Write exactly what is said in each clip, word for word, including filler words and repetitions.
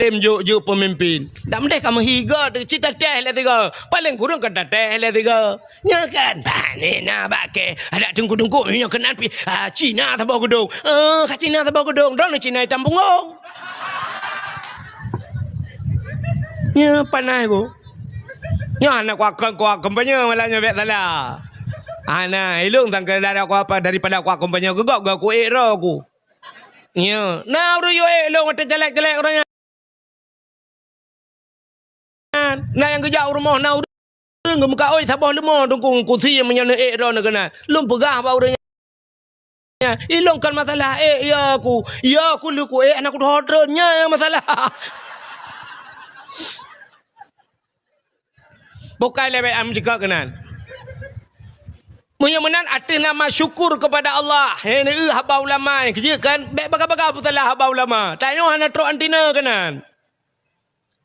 Tem jok-jok peumimpin. Dak meudeh ka meuhiga tu, cit tatéh lé tiga. Paleng kureueng ka tatéh lé tiga. Nya kan? Bah, ni na bak kèe. Adak teungku-teungku nyoe keunan pih. Ah, Cina saboh geudong. Ah, ka Cina saboh geudong. Droeneuh Cina itam punggong. Nya panas ku. Nya hana kuat, kuat kampanye malam nyoe bèk salah. Hana, ilong tang keu daripada kuat, daripada kuat kampanye geugok gak ku ék droe ku. Nya, na ureueng yue ék lôn watèe caleg-caleg ureueng nyan. Na nyang geujak u rumoh, na ureueng geumeukaôi saboh leumo teungku ngon kusi meunyoe neuék droeneuh keunan. Lôn peugah bak ureueng nyan, ilong kon masalah ék, ya ku, ya ku lheueh ku ék hana kuteuho treun, nya nyang masalah. Bukai lé bèk am ceuka keunan. Meunyoe meunan ateueh nama syukur kepada Allah. He, neueu haba ulama, keujeuet kan? Bèk baga-baga peusalah haba ulama. Tanyoe hana trok antina keunan.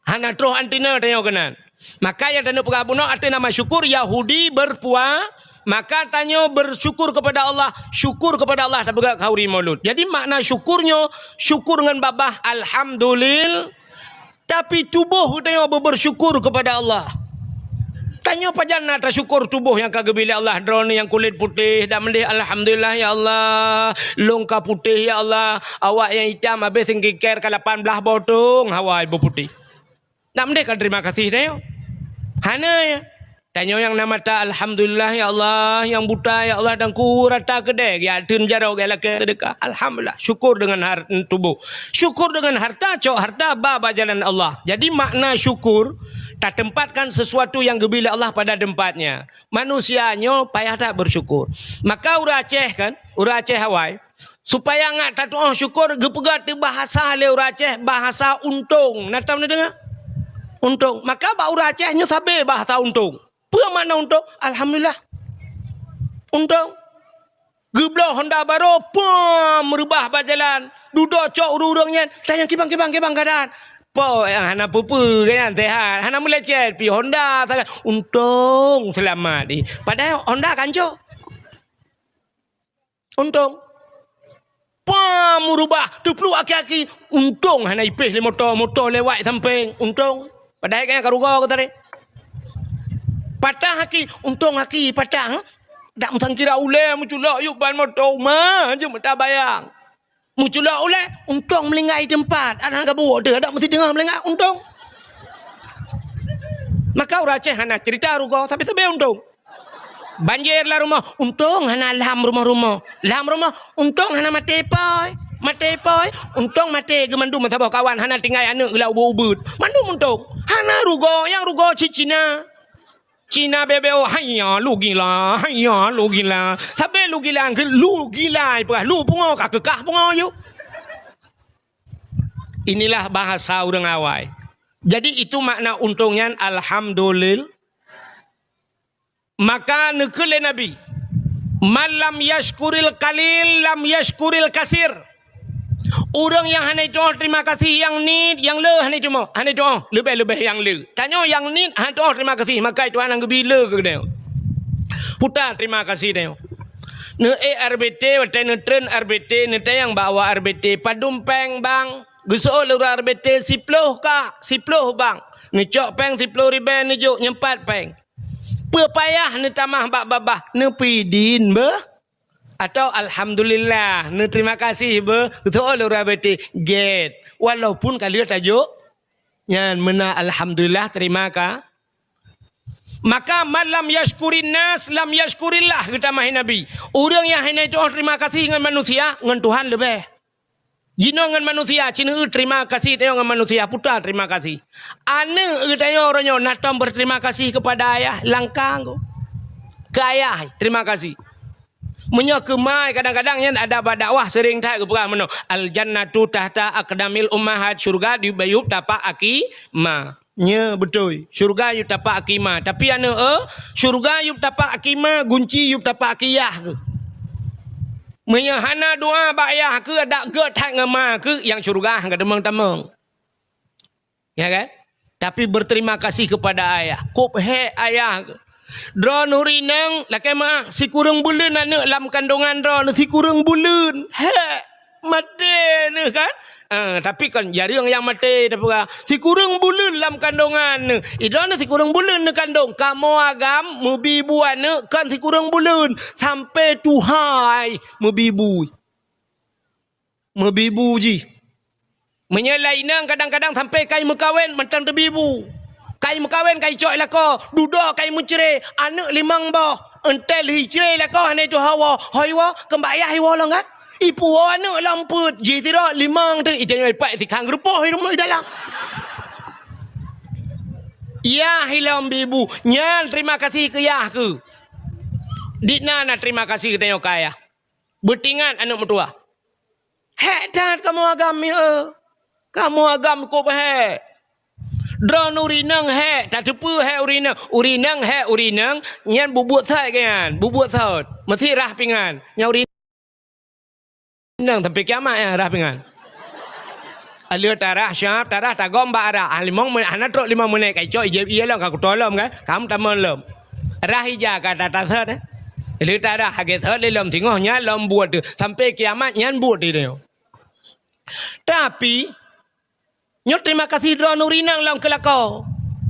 Hana trok antina tanyoe keunan. Maka nyang tanyoe peugah bunoe ateueh nama syukur Yahudi berpua-, maka tanyoe bersyukur kepada Allah, syukur kepada Allah tapeugah khauri maulud. Jadi makna syukur nyoe, syukur ngon babah alhamdulil-, Tapi tuboh geutanyoe beubeursyukur keupada Allah. Tanyoe pajan na tasyukur tuboh nyang ka geubri lé Allah, droeneuh nyang kulét putéh, dak meudeh, "Alhamdulillah, ya Allah, lôn ka putéh, ya Allah, awak nyang itam habéh singkiker ka lapan blaih boh tông hawa beuputéh." Dak meudeh ka terima kasih tanyoe? Hana, ya. Tanyoe nyang na mata, "Alhamdulillah, ya Allah," nyang buta, "Ya Allah, dangku rata keudè, geujak teun jaroe, geujak lakèe seudeukah. Alhamdulillah, syukur deungon har-, tuboh. Syukur deungon harta, cok harta ba, ba jalan Allah." Jadi, makna syukur, tatempatkan sesuatu nyang geubri lé Allah pada tempatnya. Manusia nyoe payah that bersyukur. Maka ureueng Aceh kan, ureueng Aceh awai, supaya ngat tatu'oh syukur, geupeugah teuh bahasa lé ureueng Aceh, bahasa untông. Na tom neudeungoe? Untông. Maka bak ureueng Aceh nyoe sabé bahasa untông. Peue makna untông? Alhamdulillah. Untông. Geubloe Honda barô, pom, reubah bak jalan. Dudoe cok ureueng-ureueng nyan, tanyong kibang, kibang, kibang keuadaan. Po, nyang hana peue-peue, kan, nyan sehat. Hana meulecet, pi Honda sagai. Untông seulamat di. Padahai Honda ka ancô. Untông. Pam, meurubah, teupluek aki-aki. Untông hana ipéh lé moto, moto lewat sampéng. Untông. Padahai ka nyan ka rugoe geutarek. Patah aki, untông aki patah. Dak meusangkira ulèe meuculok yub ban moto uma, jeuet meuta bayang. Meuculok ulèe, untông meulinggai teumpat. Adak ka buwok teuh, dak meusideh meulinggai, untông. Maka ureueng Aceh hana cerita rugoe, sabe-sabe untông. Banjir lam rumoh, untông hana lam rumoh-rumoh. Lam rumoh, untông hana maté pôi. Maté pôi, untông maté geumandum saboh kawan, hana tinggai aneuk lam ubeut-ubeut. Mandum untông. Hana rugoe, nyang rugoe cit Cina. Cina bebeo, haiya, lu gila, haiya, lu gila. Sabe lu gila, lu gila, peugah lu pungo ka keukah pungo yuk. Inilah bahasa ureueng awai. Jadi, itu makna untông nyan, alhamdulil-, Maka neukheun lé Nabi, "Man lam yashkuril qalil lam yashkuril kasir." Ureueng nyang hana jitu'oh terima kasih nyang niet, nyang le hana jitu'oh, hana jitu'oh, leubeh-leubeh nyang le. Tanyoe nyang niet hana jitu'oh terima kasih, maka Tuhan nyang geubri le keu geutanyoe. Puta terima kasih tanyoe. Neuék R B T, watèe neutreun R B T, neutanyong bak awak R B T, "Padum péng, Bang?" Geuseuôt lé ureueng R B T, "Siploh, Kak, siploh, Bang." Neucok péng siploh ribèe, neujok nyoe pat péng. Peue payah neutamah bak babah, neupeudin beuh? Atawa alhamdulillah, neuterima kasih beuh? Geuteuôt lé ureueng R B T, gèt. Walaupun ka lheueh tajok, nyan meunan alhamdulillah, terima ka-, maka, "Man lam yashkurin nas, lam yashkurillah," geutamah Nabi. Ureueng nyang hana jitu'oh terima kasih ngon manusia, ngon Tuhan leubeh. Jinoe ngon manusia, ci neueu terima kasih tanyoe ngon manusia, puta terima kasih. Aneuk geutanyoe uroe nyoe na tom berterima kasih kepada ayah, langkang keu ayah, terima kasih. Meunyoe keu ma, kadang-kadang nyan ada bak dakwah sering that geupeugah meunoe, "Al jannatu tahta aqdamil ummahat," syurga di bayu tapak aki ma. Nya beutôi. Syurga yub tapak aki ma. Tapi aneuk, eh, syurga yub tapak aki ma, gunci yub tapak aki yah keuh. Meunyoe hana doa bak yah keuh, adak gèt that ngon ma keuh, nyang syurga han ka tamong-tamong. Ya kan? Tapi berterima kasih kepada ayah. Kôb hék ayah keuh. Droeneuh ureueng inong, lakèe meu'ah, sikureueng buleuen aneuk lam kandongan droeneuh, sikureueng buleuen. Hék. maté neuh kan? Ah, tapi kon jareueng nyang maté, tapi sikureueng buleuen lam kandongan neuh. Idroeneuh sikureueng buleuen neukandong. Kamoe agam meubi bu aneuk kon sikureueng buleuen, sampoe tuha meubi bu. Meubi bu jih. Meunyoe lam inong kadang-kadang sampoe ka meukawen mantong teubi bu. Ka meukawen ka icok lakoe, dudoe ka meucré, aneuk limong boh. Entel icré lakoe hana ituha woe. Hôi woe, keumbak yah iwoe lom kan? Ipuwoe aneuk lom peuet, jih sidroe limong teuk, itanyoe ipat sikhang geurupoh i rumoh i dalam. Yah ilom bi bu, nyan terima kasih keu yah keuh. Di na na terima kasih geutanyoe keu ayah. Beutingat aneuk meutuwah. Hék that kamoe agam, mi, eh. Kamoe agam kôb hék. Droeneuh ureueng inong hék, tateupeue hék ureueng inong. Ureueng inong hék ureueng inong, nyan bubuet sot geuh nyan, bubuet sot. Meusi rhah pingan. Nyan ureueng inong sampoe kiamat nyan rhah pingan. Aleuh tarhah, siap tarhah, tagom bak arah. Ah, limong menit, hana trok limong menit, ka icok, ijép ié lom, ka kuto lom kan. Ka meutamong lom. Rhah ija ka tatasot, eh. Lheueh tarhah, hagée sot lé lom singoh nyan lom buet teuh. Sampoe kiamat nyan buet teuh. Tapi, nyoe terima kasih droeneuh ureueng inong lom keu lakoe.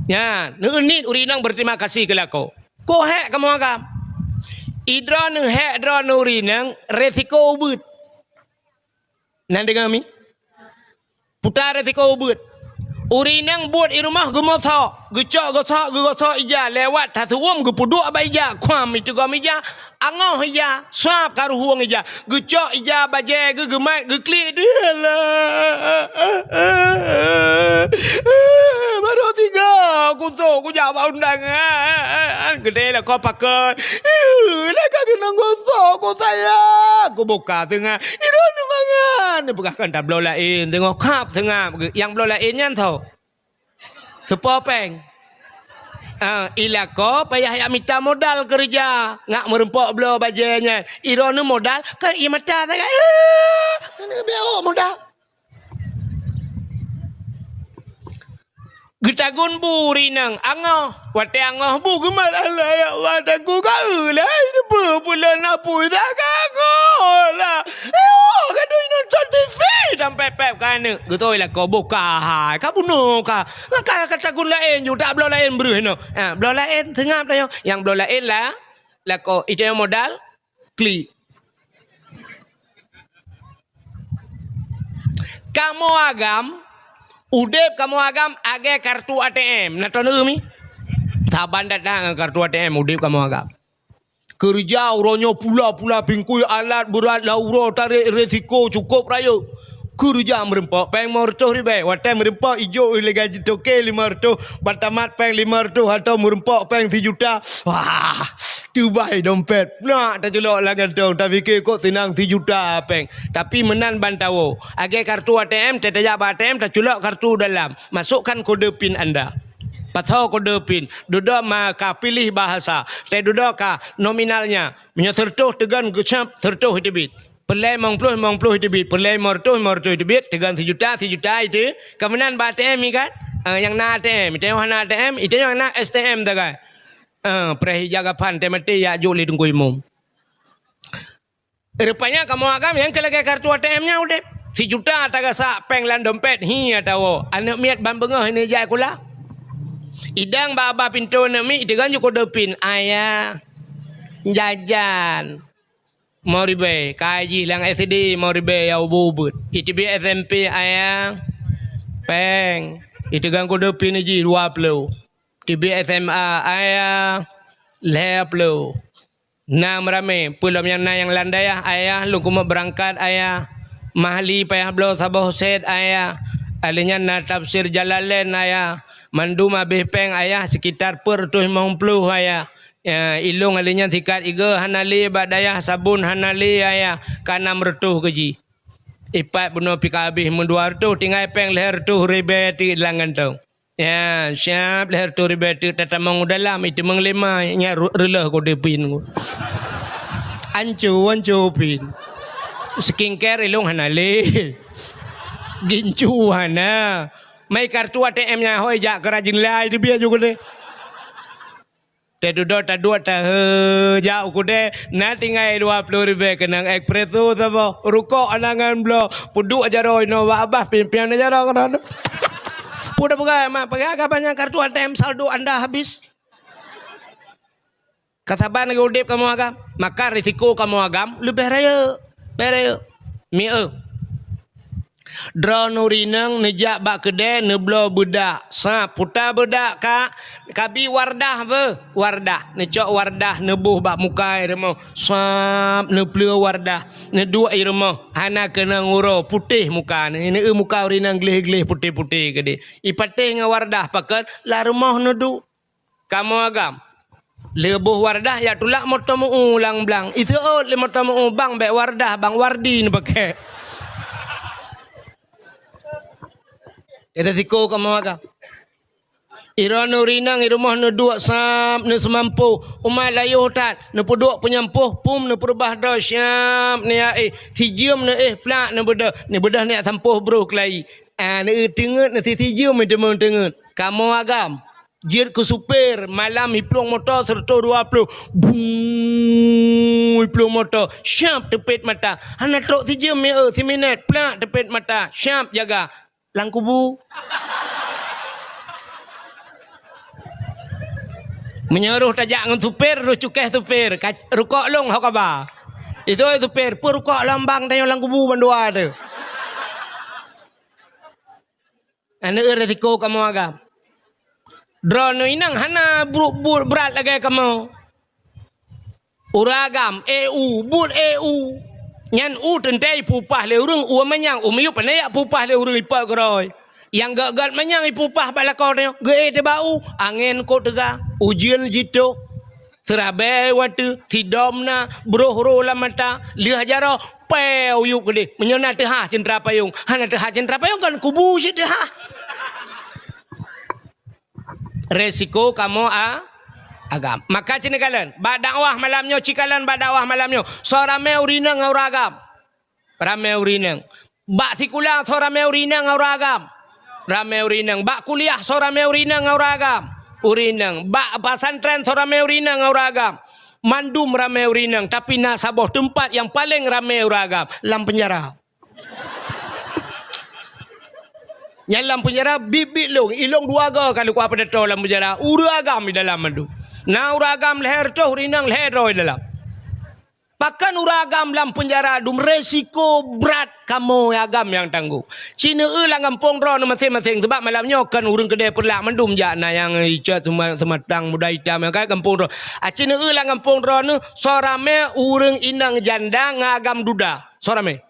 Nyan, neuneuk ureueng inong berterima kasih keu lakoe. Kôb hék kamoe agam. Idroeneuh hék droeneuh ureueng inong resiko ubit. Na deungoe mi? Puta resiko ubit. Ureueng inong buet i rumoh geumosok, geucok gosok, geugosok ija, lewat taseuuem geupeuduek bak ija, kuam iteugom ija, angoh ija, sab ka ruhueng ija, geucok ija bajée geuh geumat geuklik deuh lah. Baru tiga kusok kujak bak undangan. Geude lakoe pakai. Lé ka geunong gosok ku sayang. Kubuka teungoh. Idroeneuh mangat. Neupeugah kan tabloe laén teungoh kap teungoh. Nyang bloe laén nyan tho. Seupôt péng. Ah, i lakoe payah jak mita modal keureuja, ngat meureumpok bloe bajée nyan. Idroeneuh modal, kan ie mata sagai. Eh, hana beok modal. Geutagun bu ureueng inong, angoh. Watée angoh bu geumat, "Allah, ya Allah, taku ka eu lé, ai, neupeu peulon apui sagai angoh lah." Eh, oh, gadoh inong sot TV sampai pep ka aneuk. Geutôi lakoe boh ka hai, ka bunoe ka. Ka, ka tagun laén ju, tak bloe laén breuh inoe. Ha, bloe laén seungab tanyoe. Nyang bloe laén lah, lakoe, itanyoe modal, klik. Kamoe agam, udeb kamoe agam agée kartu ATM. Na tone mi? Saban that-that ngon kartu ATM udeb kamoe agam. Keureuja uroe nyoe pula-pula pingkui alat beurat lam uroe tarek resiko cukôp rayeuk. Keureuja meureumpok péng limong reutôh ribée. Watée meureumpok ijok lé gaji toke limong reutôh, ban tamat péng limong reutôh atau meureumpok péng sijuta. Wah, teubai dompet. Nak taculok lam gantong, tapike kok seunang sijuta péng. Tapi meunan ban tawoe. Agée kartu ATM, tajak bak ATM, taculok kartu dalam. Masukkan kode pin anda. Pasoe kode pin. Dudoe ma ka pilih bahasa. Teududoe ka nominalnya. Meunyoe sireutôh teugon geucab, sireutôh iteubiet. Peureulée limong ploh, limong ploh iteubiet. Peureulée limong reutôh, limong reutôh iteubiet. Teugon sijuta, sijuta iteubiet. Ka meunan bak ATM ikat. Ah, nyang na ATM, itanyoe hana ATM, itanyoe na STM sagai. Ah, preh ija gapan teuh maté jak jok lé Teungku Imum. Rupanya kamoe agam nyang keu lagée kartu ATM nyan udeb. Sijuta tagasak péng lam dompet, hi atawa aneuk miet ban beungoh hana jai sikula. Idang bak babah pintoe aneuk miet, iteugon ju kode pin, "Ayah, jajan." Limong ribée, kai jih lam SD limong ribée nyang ubeuet-ubeuet. Iteubiet SMP, "Ayah, péng." Iteugon kode pin jih dua ploh. Teubiet SMA, "Ayah, lhée ploh." Na meuramé, peue lom nyang na nyang lam dayah, "Ayah, lôn keumeung beurangkat, Ayah. Mahli payah bloe saboh set, Ayah. Alheuh nyan na tafsir Jalalain, Ayah. Mandum habéh péng, Ayah, sekitar peuet reutôh limong ploh, Ayah. Ya, ilong alheuh nyan sikat igoe hana lé bak dayah, sabon hana lé, Ayah. Ka nam reutôh keu jih." Ipat bunoe pih ka habéh meudua reutôh, tinggai péng lhée reutôh ribée teuk lam gantong. Ya, siab lhée reutôh ribée teuk tatamong u dalam, iteumeung lé ma, nyan ru-, reuleuh kode pin. Anco, anco pin. Skincare ilong hana lé. Gincu hana. Mai kartu ATM nyan hôi jak keu rajin lai teubiet ju kode. Eh, dudoe taduek tahe jak u keudè, na tinggai dua ploh ribèe keunong espresso saboh. Rukok anangan bloe, peuduek jaroe inoe bak babah, pian-pian jaroe keudroe. Peue tapeugah, mak, peugah ka banyak kartu A T M saldo anda habis. Ka saban lagèe udép kamoe agam. Maka risiko kamoe agam leubeh rayeuk. Leubeh rayeuk. Mieu. Droeneuh ureueng inong neujak bak keudè neubloe beudak. Sab, puta beudak ka, kabi Wardah beuh. Wardah. Neucok Wardah neuboh bak muka i rumoh. Sab, neupleue Wardah. Neuduek i rumoh. Hana keunong uroe, putéh muka. Neu-, neu-, muka ureueng inong gleh-gleh putéh-putéh keudéh. Ipatéh ngon Wardah pakon lam rumoh neuduek. Kamoe agam. Lheueh boh Wardah jak tulak moto meu-u lam blang. Iseuôt lé moto meu-u, "Bang, bèk Wardah, Bang, Wardi neupakè." Ada siko kamoe agam. Droeneuh ureueng inong i rumoh neuduek sab, neuseumampôh. Umat layoh that, neupeuduek peunyampôh, pum neupeureubah droe sab, neuya éh. Sijeuem neuéh plak neubeudoh. Neubeudoh neujak sampôh broh keulayi. Ah, neuteungeut, neusijeuem teungeut. Kamoe agam. Jeuet keu supir, malam iplueng moto seratus dua puluh. Bung, iplueng moto. Siap teupet mata. Hana trok sijeuem, ya, siminét. Plak teupet mata. Siap jaga. Lam kubu. Meunyoe roh tajak ngon supir, roh cukéh supir. Ka-, rukok lôn ho kaba. Itu supir, peue rukok lôn bang tanyoe lam kubu bandua tu. Aneuk resiko kamoe agam. Droeneuh inong hana bu-, bu-, brat lagèe kamoe. Ureueng agam, éh u, buet éh u. Nyan u teuntèe ipupah lé ureueng, u manyang, u miyueb hana jak pupah lé ureueng ipot keudroe. Nyang gèt-gèt manyang ipupah bak lakoe nyoe, geuéh teuh bak u, angèn kot teuga, ujeuen jitoh. Seurabèe watèe, sidom na, broh ro lam mata, lheueh jaroe, pèe u yup keudéh. Meunyoe na teuhah ceuntra payong, hana teuhah ceuntra payong kan kubu cit teuhah. Resiko kamoe a-, agam. Maka ci neukalon, bak dakwah malam nyoe, ci kalon bak dakwah malam nyoe. Soe ramè ureueng inong ngon ureueng agam? Ramè ureueng inong. Bak sikula soe ramè ureueng inong ngon ureueng agam? Ramè ureueng inong. Bak kuliah soe ramè ureueng inong ngon ureueng agam? Ureueng inong. Bak pesantren soe ramè ureueng inong ngon ureueng agam? Mandum ramè ureueng inong, tapi na saboh teumpat nyang paleng ramè ureueng agam, lam peunjara. Nyan lam peunjara biet-biet lôn, ilôn dua goe ka lôn kuah peudato lam peunjara, ureueng agam di dalam mandum. Na ureueng agam lhèe reutôh, ureueng inong lhèe droe di dalam. Pakon ureueng agam lam peunjara dum, resiko brat kamoe agam nyang tanggong. Ci neueu lam gampông droeneuh maséng-maséng, sabab malam nyoe kon ureueng keudè Peureulak mandum jak, na nyang icok seuma-, seumatang muda itam nyang ka gampông droe. A, ci neueu lam gampông droeneuh, soe ramè ureueng inong janda ngon agam duda. Soe ramè?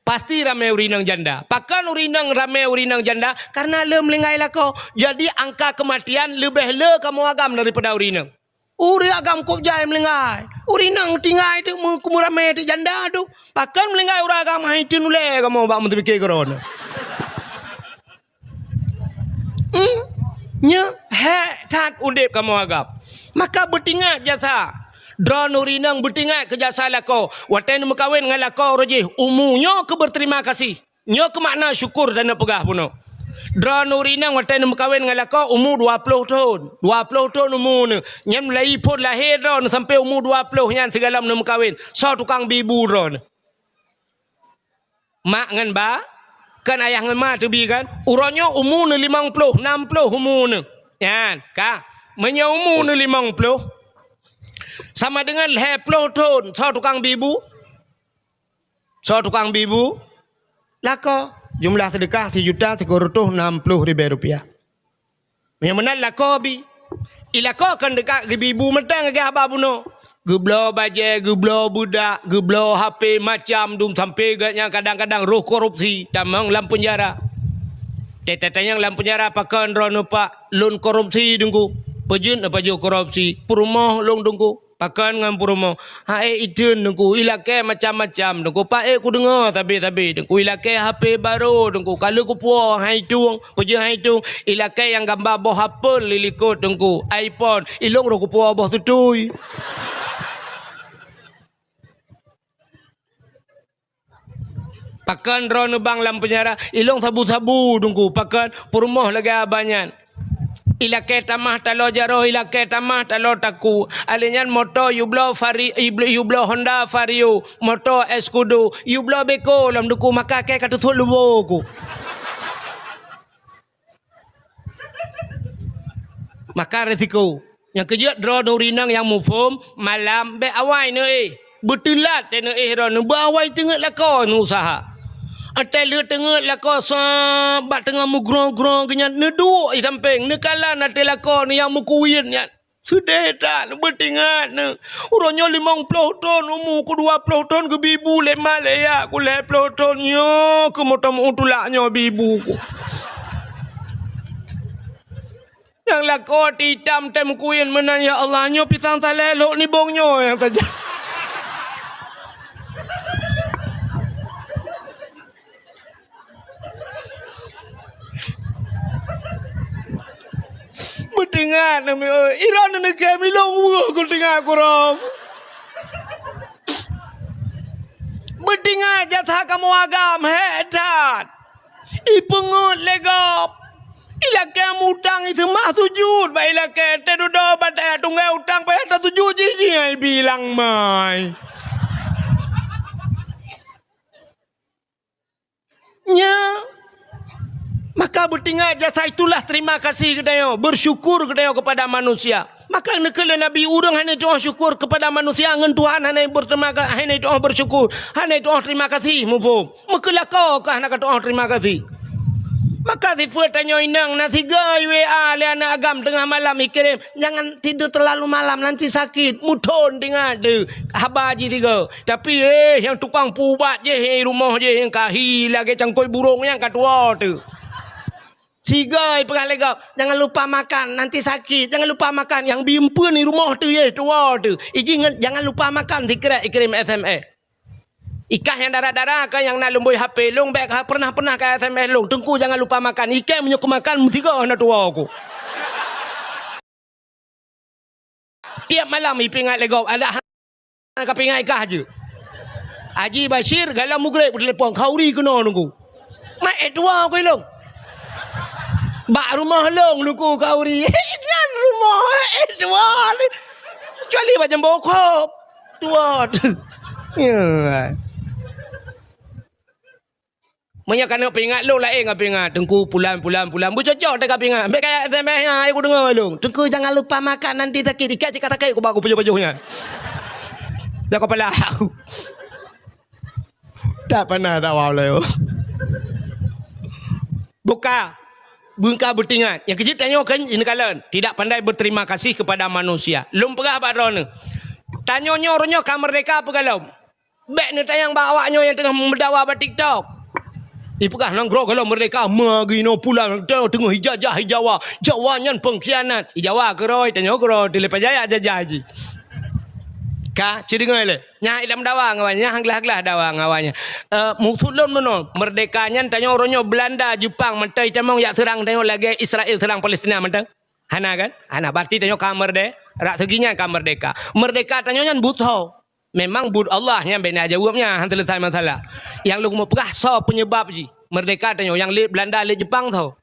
Pasti ramè ureueng inong janda. Pakon ureueng inong ramè ureueng inong janda? Karena le meulinggai lakoe. Jadi angka keumatian leubeh le kamoe agam daripada ureueng inong. Ureueng agam kôb jai meulinggai. Ureueng inong tinggai teuk meu-, meureumeue teuk janda tu. Pakon meulinggai ureueng agam, hai teun ulèe kamoe bak meuteupiké keudroe. Hmm? Nyoe hék that udép kamoe agam. Maka beutingat jasa. Droeneuh ureueng inong beutingat keu jasa lakoe. Watèe neumeukawen ngon lakoe uroe jih, umu nyoe keu beuterima kasih. Nyoe keu makna syukur dan neupeugah bunoe. Droeneuh ureueng inong watèe neumeukawen ngon lakoe umu dua ploh thon. Dua ploh thon umu neuh. Nyan mulai phon lahé droeneuh sampoe umu dua ploh nyan sigohlom neumeukawen. Soe tukang bi bu droeneuh? Mak ngon ba, kan ayah ngon ma teubi kan? Uroe nyoe umu neuh limong ploh, nam ploh umu neuh. Nyan, ka. Meunyoe umu neuh limong ploh, sama deungon lhèe ploh thon, soe tukang bi bu? Soe tukang bi bu? Lakoe. Jumlah seudeukah sijuta sikureueng reutôh nam ploh ribèe rupiah. Meunyoe meunan lakoe bi. I lakoe kan teuka geubi bu mantong lagèe haba bunoe. Geubloe bajèe, geubloe beudak, geubloe H P, macam dum sampoe geuh nyan kadang-kadang roh korupsi, tamong lam peunjara. Teutatanyong lam peunjara, pakon droeneuh Pak, lôn korupsi Teungku? Peue jeuet neupajoh korupsi? Peurumoh lôn Teungku. Pakon ngon peurumoh? Hai iteun Teungku, ilakèe macam-macam Teungku. Paék kudeungoe sabe-sabe Teungku, ilakèe H P barô Teungku. Ka lheueh kupuwoe hai tueng, peue jeuet hai tueng? Ilakèe nyang gamba boh apel di likot Teungku, iPhone. Ilôn roh kupuwoe boh tutui. Pakon droeneuh bang lam peunjara? Ilôn sabu-sabu Teungku. Pakon? Peurumoh lagèe abah nyan. Ilakée tamah taloe jaroe, ilakée tamah taloe takue. Alèh nyan moto yubloe Vari-, yubloe, yubloe Honda Vario, moto Escudo, yubloe beko lom duku maka kée ka teuthot lubô ku. Maka resiko. Nyang keujeuet droeneuh ureueng inong nyang muphom, malam bék awai neuéh. Beuteulat teuh neuéh droeneuh, beuawai teungeut lakoe neuusaha. Watée lheueh teungeut lakoe sa bak teungoh meugrong-grong geuh nyan neuduek i sampéng, neukalon watée lakoe neuh nyang meukuwien nyan. Seudeh that, beuteuingat neuh. Uroe nyoe limong ploh thon umu ku, dua ploh thon geubi bu lé ma lé ya ku, lhée ploh thon nyoe keuh moto meu tulak nyoe bi bu ku. Nyang lakoe ti itam tem kuyen meunan, ya Allah, nyoe pisang saleh lhok nibong nyoe nyang saja. Beuteuingat nami oi, iron neukém ilong weueh ku teuingat kurong. Beuteuingat jasa kamoe agam hék that. Ipeungeut lé gob. Ilakée mutang iseumah sujut bak ilakée, teududoe bak tayah tunggée utang payah tasujut jih, jih ngai bilang mai. Nya, maka beuteuingat jasa itulah terima kasih geutanyoe, bersyukur geutanyoe kepada manusia. Maka neukheun lé Nabi, ureuëng hana tuoh syukur kepada manusia ngon Tuhan hana berterima ka-, hana tuoh bersyukur, hana tuoh terima kasih muphom. Meukeulakau kah na ka tuoh terima kasih. Maka sifeuet tanyoe inong na sigoe W A lé aneuk agam teungoh malam ikirém, "Jangan tidur terlalu malam, nanti sakit." Muthon teuingat teuh haba jih sigoe. Tapi, eh, nyang tukang peuubat jih, eh, rumoh jih nyang kahi lagée cangkôi burông nyang ka tuwoe teuh. Sigoe peugah lé gob, "Jangan lupa makan, nanti sakit. Jangan lupa makan." Nyang bi eumpeuen i rumoh teuh, eh, tuwoe teuh. Ijih ngon, "Jangan lupa makan," sikrek ikirém S M S. Ikah nyang dara-dara ka nyang na lumbôi H P lôn, bék ka pernah-pernah ka S M S lôn, "Teungku jangan lupa makan." Ikah meunyoe keu makan meusigoe na tuwoe ku. Tiep malam ipeuingat lé gob, adak hana kapeuingat ikah jeuet. Haji Bashir galak mugreb telepon, "Khauri keunoe nunggu." Mak éh tuwoe ku ilong. Bak rumoh lôn luku Khauri. Nyan rumoh éh tuwoe. Kecuali bak jambo kop. Tuwoe. Ya. Meunyoe ka neuk peuingat lôn laén ka peuingat, "Teungku pulan, pulan, pulan." Beucocok teuka peuingat. Bék kaya S M S nyan, ayo kudeungoe lôn. "Teungku jangan lupa makan, nanti sakit." Ikat cit ka sakét kubak kupajoh-pajoh nyan. Dak kepala aku. Tak pernah dakwah ulée. Buka. Beungka beuteuingat. Nyang keujeuet tanyoe kan, ineuk kalon. Tidak pandai berterima kasih kepada manusia. Lôn peugah bak droeneuh. Tanyoe nyoe uroe nyoe ka meurdeka peue galom. Bék neutanyong bak awak nyoe nyang teungoh meudawa bak TikTok. Ipeugah nanggroe galom meurdeka, meugi noe pulan teungoh ijajah i Jawa. Jawa nyan pengkhianat. I Jawa keudroe, tanyoe keudroe, teuleupah jaya jajah jih. Ka, ci deungoe lé. Nyan i lam dawa ngon awak nyan, nyan glah-glah dawa ngon awak nyan. Eh, maksud lôn meunoe, meurdeka nyan tanyoe uroe nyoe Belanda, Jepang, mantong itamong jak seurang tanyoe lagée Israel seurang Palestina mantong. Hana kan? Hana, berarti tanyoe ka meurde-, rak seugi nyan ka meurdeka. Meurdeka tanyoe nyan buet soe? Memang buet Allah nyan bena jaweueb nyan, han seuleusai masalah. Nyang lôn meupeugah soe peunyebab jih? Meurdeka tanyoe nyang lé Belanda, lé Jepang soe?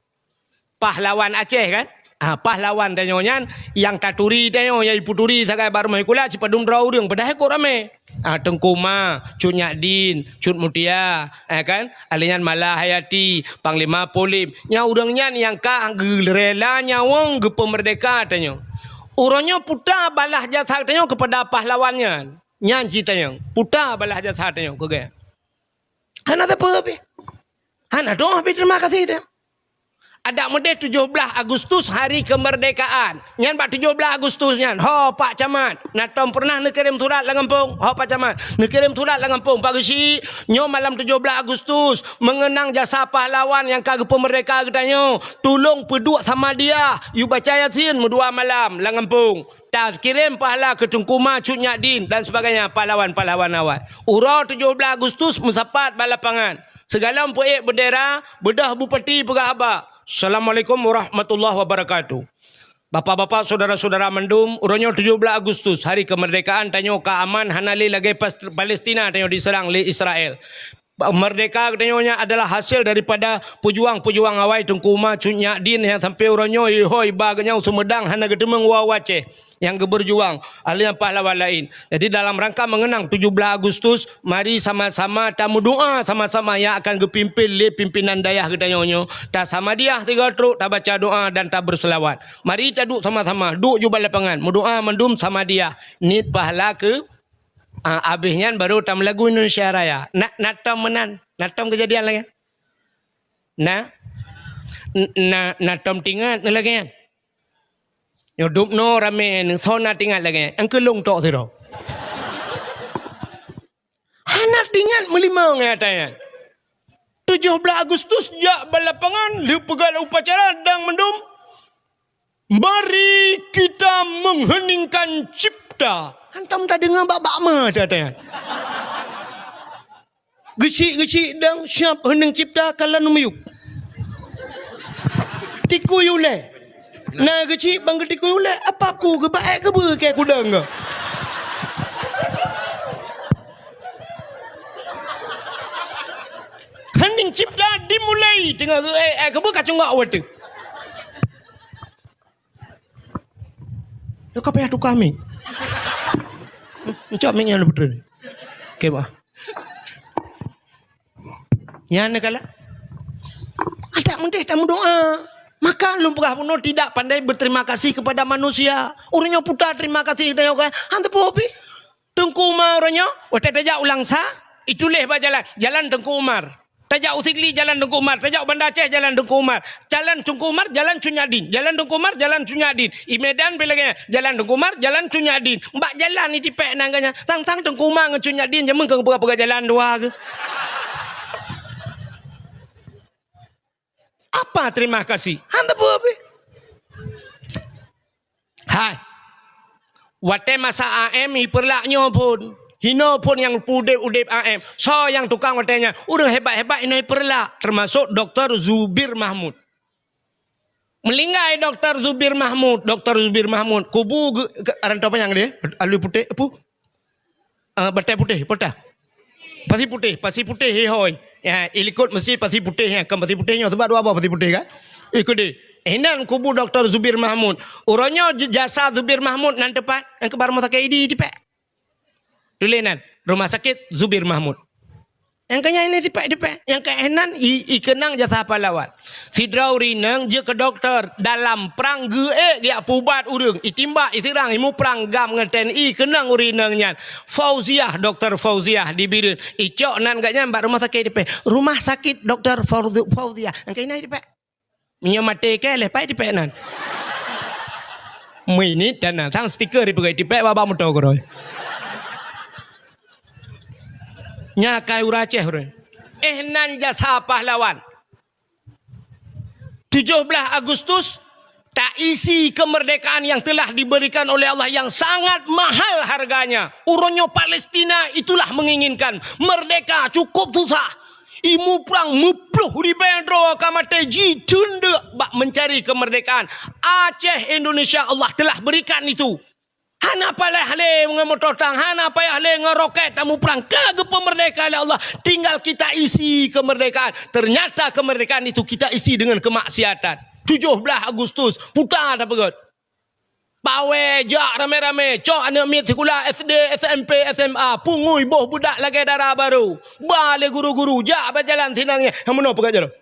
Pahlawan Aceh kan? Ha, pahlawan tanyoe nyan nyang taturi tanyoe, nyang ipeuturi sagai bak rumoh sikula sipadum droe ureuëng, padahai kok ramé. Ha, Teungku Ma, Cut Nyak Din, Cut Mutia, eh kan? Alèh nyan Mala Hayati, Panglima Polip. Nyan ureuëng nyan nyang ka geurela nyawöng geupeumeurdeka tanyoe. Uroe nyoe puta balah jasa tanyoe keupada pahlawan nyan. Nyan cit tanyoe, puta balah jasa tanyoe keu geuh. Hana sapeue pih. Hana dong pih terima kasih tanyoe. Adak meudeh tujoh blaih Agustus hari kemerdekaan. Nyan bak tujoh blaih Agustus nyan, ho Pak Camat, na tom peureunah neukirém surat lam gampông? Ho Pak Camat, neukirém surat lam gampông, Pak Geuchik, nyoe malam tujoh blaih Agustus, meungeunang jasa pahlawan nyang ka geupeumeurdeka geutanyoe, tulông peuduek Samadiyah, yue baca Yasin meudua malam lam gampông. Takirém pahala keu Teungku Ma, Cut Nyak Din dan sebagainya, pahlawan-pahlawan awai. Uroe tujoh blaih Agustus meusapat bak lapangan. Sigohlom peuék beundera, beudôh bupati peugah haba, "Assalamualaikum warahmatullahi wabarakatuh. Bapak-bapak, saudara-saudara mandum, uroe nyoe tujoh blaih Agustus, hari kemerdekaan tanyoe ka aman, hana lé lagée Pas-, Palestina tanyoe diseurang lé Israel." Ba-, merdeka geutanyoe nyan adalah hasil daripada peujuang-peujuang awai Teungku Umar Cut Nyak Dien nyang sampoe uroe nyoe ihôi ba geutanyoe Sumedang hana geuteumeung woe-woe Aceh nyang geubeujuang oleh pahlawan laén. Jadi, dalam rangka mengenang tujuh belas Agustus, mari sama-sama tameudoa sama-sama nyang akan geupimpin lé pimpinan dayah geutanyoe nyoe. Tasamadiah sigoe trok, tabaca doa dan tabeuseulawat. Mari taduek sama-sama, duek ju bak lapangan, meudoa mandum samadiah, niet pahala keu Ah, abéh nyan baru tameulagu Indonesia Raya. Na, na tom meunan, na tom keujadian lagée nyan. Na, n-, na, na tom tingat lagée nyan. Nyoe dubnoe ramé neusoe na tingat lagée nyan. Engkeu lôn tok sidroe. Hana tingat meulimong nyata nyan. Tujoh blaih Agustus jak bak lapangan, lheueh peugah upacara dang mandum. Mari kita mengheningkan cipta. Hantom tadeungoe bak-bak ma that-that. Geuchik-geuchik dang siab heuning cipta kalon miyueb. Tikui ulée. Na geuchik bang geutikui ulée, apa ku geuba ék keubeue keu kudang. Heuning cipta dimulai teungoh geuék ék keubeue ka cunggok watée. Nyoe ka payah tukang mic. Encok mic nyan, Putri. Oke, bah. Nyan kala. Adak meudeh tameudoa. Maka lôn peugah bunoe tidak pandai berterima kasih kepada manusia. Ureuëng nyang puta terima kasih dan nyang kan, han teupeu pi. Teungku Umar uroe nyoe, watée tajak u Langsa, ituléh bak jalan, Jalan Teungku Umar. Tajak u Sigli, Jalan Teungku Umar. Tajak u Banda Aceh, Jalan Teungku Umar. Jalan Teungku Umar, Jalan Cut Nyak Dien. Jalan Teungku Umar, Jalan Cut Nyak Dien. I Medan pih lagée nyan, Jalan Teungku Umar, Jalan Cut Nyak Dien. Bak jalan itipék nan geuh nyan. Tang-tang Teungku Umar ngon Cut Nyak Dien jameun keu peugah-peugah jalan dua keuh. Apa terima kasih? Han teupeu pi. Hai. Watée masa A M i Peureulak nyoe phon, hinoe phon nyang peudeb-udeb A M. Soe nyang tukang watée nyan? Ureuëng hebat-hebat hinoe i Peureulak, teumasok Doktor Zubir Mahmud. Meulinggai Doktor Zubir Mahmud, Doktor Zubir Mahmud, kubu geu-, ke-, rantau panyang deh, alui putéh, apu? Ah, Batée Putéh, peue teuh? Pasi Putéh, Pasi Putéh, hihôi. Ya, i likot meuseujid Pasi Putéh, ya, kan Pasi Putéh nyoe, sabab dua boh Pasi Putéh, kan? Ikut deh. Inan kubu Doktor Zubir Mahmud. Uroe nyoe j-, jasa Zubir Mahmud nan teupat, nyang keu bak rumoh sakét Idi teupat. Tuléh nan, Rumah Sakit Zubir Mahmud. Nyang keu nyan ini teupat-teupat. Nyang keu inan i, i keunang jasa pahlawan. Sidroe ureuëng inong jeuet keu dokto, dalam prang geuék geujak peuubat ureuëng, itimbak, iseurang, imuprang GAM ngon T N I, keunong ureuëng inong nyan. Fauziah, Doktor Fauziah di Bireuen. Icok nan gobnyan bak rumoh sakét dipéh. Rumah sakit Doktor Fauzi-, Fauziah. Nyang keu inan dipéh. Meunyoe maté keu lheueh pai dipéh nan. Meuinit dan nan sang stiker dipeugah dipéh bak moto keudroe. Nya kai ureuëng Aceh ureuëng. Eh, nan jasa pahlawan. Tujoh blaih Agustus, taisi kemerdekaan yang telah diberikan oleh Allah yang sangat mahal harganya. Uroe nyoe Palestina itulah menginginkan merdeka cukup susah. Imuprang meuploh ribée droe ka maté jiteundeuk bak mencari kemerdekaan. Aceh Indonesia Allah telah berikan itu. Hana payah lé ngon moto tang, hana payah lé ngon roket tamuprang. Ka geupeumerdeka lé Allah, tinggal kita isi kemerdekaan. Ternyata kemerdekaan itu kita isi dengan kemaksiatan. Tujoh blaih Agustus, puta tapeugét. Pawé jak ramé-ramé, cok aneuk miet sikula S D, S M P, S M A, pungui boh beudak lagée dara barô. Ba lé guru-guru, jak bak jalan sinan nyan. Nyang meunoe peugét jaroe.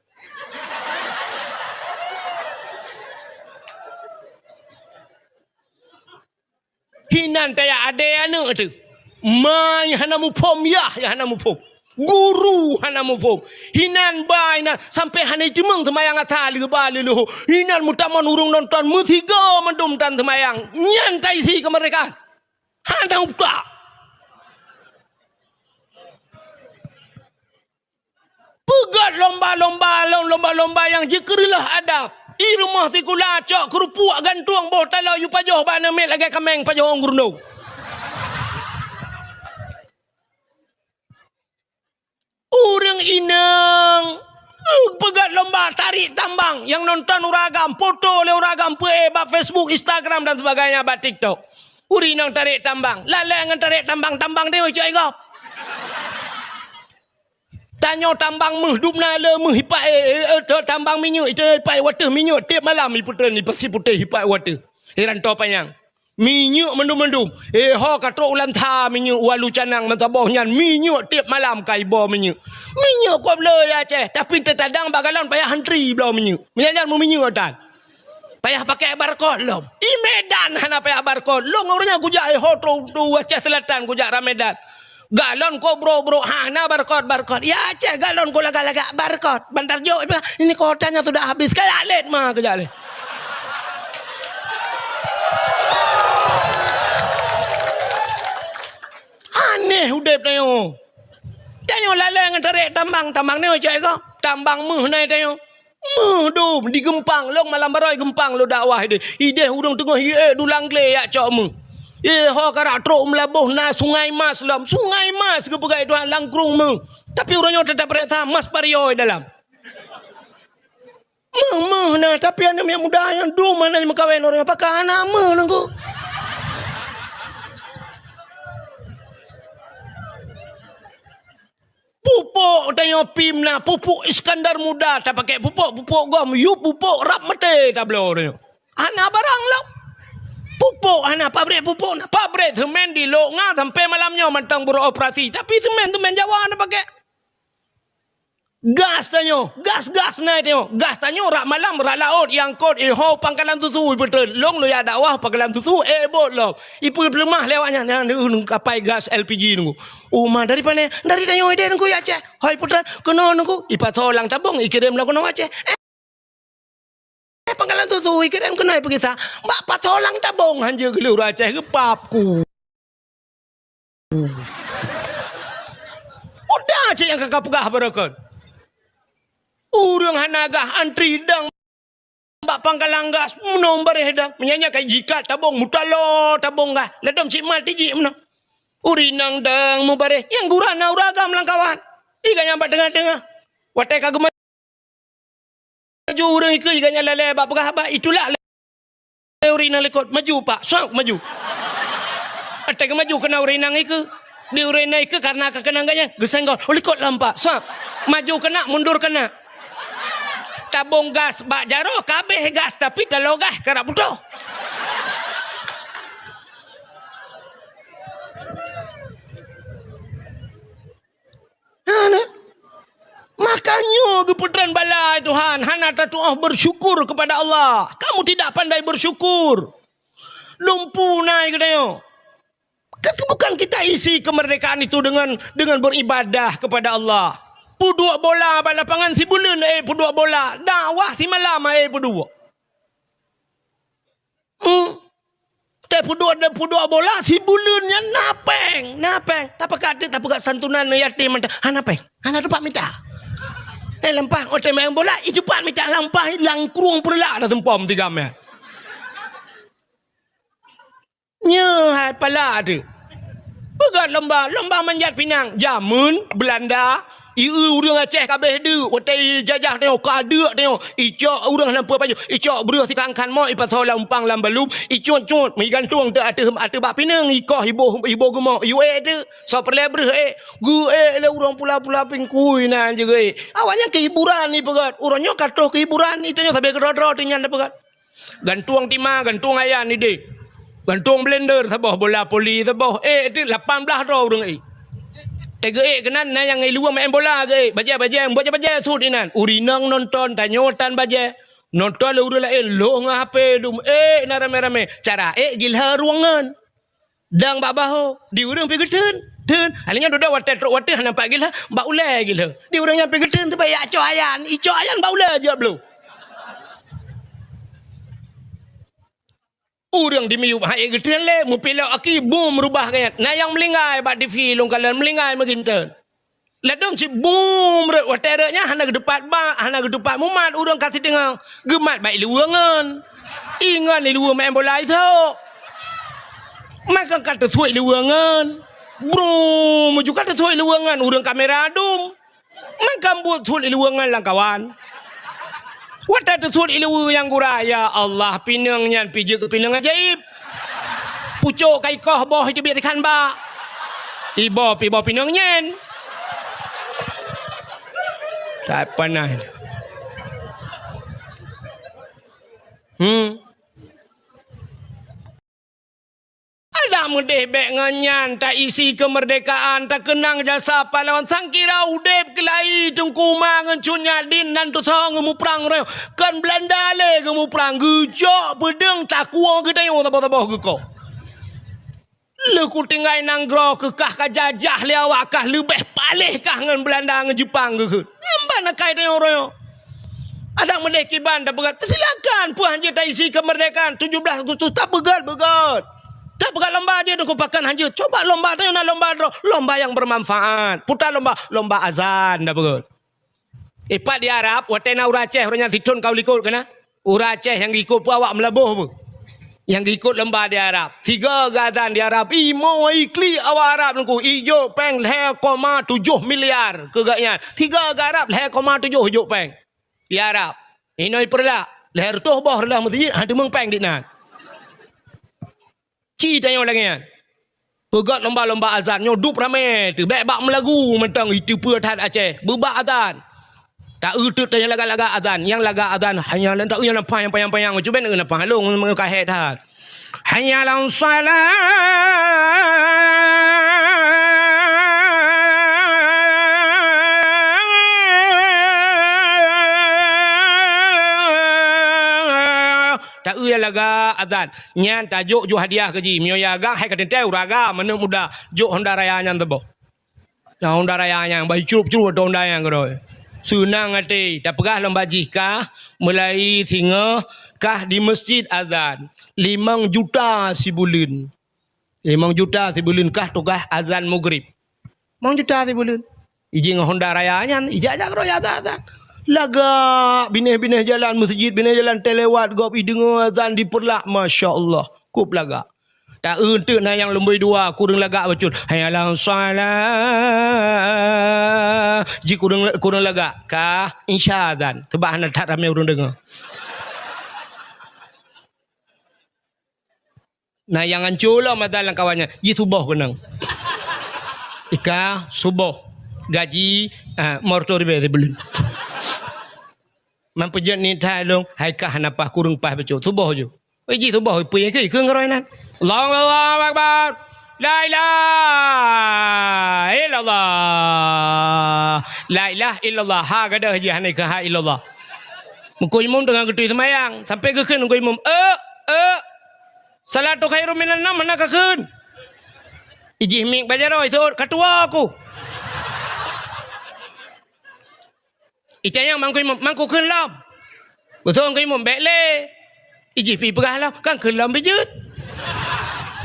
Hinan taya adé aneuk teuh. Ma nyang hana muphom, yah nyang hana muphom. Guru hana muphom. Hinan ba inan sampai hana jiteumeung seumayang asa leuba leuloh. Hinan meutamong ureuëng nonton meusigoe mandum tan seumayang. Nyan taisi kemerdekaan. Hana utak. Peugét lomba-lomba lom, lomba-lomba nyang jikeureuloh adab. I rumoh sikula cok keurupuk gantueng boh taloe yue pajoh bak aneuk miet lagée kaméng pajoh ôn gurundong. Ureuëng inong, eh, peugét lomba tarék tambang nyang nonton ureuëng agam, poto lé ureuëng agam peuék bak Facebook, Instagram dan sebagainya, bak TikTok. Ureuëng inong tarék tambang, lalée ngon tarék tambang, tambang deungon cok i gob. Tanyoe tambang méuh, dum na le méuh ipak, eh, eh, eh, tambang minyeuk, itu ipak wateuh minyeuk tiep malam, iputeuen, ipasi putéh ipak wateuh. Iranto panyang. Minyeuk mandum-mandum. Eh, ho ka trok u Lansa minyeuk, u Alu Canang meusaboh nyan minyeuk tiep malam ka iboh minyeuk. Minyeuk kok bloe ya Aceh, tapi teutadang bak galon payah antri bloe minyeuk. Meunyan nyan meuminyeuk tan. Payah pakai barcode lom. I Medan hana payah barcode. Lôn ureueng nyan kujak, eh, ho trok u Aceh Selatan kujak Ramedan. Galon kok brok-brok, hana barcode, barcode. Ya Aceh, galon kok lagak-lagak barcode. Bantar jok, ini kuotanya sudah habis. Kayak let ma kejak leh. Aneh udeb tanyoe. Tanyoe lalai ngon tarek tambang, tambang nyoe cok ego. Tambang méuh nai tanyoe. Méuh dum di Geumpang, lôn malam barô i Geumpang lôn dakwah ideh. Ideh ureueng teungoh ié dulang glé yak cok méuh. Eh, ho karak trok Meulaboh na Sungai Mas lom. Sungai Mas geupeugah Tuhan, langkrueng méuh. Tapi ureueng nyoe teutap reksa mas pario dalam. Méuh, méuh na, tapi aneuk miet muda nyang dum hana meukawen ureueng nyoe, pakon hana méuh nunggu. Pupuk tanyoe pim na, pupuk Iskandar Muda tapakèk, pupuk, pupuk gom, yue pupuk rab maté tabloe tanyoe. Hana barang lom. Pupuk hana, pabrik pupuk na, pabrik semen di Lhok Nga sampai malam nyoe mantong beroperasi, tapi semen, semen Jawa na pakèk. Gas tanyoe, gas-gas na tanyoe, gas tanyoe rab malam, rab laôt, iangkot, iho pangkalan susu, ipeutreun. Lôn lôn jak dakwah pangkalan susu, eh, bot lom. Ipeue peuleumah lewat nyan, nyan, uh, kapai gas L P G nunggu. Uma dari pane? Dari tanyoe ideh nunggu ya Aceh. Hoi putra, keunoe nunggu. Ipasoe lam tabong, ikirém lom keunoe Aceh. Eh, pangkalan susu, ikirém keunoe peugisa. Bak pasoe lam tabong, hanjeuet geuleuh ureueng Aceh geupap ku. Peue cit nyang ka kapeugah barokon? Ureueng hana gah antri dang bak pangkalan gas, meunoe bareh dang. Meunyan nyan ka jikat tabong, mutaloe tabong gah. Ladom cit mat tijik meunoe. Ureueng inong dang mubareh, nyang gura na ureueng agam lam kawan. Iga nyang bak teungoh-teungoh. Watèe ka geumaju ureueng ikeue, iga nyang lalè bak peugah haba, itulak lé ureueng inong likot, "Maju, Pak!" Sap, maju. Watèe geumaju keunan ureueng inong ikeue. Di ureueng inong ikeue kareuna ka keunan gobnyan, geusenggol, "Oh, likot lom, Pak!" Sap. Maju keunan, mundur keunan. Tabong gas bak jaroe, ka abéh gas, tapi taloe gas karap putôh. Hana. Maka nyoe geupeutreun bala, Tuhan, hana tatu'oh bersyukur kepada Allah. Kamu tidak pandai bersyukur. Lumpu na geutanyoe. Kan bukan kita isi kemerdekaan itu dengan, dengan beribadah kepada Allah. Peuduek bola bak lapangan sibuleuen, eh, peuduek bola. Dakwah simalam, eh, peuduek. Hmm. Teupeudok, teupeudok bola sibuleuen nyan na péng, na péng. Tapakat teuk, tapeugah santunan yatim mantong. Hana péng, hana teumpat mita. Eh, lampah, oh, teumèe bola, i teumpat mita lampah, langkrueng peureulak dah seumpom tigam nyan. Nyoe hai pala teuk. Peugah lomba, lomba manjat pinang. Jameun Beulanda, i eu ureueng Aceh ka abéh deuk, watèe ijajah tanyoe, ka deuk tanyoe, icok ureueng hana peue pajoh, icok breueh sikangkan mo, ipasoe lam umpang lam balum, icut-cut, meuigantung teuk ateueh, ateueh bak pineung, ikoh iboh, iboh geumok, iék teuk, soe peureulèe breueh ék, geuék lé ureueng pula-pula pingkui nan jeuet. Awaknyan keu hiburan ipeugöt, uroe nyoe ka troh keu hiburan, itanyoe sabe keudroe-droe teuk nyan tapeugöt. Gantueng tima, gantueng ayan ideh. Gantueng blender saboh, bola voli saboh. Eh, itu lapan blah droe ureueng eh. Teugeuk keunan na nyang i luwa main bola geuék. Bajèe-bajèe, bajèe-bajèe sut inan. Ureueng inong nonton, tanyoe tan bajèe. Nonton lé ureueng laén, lhôh ngon H P dum. Eh, na ramé-ramé. Cara eh gilha ruangan. Dang bak bahô, di ureueng pi geuteun, teun. Alinyan dudoe watèe trok watèe hana nampak gilha, bak ulèe gilha. Di ureueng nyan pi geuteun teubèe yak cok ayan, icok ayan bak ulèe jeuet bloe. Ureueng di miyueb hai geuteun lé, meupilok aki, bum, rubah geuh nyan. Na nyang meulinggai bak T V lôn kalon meulinggai meuginteun. Ladôm cit bum rot, watèe rot nyan hana geutupat bak, hana geutupat mumat, ureueng ka siteungoh geumat bak iluweue ngon. Ingon iluweue main bola isok. Maka ka teusuet iluweue ngon. Brum, maju ka teusuet iluweue ngon, ureueng kamera dum. Maka buet suet iluweue ngon lam kawan. Watèe teusuet iluweue nyang gura, ya Allah, pineung nyan pi jeuet keu pineung ajaéb. Pucôk ka ikoh boh iteubiet ikan bak. Iboh pi boh pineung nyan. That panas. Hmm. Adak meudeh bék ngon nyan, taisi keumeurdekaan, takeunang jasa pahlawan. Sang kira udeb keulayi Teungku Ma ngon Cut Nyak Dien nan tusoe geumuprang roh. Kon Beulanda lé geumuprang, geujok peudeueng takue geutanyoe saboh-saboh geuko. Lheueh kutinggai nanggroe keu kah ka jajah lé awak kah, leubeh paléh kah ngon Beulanda ngon Jeupang geukheun. Nyan ban akai tanyoe uroe nyoe. Adak meudeh kiban tapeugét, silakan, peue hanjeuet taisi keumeurdekaan tujoh blaih Agustus, tapeugét-peugét. Tapeugét lomba jeuet, Teungku, pakon hanjeuet. Coba lomba tanyoe na lomba droe, lomba nyang beumanfaat. Peue that lomba, lomba azan tapeugét. Ipat di Arab, watée na ureuëng Aceh, ureuëng nyan sithon ka u likot keunan. Ureuëng Aceh nyang geuikot peue awak meulaboh peue. Nyang geuikot lomba di Arab. Sigoe geuazan di Arab. Imo iklik awak Arab Teungku. Ijok péng lhée koma tujoh miliar keu gobnyan. Sigoe geuarab lhée koma tujoh ijok péng. Di Arab. Inoe ipeureulah. Lhée reutôh boh reuloh meuseujid, han teumeung péng dinan. Ci tanyoe lagée nyan. Peugét lomba-lomba azan nyoe dup ramé teuh, bék bak meulagu mantong, iteupeue that Aceh. Beubak azan. Taeu teuk tanyoe lagak-lagak azan. Nyang lagak azan, hanya lan taeu nyang nampah nyang panyang-panyang. Cuba na nampah lôn meunyoe ka hék that. Hayya 'alas shalah. Taeu nyang lagak azan. Nyan tajok ju hadiah keu jih. Meunyoe ya agam, hai ka teuntée ureuëng agam, aneuk muda, jok honda raya nyan teuboh. Nah, honda raya nyan, bah icrup-crup atau honda nyan keudroe. Seunang até, tapeugah lom bak jih kah, meulai singoh kah di meuseujid azan, limong juta sibuleuen. Limong juta sibuleuen kah tugaih azan mugrib. Limong juta sibuleuen. Iji ngon honda raya nyan, ijak-jak keudroe azan-azan. Lagak binéh-binéh jalan meuseujid, binéh jalan teulewat gob, ideungoe azan dipeurlak, masya Allah. Kop lagak. Taeu teuk na nyang lumboi dua, kureueng lagak bacut. Hayya 'alas shalah. Ji kureueng, kureueng lagak. Kah, insya azan. Teubak hana that ramé ureuëng deungoe. Na nyang anco lom azan lam kawan nyan, ji suboh keunong. Ika suboh gaji, ah, mortor ribée sibuleuen. Man peujeuet ni that lôn, hai kah hana paih, kureueng paih bacut. Suboh ju. Oi ji suboh, peue nyang keu, keu ngeuroi nan. Allahu, Allahu Akbar. La ilaha illallah. La ilaha illallah. Ha gadôh ji hana keu ha illallah. Meukeu imum teungoh geutui seumayang, sampai geukheun meukeu imum, "Eh, eh, salatu khairum minan naum," hana kakheun. Ijih mieng bak jaroe, iseuôt, "Ka tuwoe ku." Itanyong bak meukeu imum, "Man kukheun lom?" Beutôi meukeu imum, "Bék lé." Ijih pi peugah lom, "Kan kheun lom bijeuet."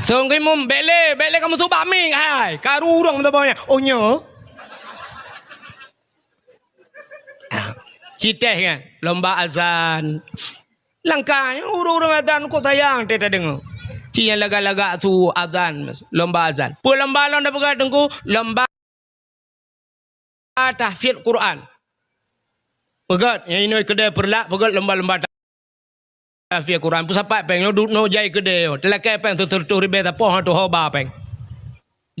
Song meukeu imum, "Bék lé, bék lé kamoe subak mieng, hai, karu ureuëng meusaboh nyan." "Oh, nyoe?" Ci teh nyan, lomba azan. Langkah nyan ureuëng-ureuëng azan kok sayang teh tadeungoe. Ci nyang lagak-lagak su azan, lomba azan. Peue lomba lom tapeugah Teungku? Lomba tahfiz Quran. Peugét, nyang inoe keudè Peureulak, peugét lomba-lomba tahfiz Quran. Peusapat péng, nyoe duek noe jai keudè nyoe. Teulakée péng sireutôh ribée sapoh, han tuho ba péng.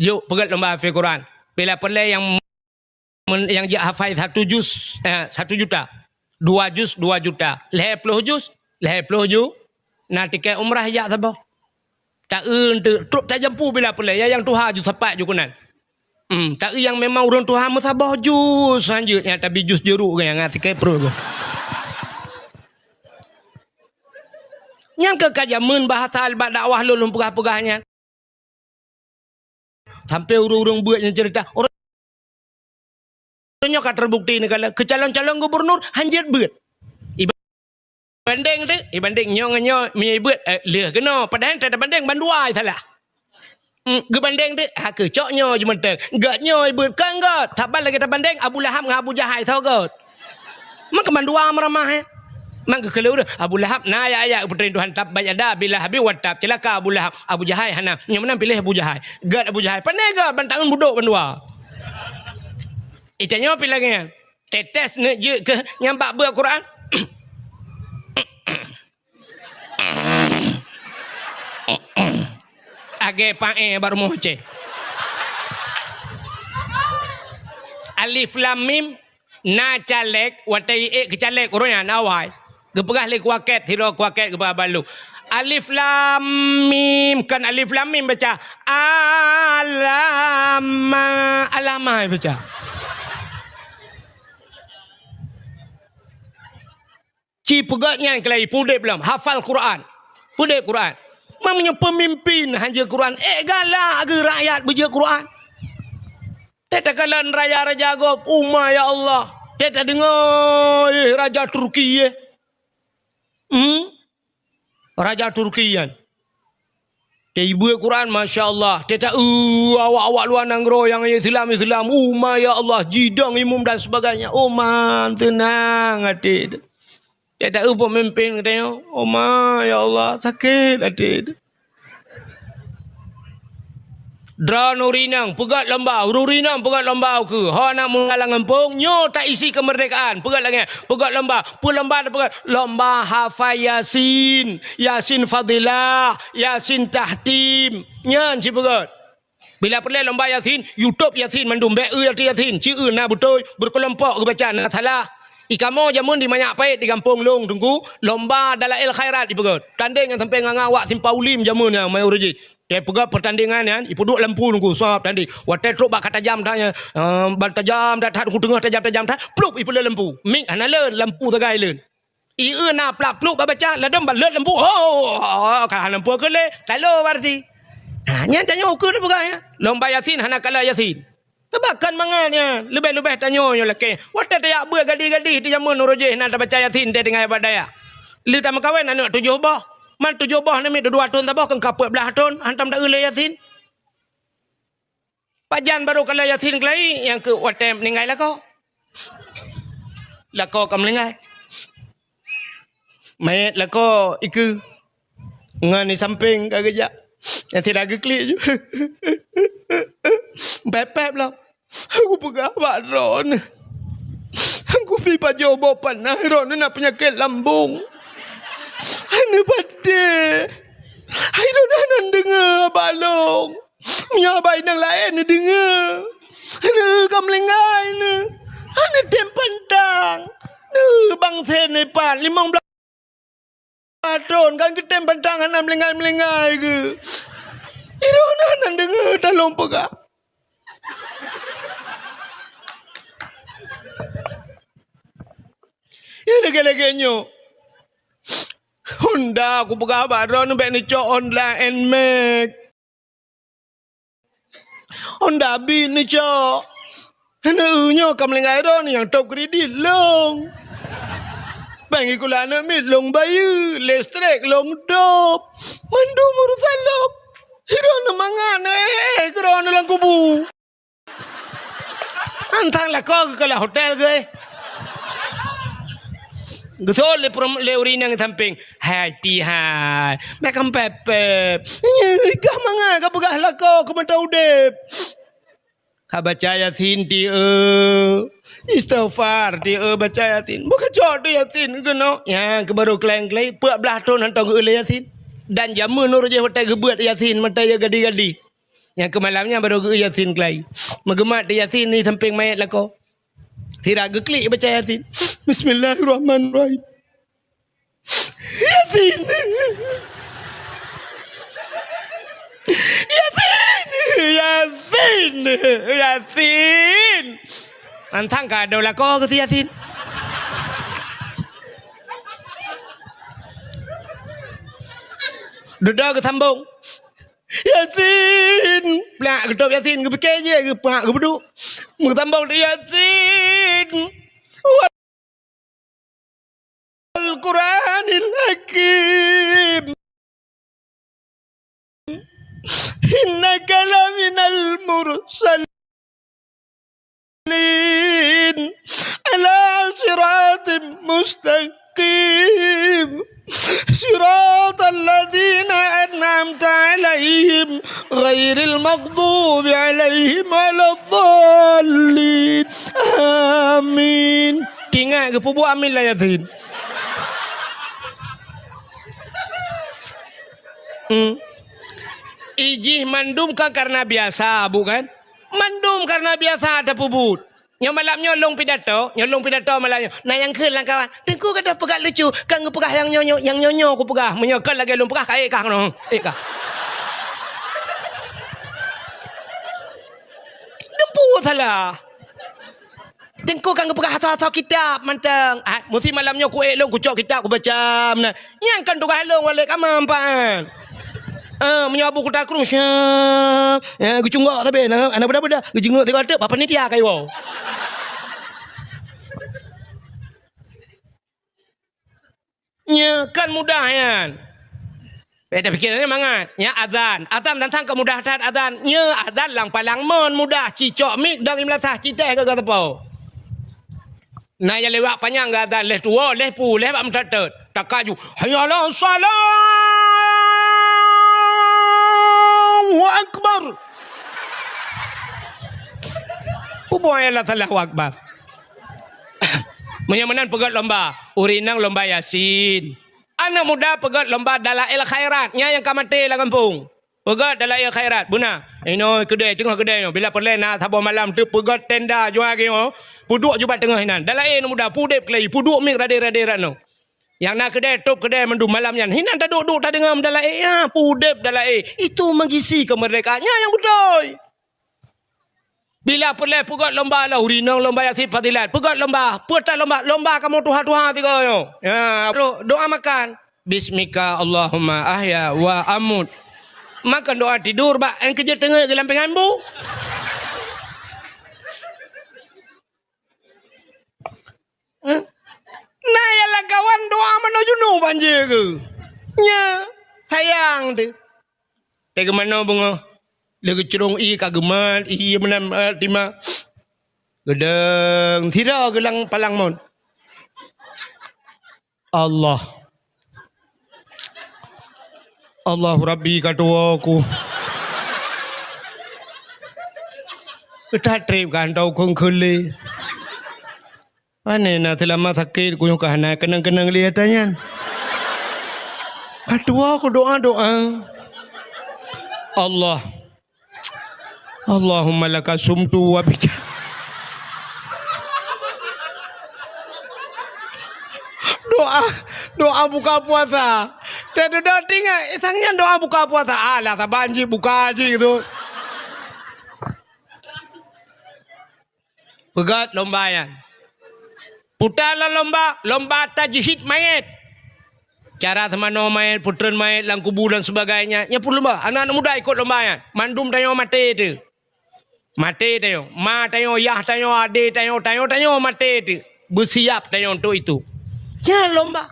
Jok, peugét lomba tahfiz Quran. Bila peureulée nyang men-, nyang jak hafai satu juz, eh, satu juta. Dua juz, dua juta. Lhée ploh juz, lhée ploh ju-, na tiket umrah jak saboh. Taeu teuk, trok tajampu bila peureulée, ya nyang tuha ju sapat ju keunan. Hmm, taeu nyang memang ureuëng tuha meusaboh juz hanjeuet, nyang tabi juz jeuruk nyang ngat tiket pruet. Nyan keuh ka jameun bahasa bak dakwah lôn, lôn peugah-peugah nyan. Sampai ureuëng-ureuëng beuet nyang cerita, ureuëng nyoe ka terbukti neukalon keu calon-calon gubernur hanjeuet beuet. Ibandeng teuk, ibandeng nyoe ngon nyoe, meunyoe beuet, eh, lheueh keunoe. Padahai tabandeng bandua salah. Hmm, geubandeng teuk, ha keucok nyoe jimeuteuk. Gét nyoe beuet kon gét. Saban lagée tabandeng Abu Lahab ngon Abu Jahai, soe gét. Meukeumandua meuramah, eh. Mangkeukheun lé ureuëng, Abu Lahab na ayat-ayat geupeuteuntèe Tuhan, "Tabbat yada Abi Lahabin wa tab." Ceulaka Abu Lahab, Abu Jahai hana. Nyang meunan piléh Abu Jahai. Gét Abu Jahai. Pané gét, ban taun budok bandua. Itanyoe pih lagée nyan. Tetes neuk jeuet keu nyang bak beuet Quran. Agée paé bak rumoh Aceh. Alif Lam Mim. Na caleg, watèe ék keu caleg, ureueng nyan awai. Geupeugah lé kuakét, sidroe kuakét geupeugah bak lôn, "Alif lam mim," kon alif lam mim baca. "Alama," alama baca. Ci peugét nyan keulai, peudeb lom, hafal Quran. Peudeb Quran. Meunyoe peumimpin hanjeuet Quran, ék galak geuh rakyat beujeuet Quran. Teuh takalon raja-raja gob, uma ya Allah. Teuh tadeungoe, eh, raja Turki, eh. Hmm? Raja Turki nyan. Teuh ibeuet Quran, masya Allah. Teuh ta-, eu, awak-awak luwa nanggroe nyang Islam-Islam, uma ya Allah, jidong imum dan sebagainya. Uma, teunang até teuh. Teuh ta-, eu, peumimpin geutanyoe, uma ya Allah, sakét até teuh. Droeneuh ureueng inong peugét lomba, ureueng inong peugét lomba ukeue. Ho na muda lam gampông, nyoe taisi keumeurdekaan, peugét lagèe nyan, peugét lomba. Peue lomba tapeugét? Lomba hafai Yasin, Yasin Fadilah, Yasin Tahtim. Nyan ci peugét. Bila peureulèe lomba Yasin, YouTube Yasin mandum, bèk eu Yasin, ci eu na beutôi, beukeulompok geubaca na salah. I kamoe jameun di Manyak Pait di gampông lôn Teungku, lomba Dalail Khairat ipeugét. Tandeng nyang sampoe ngon awak Simpang Ulim jameun nyan, mai ureueng jih. Teuh peugét peurtandingan nyan, ipeuduek lampu Teungku, sab tandeng. Watèe trok bak ka tajam that nyan, eh, ban tajam that, that Teungku, teungoh tajam-tajam that, plup ipeuleuet lampu. Mik hana leuet, lampu sagai leuet. I eu na plak-plup baca, ladôm ban leuet lampu. Oh, oh, oh, ka lampu keu lé, talo berarti. Ha, nyan tanyoe ukeue tapeugah nyan. Lomba Yasin hana kalon Yasin. Teubakon mangat nyan, leubeh-leubeh tanyoe nyoe lakèe. Watèe tajak beuet gadih-gadih di jameun uroe jih na tabaca Yasin teuh tinggai bak dayah. Lheueh tameukawen aneuk tujoh boh. Man tujoh boh namiet dua thôn saboh, keu ka peuet blah thôn, hantom ta-eu lé Yasin. Pajan barô kalon Yasin keulai, nyang keu watèe meuninggai lakoe. Lakoe ka meuninggai. Manyét lakoe ikeue. Ngon di sampéng ka geujak. Nyang sira geuklik ju. Pép-pép lom. Aku peugah bak droeneuh. Aku pi pajoh boh panas, droeneuh na peunyakét lambông. Hana patéh. Hai droeneuh hana deungö bak lôn. Meunyoe bak inong laén neudeungö, neueu ka meulinggai neuh, hana tem pantang. Neueu bangsa neupat limong blaih thôn kan geutem pantang hana meulinggai-meulinggai geuh. Iroh na nan deungö talông peugah. Ya lagèe-lagèe nyoe. Honda kupeugah bak droeneuh bèk neucok Honda Nmax. Honda Beat neucok. Hana eu nyoe ka meulinggai droeneuh nyang top kredit lôn. Péng sikula aneuk miet lôn bayeue, listrik lôn top. Mandum urusan lôn. Droeneuh mangat neuéh droeneuh lam kubu. Antang lakoe geukalon hotel geuh. Geusot lé peurum-, lé ureueng inong sampéng. Hai, tihai. Bèk kampèp-pèp. Nyoe, kah mangat ka peugah lakoe keu mata udép. Ka baca Yasin, tiyeu. Istighfar, tiyeu, baca Yasin. Bukon cok teuh Yasin keunoe. Nyan keuh barô kleng-kleng. Peuet blah thôn hantom geu-eu lé Yasin. Dan jameun uroe jih watèe geubeuet Yasin, mata jih gadi-gadi. Nyang keu malam nyan barô geu-eu Yasin keulai. Meugeumat teuh Yasin di sampéng manyét lakoe. Sira geuklik baca Yasin. Bismillahirrahmanirrahim. Yasin. Yasin. Yasin. Yasin. Antang ka adoe lakoe keu si Yasin. Dudoe geusambong. Yasin! Plak geutôb Yasin, geupike jih, geupeugah, geupeuduek. Meusambong di Yasin. Wal Qur'anil Hakim. Innaka laminal mursalin. Ala siratim mustaqim. Siratal ladzina an'amta 'alaihim ghairil maghdubi 'alaihim waladdallin. Amin. Teuingat geupeubuet amin lam Yasin. Hmm. Ijih mandum kan karena biasa, bukan? Mandum karena biasa tapeubuet. Nyoe malam nyoe lôn pidato, nyoe lôn pidato malam nyoe. Na nyang kheun lam kawan, "Teungku gadôh peugah lucu, ka geupeugah nyang nyoe nyoe, nyang nyoe nyoe kupeugah. Meunyoe kon lagèe lôn peugah, ka ék kah keunoe, ék kah." Dumpeue salah. Teungku ka geupeugah asoe-asoe kitab mantong. Ah, musti malam nyoe ku ék lôn kucok kitab kubaca meunan. Nyan kan tugaih lôn walek kama empat. Ah, meunyoe Abu Kuta Krueng, syah, eh, geucunggok sabe na, ana beda-beda, geujeungok sigoe teuk, bak panitia ka iwoe. Nya kan mudah nyan. Eh, tapi kira mangat. Nya azan. Azan tantang kemudah that azan. Nya azan lam palang mon mudah. Cicok mik dong imlasah citeh ke gatepo. Na ya lewat panyang ke azan leh tuwo, leh pu, leh bak meutet-tet. Takaju. Hayya 'alas shalah. Allahu akbar. Ubo ya la salah Allahu akbar. Meunyoe meunan peugöt lomba, ureueng inong lomba Yasin. Aneuk muda peugöt lomba dalail khairat, nyan nyang ka maté lam gampông. Peugöt dalail khairat, beuna. Inoe keudè, teungoh keudè nyoe. Bila peureulèe na saboh malam teupeugöt tenda jual lagèe nyoe, peuduek ju bak teungoh inan. Dalail aneuk muda, peudép keulai, peuduek mic radé-radé rot nyoe. Nyang na keudè, tôb keudè mandum malam nyan. Hinan taduek-duek tadeungoe dalail, ya, peudép dalail. Itu mengisi kemerdekaan. Nyan nyang beutôi. Bila peureulèe peugöt lomba lah, ureueng inong lomba Yasin fadilat, peugöt lomba, peue that lomba, lomba kamoe tuha-tuha tiga nyoe. Ya, terus doa makan. Bismika Allahumma ahya wa amut. Makan doa tidur bak, eh, keujeuet teungeut geulam pingan bu. Eh? Na ya lakawan doa manoe junub banjir ke? Nya, sayang deh. Teuka manoe beungoh. Lé geucurông ié ka geumat, ié meunan, eh, tima. Geudong, sira geulang palang mot. Allah. Allahu Rabbi ka tuwoe ku. That trép ka hantom kheun-kheun lé. Pane na seulama sakét ku nyoe ka hana keunong-keunong lé ata nyan. Ka tuwoe ku doa-doa. Allah. Allahumma laka sumtu wa bika. Doa, doa buka puasa. Teududoe tingat, sang nyan doa buka puasa. Alah, saban jih buka jih tu. Peugöt lomba nyan. Puta lom lomba, lomba tajhid mayét. Cara seumanoe mayét, peutreun mayét lam kubu dan sebagainya. Nyan pun lomba. Aneuk-aneuk muda ikot lomba nyan. Mandum tanyoe maté teuh. Maté tanyoe. Ma tanyoe, yah tanyoe, adé tanyoe, tanyoe, tanyoe maté teuh. Beusiap tanyoe untuk itu. Nyan lomba.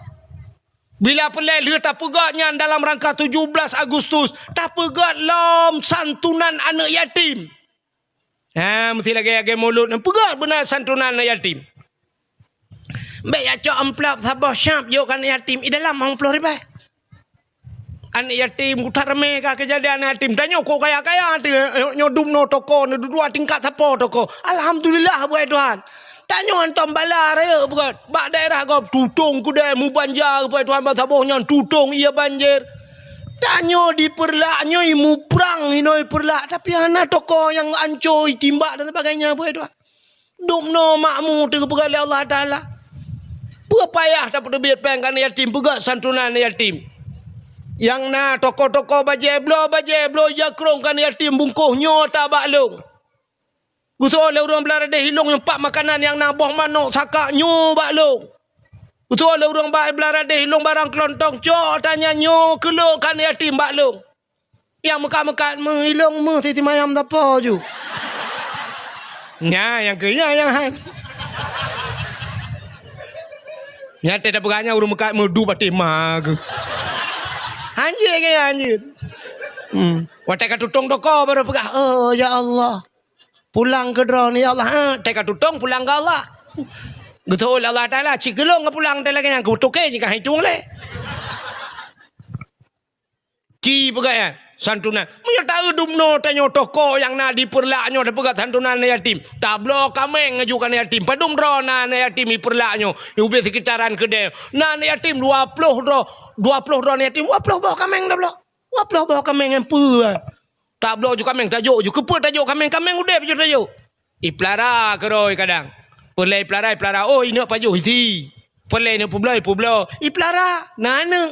Bila peureulèe lheueh tapeugöt nyan dalam rangka tujuh belas Agustus, tapeugöt lom santunan aneuk yatim. Ha, meusti lagèe-lagèe mulod nyan peugöt beuna santunan aneuk yatim. Bèk jak cok amplop saboh syap jok keu aneuk yatim, i dalam limong ploh ribèe. Aneuk yatim, ku that ramé ka keujadian aneuk yatim. Tanyoe kok kaya-kaya teuh, nyoe dumnoe toko, nyoe dua tingkat sapo toko. Alhamdulillah, buet Tuhan. Tanyoe hantom bala rayeuk beugöt. Bak daerah gob tutong keudè mubanja, rupa Tuhan, ban saboh nyan tutong ié banjir. Tanyoe di Peureulak nyoe muprang inoe Peureulak, tapi hana toko nyang anco itimbak dan sebagainya, buet Tuhan. Dumnoe makmu teuh geupeugah lé Allah Taala. Peue payah tapeuteubiet péng keu aneuk yatim, peugöt santunan aneuk yatim. Nyang na toko-toko bajèe bloe, bajèe bloe, ija krông keu aneuk yatim bungkôh nyoe ata bak lôn. Geusoe lé ureueng Beularang Deh Ilong nyang pak makanan nyang na boh manok saka nyoe bak lôn. Geusoe lé ureueng ba-, Beularang Deh Ilong barang keulontong cok ata nyan nyoe keu lôn keu aneuk yatim bak lôn. Nyang meukat-meukat meuh ilong meuh siti mayam sapo ju. Nya nyang keu nya nyang han. Nya teuh tapeugah nyan ureueng meukat meuh du baté ma geuh. Hanjeuet ke hanjeuet. Hmm. Watèe ka tutong toko baru peugah, "Oh ya Allah. Pulang keu droeneuh ya Allah." Ha, teuh ka tutong pulang keu Allah. Geutoh lé Allah Taala, cit keu lôn ka pulang teuh lagèe nyan, keu toke jih ka hitung lé. Ci peugah nyan, santunan. Meunyoe taeu dumnoe tanyoe toko nyang na di Peureulak nyoe tapeugah santunan aneuk yatim. Tabloe kaméng laju keu aneuk yatim. Padum droe na aneuk yatim di Peureulak nyoe. Di ubé sekitaran keudè. Na aneuk yatim dua ploh droe. Dua ploh droe aneuk yatim. Dua ploh boh kaméng tabloe. Dua ploh boh kaméng nyan peue? Tabloe ju kaméng tajok ju. Keupeue tajok kaméng? Kaméng udép ju tajok. Ipeulara keudroe kadang. Peureulée ipeulara, ipeulara. Oh, ineuk pajoh isi. Peureulée ineuk peubloe, ipubloe. Ipeulara, na aneuk.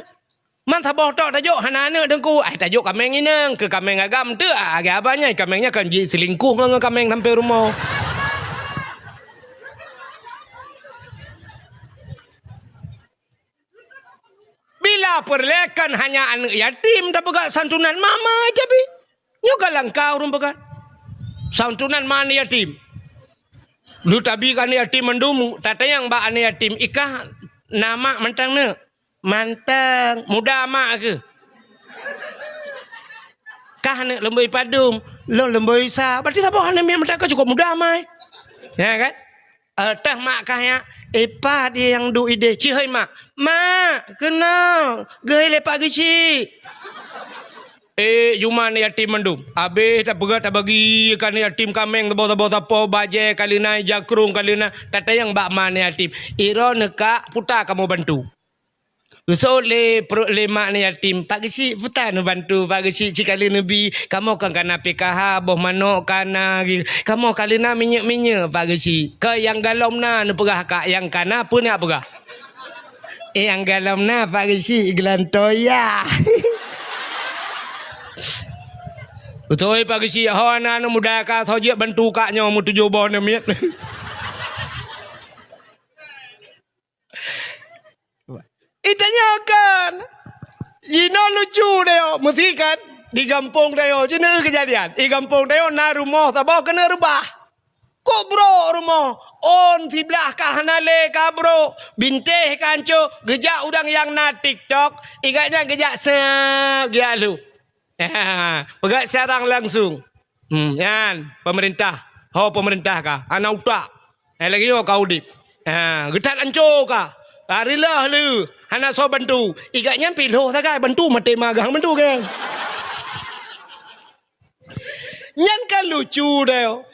Man saboh tok tajok hana aneuk teungku. Ai tajok kaméng inong, keu kaméng agam teuk. Ah, lagée abah nyan, kaméng nyan kan jiselingkuh ngon, ngon kaméng sampai rumoh. Bila peureulée kan hanya aneuk yatim tapeugah santunan mama tapi. Nyoe ka langka ureuëng peugah. Santunan ma aneuk yatim. Lu tabi ka aneuk yatim mandum, tatanyong bak aneuk yatim, "Ikah na mak mantong neuk?" "Mantong." "Muda mak keuh?" "Kah neuk leumboi padum?" "Lôn leumboi sa." Berarti saboh aneuk miet mantong ka cukup muda mai. Ya kan? Eh, teuh mak kah nyak, "Eh, pat nyang duek ideh?" "Cihôi mak." "Mak, keunoe, geuhôi lé Pak Geuchik." Eh, juma aneuk yatim mandum. Abéh tapeugah tabagi ka aneuk yatim kaméng saboh-saboh sapo, bajée ka leunan, jakrong ka leunan, tatanyong bak ma aneuk yatim. "Iroe neukak puta kamoe bantu." Geuseuôt lé pruet lé mak aneuk yatim, "Pak Geuchik, puta neubantu, Pak Geuchik, cikali neubi, kamoe kan kana P K H, boh manok kana, kamoe ka leunan minyeuk-minyeuk, Pak Geuchik." Keu nyang galom na neupeugah kak nyang kana peue nak peugah? Eh, nyang galom na, Pak Geuchik, geulantoe ya. Beutôi, Pak Geuchik, ho na aneuk muda ka, soe jeuet bantu kak nyoe meutujoh boh aneuk miet. Itanyoe kan. Jinoe lucu deh, meusi kan? Di gampông deh, jinoe keujadian. Di gampông deh na rumoh saboh keuneuk reubah. Kok brok rumoh? Ôn siblah ka hana lé ka brok, bintéh ka ancô, geujak ureuëng nyang na TikTok, igat nyan geujak seup, geujak lheueh. Peugah secara langsung. Hmm, nyan, pemerintah. Ho pemerintah ka, hana utak. Eh, lagée nyoe ka udeb. Ha, geuthat ancô ka. Ka rilah lé, hana soe bantu. Igat nyan pih lhoh sagai bantu maté magang bantu kan. Nyan kan lucu deh.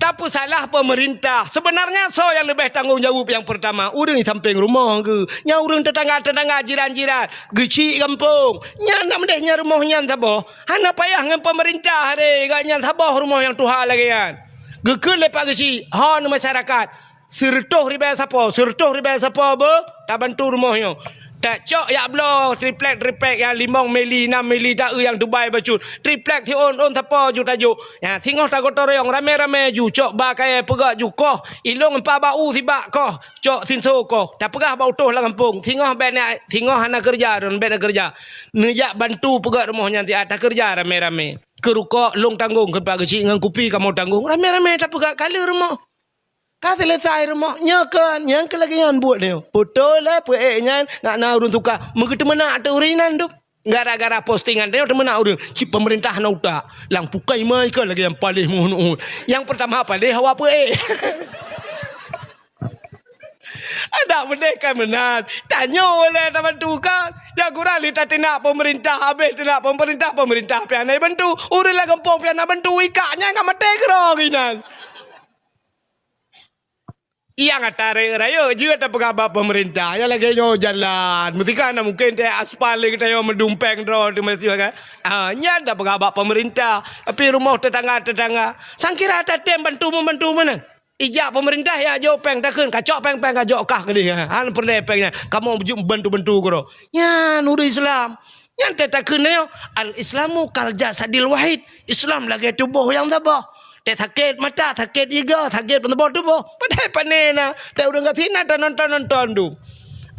Tapeusalah pemerintah. Sebenarnya soe nyang leubeh tanggong jaweueb nyang pertama? Ureuëng di sampéng rumoh geuh. Nyan ureuëng tetangga-tetangga, jiran-jiran. Geuchik gampông. Nyan na meudeh nyan rumoh nyan saboh. Hana payah ngon pemerintah deh. Gak nyan saboh rumoh nyang tuha lagée nyan. Geukheun lé Pak Geuchik, ho neu masyarakat. Sireutôh ribée sapo, sireutôh ribée sapo beuh, tabantu rumoh nyoe. Tacok yak bloe triplek-triplek nyang limong mili, nam mili, taeu nyang Dubai bacut. Triplek siôn-ôn sapo ju tajok. Nyan, singoh tagotong royong ramé-ramé ju, cok ba kayée peugah ju koh, ilong empa bak u sibak koh, cok sinso koh. Tapeugah bak utôh lam gampông, singoh bék na, singoh hana keureuja, droen bék na keureuja. Neujak bantu peugah rumoh nyan siat, takeureuja ramé-ramé. Keu rukok lôn tanggong, keu Pak Geuchik ngon kupi kamoe tanggong. Ramé-ramé tapeugah ka lheueh rumoh. Ka seuleusai rumoh, nyoe kon, nyang keu lagée nyan buet nyoe. Beutôi lé peuék nyan, ngat na ureuëng tuka, meugeuteumeuna ateueh ureuëng inan dum. Gara-gara postingan nyoe teumeuna ureuëng, cit pemerintah na utak. Lam pukai mai ka lagée nyang paléh muhun-uhun. Nyang pertama paléh hawa peuék. Adak beudeh kan meunan. Tanyoe lé tabantu kan. Nyang kurang lé tateunak pemerintah, habéh teunak pemerintah, pemerintah pian na bantu. Ureuëng lam gampông pian na bantu, ikak nyan ka maté keurong inan. Nyang ata rayeuk-rayeuk jeuet tapeugah bak pemerintah, nyang lagée nyoe jalan, meusikan na mungken teuh aspal lé geutanyoe meudumpéng droe teuh meusiwa kan. Ah, nyan tapeugah bak pemerintah, tapi rumoh tetangga-tetangga, sangkira tatem bantu-membantu meunan. Ijak pemerintah ya jok péng takheun, kacok péng-péng kajok kah keudeh, han peureulée péng nyan, kamoe jeuet bantu-bantu keudroe. Nyan ureuëng Islam. Nyan teuh takheun nyoe, "Al-Islamu kal jasadil wahid." Islam lagée tuboh nyang saboh. Teuh sakét mata, sakét iga, sakét saboh tuboh. Padahai pané na, teuh ureuëng gasien na tanonton-nonton dum.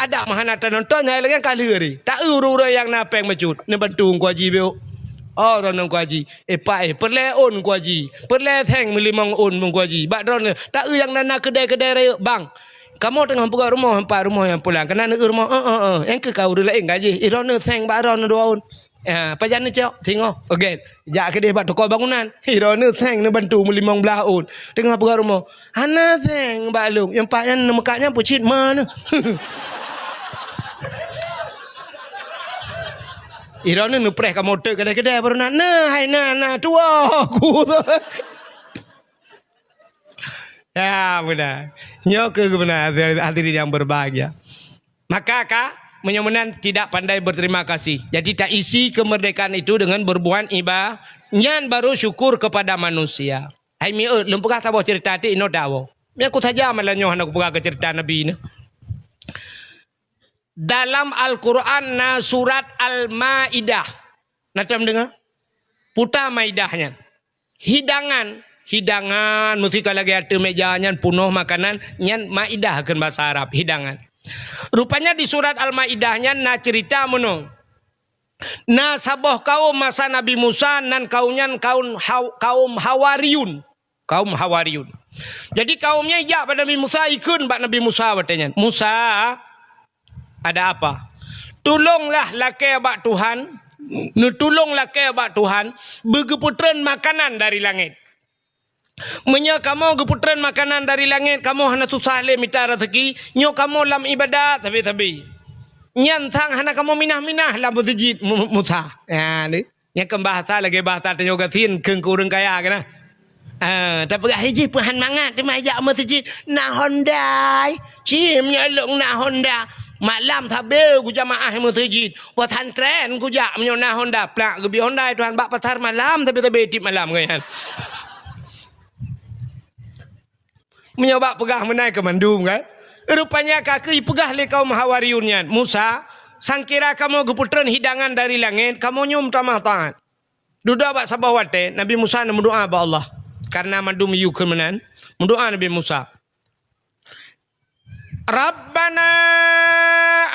Adak meuhana tanonton, hai lagée ka lheueh ri. Taeu ureuëng-ureuëng nyang na péng bacut, neubantu Teungku Haji bék. Oh, droeneuh Teungku Haji. Eh, pak eh, peureulée ôn Teungku Haji. Peureulée seng meulimong ôn Teungku Haji. Bak droeneuh, taeu nyang na, na keudai-keudai rayeuk bang. Kamoe teungoh peugah rumoh, empat rumoh nyang pulang. Keunan neueu rumoh, eh, eh, eh. Nyang keu ka ureuëng laén gaji. Ih, droeneuh seng bak droeneuh dua ôn. Ya, pajan neucok, singoh. Oke. Jak keudeh bak toko bangunan. Ih, droeneuh seng neubantu meulimong blaih ôn. Teungoh peugah rumoh. Hana seng bak lôn. Nyang pak nyan neumeukat nyan peucit ma neuh. Ih, droeneuh neupreh kamoe teuk keudai-keudai baru na. Nah, hai na, na tuwoe ku. Ya, beuna. Nyoe keuh beuna, hadirin yang berbahagia. Maka ka, meunyoe meunan tidak pandai berterima kasih. Jadi, taisi kemerdekaan itu dengan berbuat iba-, nyan baru syukur kepada manusia. Hai miet, lôn peugah saboh ceurita tik inoe tawoe. Meunyo kusaja malam nyoe hana kupeugah keu ceurita Nabi nyoe. Dalam Al-Quran na surat Al-Maidah. Na tom deungoe? Puta Maidah nyan. Hidangan, hidangan, meusika lagèe ateueh meja nyan peunoh makanan, nyan maidah kheun basa Arab, hidangan. Rupanya di surat Al-Maidah nyan na ceurita meunoe. Na saboh kaum masa Nabi Musa, nan kaum nyan kaum Haw-, kaum Hawariyun. Kaum Hawariyun. Jadi kaum nyan ijak bak Nabi Musa, ikheun bak Nabi Musa watèe nyan, "Musa, ada apa? Tulonglah lakèe bak Tuhan, neutulong lakèe bak Tuhan, beu geupeutreun makanan dari langèt. Meunyo kamoe geupeutreun makanan dari langèt, kamoe hana susah lé mita raseuki, nyoe kamoe lam iébadat sabe-sabe. Nyan sang hana kamoe minah-minah lam meuseujid Mu-, Musa." Nyan. Nyan kheun bahasa lagèe bahasa tanyoe gasien kheun keu ureueng kaya keunan. Ah, tapeugah, "Hijih peuhan mangat teuma jak meuseujid na Honda. Cim nyoe lôn na Honda. Malam sabe kujamaah meuseujid. Pesantren kujak meunyoe na Honda." Plak geubri Honda Tuhan bak pasar malam sabe-sabe tiep malam keunan. Meunyoe bak peugah meunan keu mandum kan. Rupanya ka keuh ipeugah lé kaum Hawariyun nyan, "Musa, sangkira kamoe geupeutreun hidangan dari langèt, kamoe nyoe meutamah taat." Dudoe bak saboh watèe, Nabi Musa neumeudoa bak Allah. Kareuna mandum yue kheun meunan, meudoa Nabi Musa, "Rabbana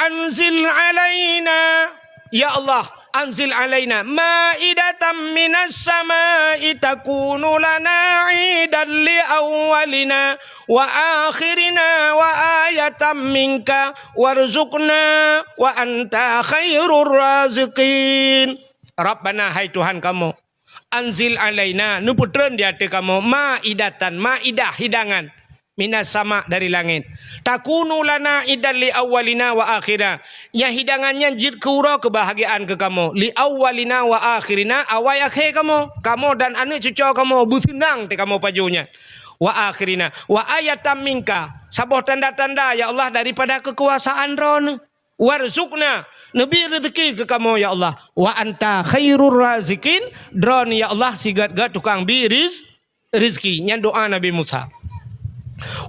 anzil alaina." Ya Allah, anzil alaina maidatan minas samai takunu lana idan li awwalina wa akhirina wa ayatan minka warzuqna wa anta khairur raziqin. Rabbana, hai Tuhan kamoe, anzil alaina, neupeutreun di ateueh kamoe, maidatan, maidah, hidangan, minas sama, dari langèt. Takunu lana idan li awwalina wa akhirina. Nyang hidangan nyan jeuet keu uroe keubahgiaan keu kamoe. Li awwalina wa akhirina, awai akhé kamoe. Kamoe dan aneuk cucoe kamoe beuseunang teuh kamoe pajoh nyan. Wa akhirina. Wa ayatan minka. Saboh tanda-tanda, ya Allah, daripada keukuasaan Droeneuh. Warzuqna, neubi reuzeki keu kamoe, ya Allah. Wa anta khairur raziqin, Droeneuh, ya Allah, sigét-gét tukang bi riz-, rezeki. Nyan doa Nabi Musa.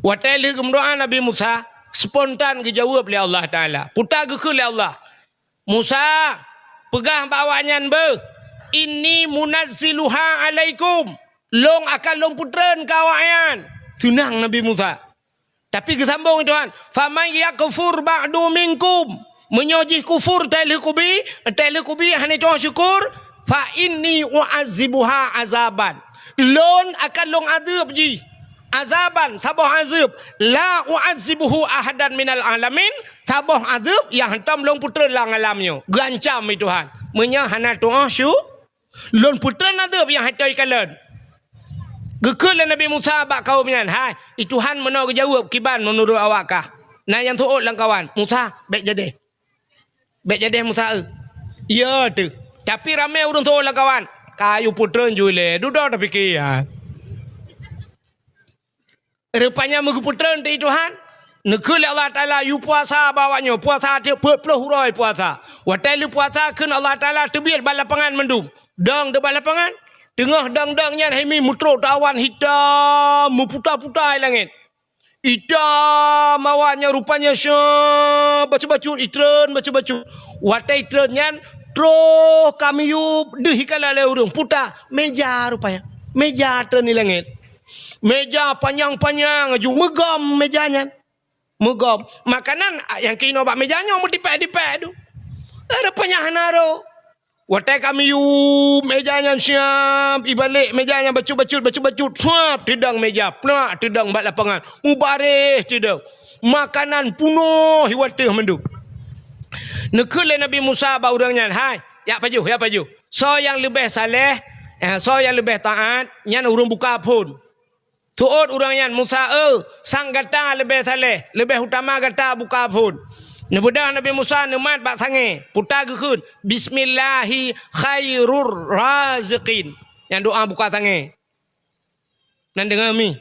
Watèe lheueh geumeudoa Nabi Musa, spontan geujaweueb lé Allah Taala. Peue ta geukheun lé Allah, "Musa, peugah bak awaknyan beuh, inni munazziluha alaikum, lôn akan lôn peutreun keu awaknyan." Seunang Nabi Musa. Tapi geusambong Tuhan, "Faman yakfur ba'du minkum." Meunyoe jih kufur teuh lheueh kubi, teuh lheueh kubi hana tu'oh syukur, "fa inni u'adzibuha azaban." Lôn akan lôn azeueb jih. Azaban, saboh azeueb. "La u'adzibuhu ahadan minal alamin." Saboh azeueb nyang hántom lôn peutreun lam alam nyoe. Geuancam lé Tuhan. Meunyoe hana tu'oh syu-, Lôn peutreun azeueb nyang hana ikalon. Geukheun lé Nabi Musa bak kaum nyan, "Hai, i Tuhan meunoe geujaweueb kiban meunurot awak kah? Na nyang seuôt lam kawan, 'Musa, bèk jadeh. Bèk jadeh Musa eu.'" "Iya teuh. Tapi ramé ureueng seuôt lam kawan." "Ka yue peutreun ju ilèe, dudoe tapike, ha." Rupanya meugeupeutreun teuh i Tuhan, neukheun lé Allah Taala yue puasa bak awak nyoe, puasa tiep peuet ploh uroe puasa. Watèe lheueh puasa kheun Allah Taala teubiet bak lapangan mandum. Dong di bak lapangan, teungoh dong-dong nyan hai mi meutrok teuh awan hitam meuputa-puta i langèt. Hitam awan nyan rupanya syeh bacut-bacut, itreun bacut-bacut. Watèe itreun nyan troh ka miyueb deuh ikalon lé ureueng puta, meja rupanya. Meja treun i langèt. Meja panyang-panyang laju meugom meja nyan. Meugom. Makanan nyang keunoe bak meja nyoe meutipèk-tipèk tu. Rupanya hana rôh. Watèe ka miyueb meja nyan siab, ibalek meja nyan bacut-bacut, bacut-bacut, suab teudong meja, plak teudong bak lapangan. Mubareh teudong. Makanan peunoh iwat teuh mandum. Neukheun lé Nabi Musa bak ureueng nyan, "Hai, jak pajoh, jak pajoh. Soe nyang leubeh saleh, eh, soe nyang leubeh taat, nyan ureueng buka phon." Seuôt ureueng nyan, "Musa eu, sang gata leubeh saleh, leubeh utama gata buka phon." Neubeudôh Nabi Musa neumat bak sangè, peue ta geukheun, "Bismillahi khairur raziqin." Nyan doa buka sangè. Na deungö mi?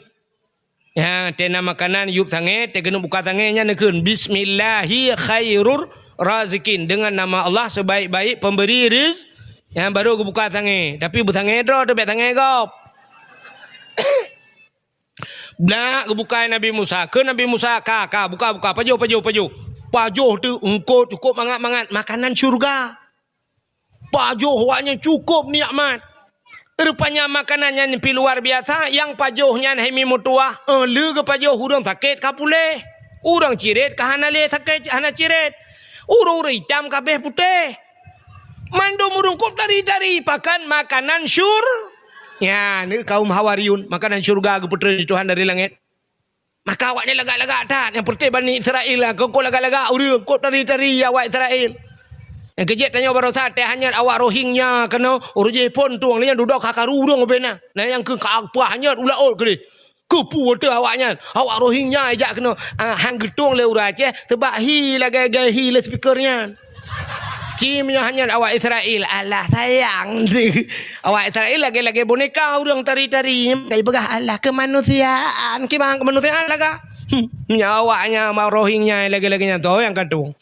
Ya, teuh na makanan yub sangè, teuh keuneuk buka sangè nyan neukheun, "Bismillahi khairur raziqin." Dengan nama Allah sebaik-baik pemberi riz-, nyan baru geubuka sangè. Tapi beusangè droe teuh, bèk sangè gob. Blak geubuka Nabi Musa. Keu Nabi Musa, "Ka, ka, buka, buka. Pajoh, pajoh, pajoh." Pajoh teuk eungkôt cukôp mangat-mangat. Makanan syeuruga. Pajoh awaknyan cukôp nikmat. Rupanya makanan nyan pih luar biasa, nyang pajoh nyan hai meutuwah, eh, le geupajoh ureuëng sakét ka puléh. Ureuëng cirét ka hana lé sakét, hana cirét. Ureuëng-ureuëng itam ka abéh putéh. Mandum ureuëng kôb tari-tari, pakon makanan syur-, nyan, kaum Hawariyun, makanan syeuruga geupeutreun lé Tuhan dari langét. Maka awaknyan lagak-lagak that, nyang peureté Bani Israel lah, keu lagak-lagak ureuëng, kôb tari-tari awak Israel. Nyang keujeuet tanyoe barosa teuh hanyot awak Rohingya keunoe, ureuëng jih phon tueng, nyan dudoe ka karu ureuëng ubé na. Na nyang keu ka pah hanyot u laôt keudeh. Keupeue teuh awaknyan, awak Rohingya ijak keunoe, ah, han geutueng lé ureuëng Aceh, teubak hi lagée-lagée hi lé speaker nyan. Ci meunyoe hanyot awak Israel, alah sayang. Awak Israel lagée-lagée boneka ureuëng tari-tari. Kai peugah alah keumanusiaan, kiban keumanusiaan laga. Hmm, nyan awaknyan ma Rohingya lagée-lagée nyan tu nyang ka tueng.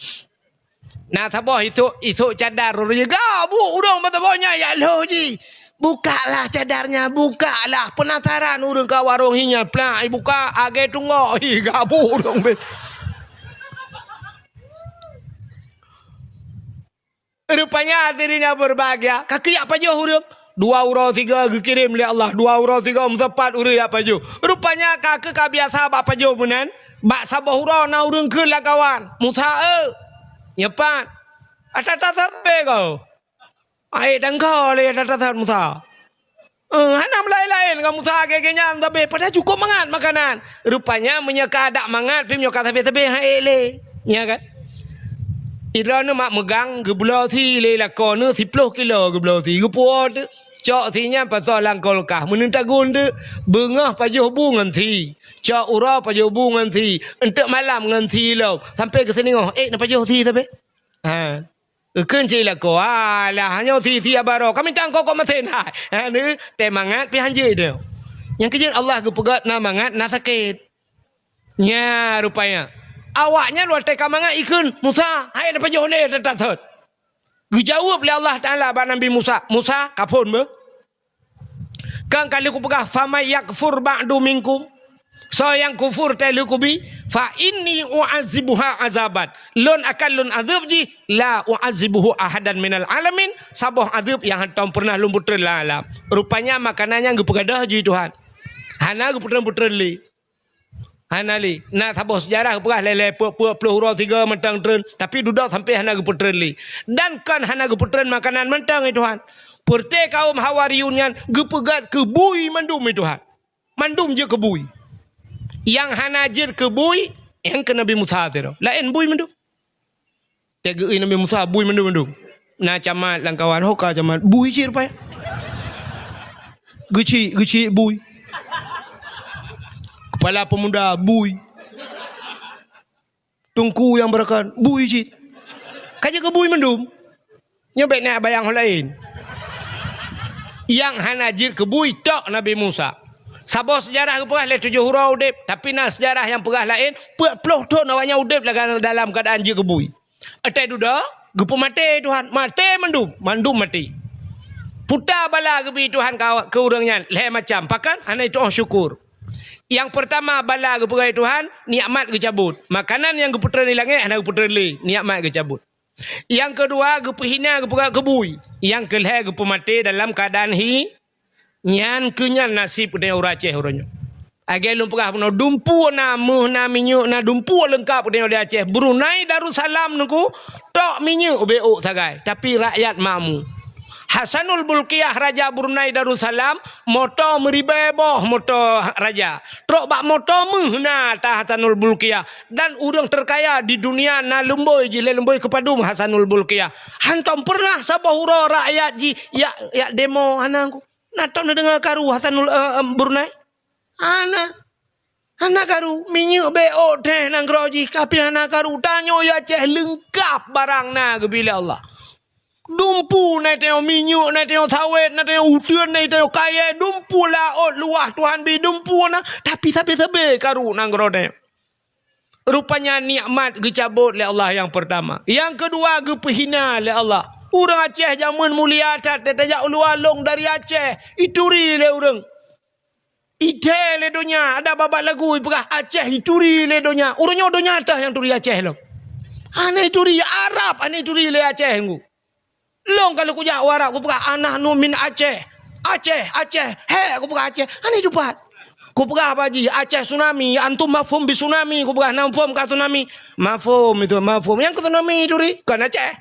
Na saboh isok, isok cadar ureuëng gabuk ureuëng meusaboh nyan yak lhôh jih. "Bukaklah cadarnya, bukaklah." Penasaran ureuëng ka warong hi nyan, plak ibuka, agée tunggok hi gabuk ureuëng beh. Rupanya hadirin yang berbahagia, ka keuyak pajoh ureuëng. Dua uroe sigoe geukirém lé Allah, dua uroe sigoe meusapat ureuëng yak pajoh. Rupanya ka keu ka biasa bak pajoh meunan, bak saboh uroe na ureuëng kheun lam kawan, "Musa, eu, nyoe pat, ata-ata sabe kau." Aé tangka lé ata-ata Musa. Eh, hana meulaén-laén ngon Musa lagée nyan sabe, padahai cukôp mangat makanan. Rupanya meunyoe ka adak mangat, pih meunyoe ka sabe-sabe han ék lé. Nya kan? Idroeneuh mak meugang geubloe sie lé lakoe neuh siploh kilo geubloe sie, geupuwoe teuk. Cok sie nyan pasoe lam kulkas, meuneun tagun teuk, beungoh pajoh bu ngon sie. Cok uroe pajoh bu ngon sie, eunteuk malam ngon sie lom, sampoe keu seuningoh ék neupajoh sie sabe. Ha. Geukheun cit lakoe, "Alah, nyoe sie-sie baroe, ka mita eungkôt-eungkôt masen hai." Ha, neu, teumangat pih han jeuet nyoe. Nyang keujeuet Allah geupeugét na mangat, na sakét. Nya rupanya. Awaknyan watée ka mangat ikheun, "Musa, hai neupajoh lé that-that thot." Geujaweueb lé Allah Taala bak Nabi Musa, "Musa, ka phon beuh?" Kan ka lheueh kupeugah, "Faman yakfur ba'du minkum," soe nyang kufur teuh lheueh kubi, "fa inni u'azibuha azaban," lôn akan lôn azeueb jih, "la u'azibuhu ahadan minal alamin," saboh azeueb nyang hántom peureunah lôn peutreun lam alam. Rupanya makanan nyan geupeugadôh jih Tuhan. Hana geupeutreun-peutreun lé. Hana lé. Na saboh seujarah geupeugah lé-lé peuet-peuet ploh uroe sigoe mantong treun, tapi dudoe sampoe hana geupeutreun lé. Dan kon hana geupeutreun makanan mantong, ya Tuhan. Peureté kaum Hawariyun nyan geupeugét keu bui mandum, ya Tuhan. Mandum jeuet keu bui. Nyang hana jeuet keu bui, nyang keu Nabi Musa sidroe. Laén bui mandum. Teugeui Nabi Musa bui mandum-mandum. Na camat lam kawan, "Ho ka camat?" "Bui cit rupanya." Geuchik, geuchik bui. Kepala pemuda bui. Teungku nyang beurakan bui cit. Ka jeuet keu bui mandum. Nyoe bék na bayang ho laén. Nyang hana jeuet keu bui tok Nabi Musa. Saboh seujarah geupeugah lé tujoh uroe udeb, tapi na seujarah nyang peugah laén, peuet ploh thon awaknyan udeb lam, dalam keuadaan jeuet keu bui. Watée dudoe, geupeumaté Tuhan, maté mandum, mandum maté. Puta bala geubi Tuhan ka, keu ureuëng nyan, lhée macam, pakon hana jituoh syukur. Nyang peurtama bala geupeugah Tuhan, nikmat geucabot. Makanan nyang geupeutreun di langét hana geupeutreun lé, nikmat geucabot. Nyang keudua, geupeuhina, geupeugah keu bui. Nyang keulhée, geupeumaté dalam keuadaan hi-, nyan keuh nyan naseb geutanyoe ureuëng Aceh uroe nyoe. Lagée lôn peugah bunoe, dumpeue na, méuh na, minyeuk na, dumpeue leungkab geutanyoe di Aceh. Brunei Darussalam nungku, tok minyeuk ubé ôk sagai, tapi rakyat makmu. Hasanul Bolkiah, Raja Brunei Darussalam, moto meuribée boh moto raja. Trok bak moto méuh na ata Hasanul Bolkiah. Dan ureuëng terkaya di dunia na lumboi jih lé lumboi keupadum Hasanul Bolkiah. Hántom peureunah saboh uroe rakyat jih jak, jak demo hana. Na tom neudeungoe karu Hasanul, eh, em, Brunei? Hana. Hana karu. Minyeuk bék ôk teuh nanggroe jih, tapi hana karu. Tanyoe ya Aceh leungkab barang na geubi lé Allah. Dumpeue na tanyoe, minyeuk na tanyoe, sawét na tanyoe, uteuen na tanyoe, kayée, dumpeue laôt luwah Tuhan bi dumpeue na, tapi sabe-sabe karu nanggroe tanyoe. Rupanya nikmat geucabot lé Allah nyang peurtama. Nyang keudua geupeuhina lé Allah. Ureuëng Aceh jameun mulia that, tajak u luwa lôn dari Aceh, ituri lé ureuëng. Ithèe lé donya, ada babah lagu ipeugah Aceh ituri lé donya. Uroe nyoe donya teuh nyang turi Aceh lom. Hana ituri Arab, hana ituri lé Aceh ngku. Lôn ka lheueh kujak u Arab, kupeugah, "Ana nu min Aceh." "Aceh, Aceh." "He," kupeugah, "Aceh." Hana itupat. Kupeugah bak jih, "Aceh tsunami, antum mafhum bi tsunami." Kupeugah, "Na mafhum ka tsunami?" "Mafhum itu, mafhum." Nyang keu tsunami turi, kon Aceh.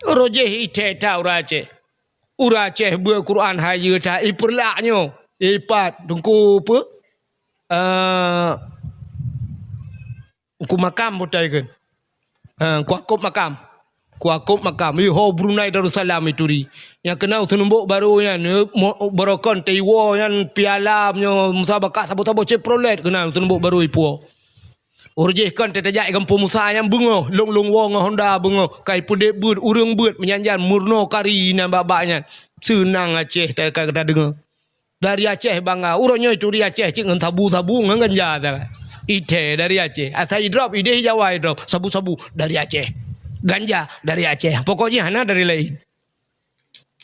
Uroe jéh ithèe that ureueng Aceh. Ureueng Aceh beuet Quran hayeue that, ipeurlak nyoe. Ipat, teungku peue? Eh, Teungku Makam beutai kheun. Ha, Teungku Yakub Makam. Teungku Yakub Makam. Iho Brunei Darussalam ituri. Nyang keunan u Seunumbok Barô nyan, eh, mo-, barokon teuiwoe nyan piala meunyoe musabaqah saboh-saboh Chevrolet keunan u Seunumbok Barô ipuwoe. Uroe jéh kon teuh tajak i Gampông Musa nyan beungoh, lôn-lôn woe ngon Honda beungoh, ka ipeudeh beuet, ureueng beuet meujan-jan meurunoe kari inan bak-bak nyan. Seunang Aceh ta-, ka tadeungoe. Dari Aceh bangga, uroe nyoe ituri Aceh cit ngon sabu-sabu ngon ganja ta. Ithèe dari Aceh, asai idrop, ideh Jawa idrop, sabu-sabu dari Aceh. Ganja dari Aceh, pokok jih hana dari laén.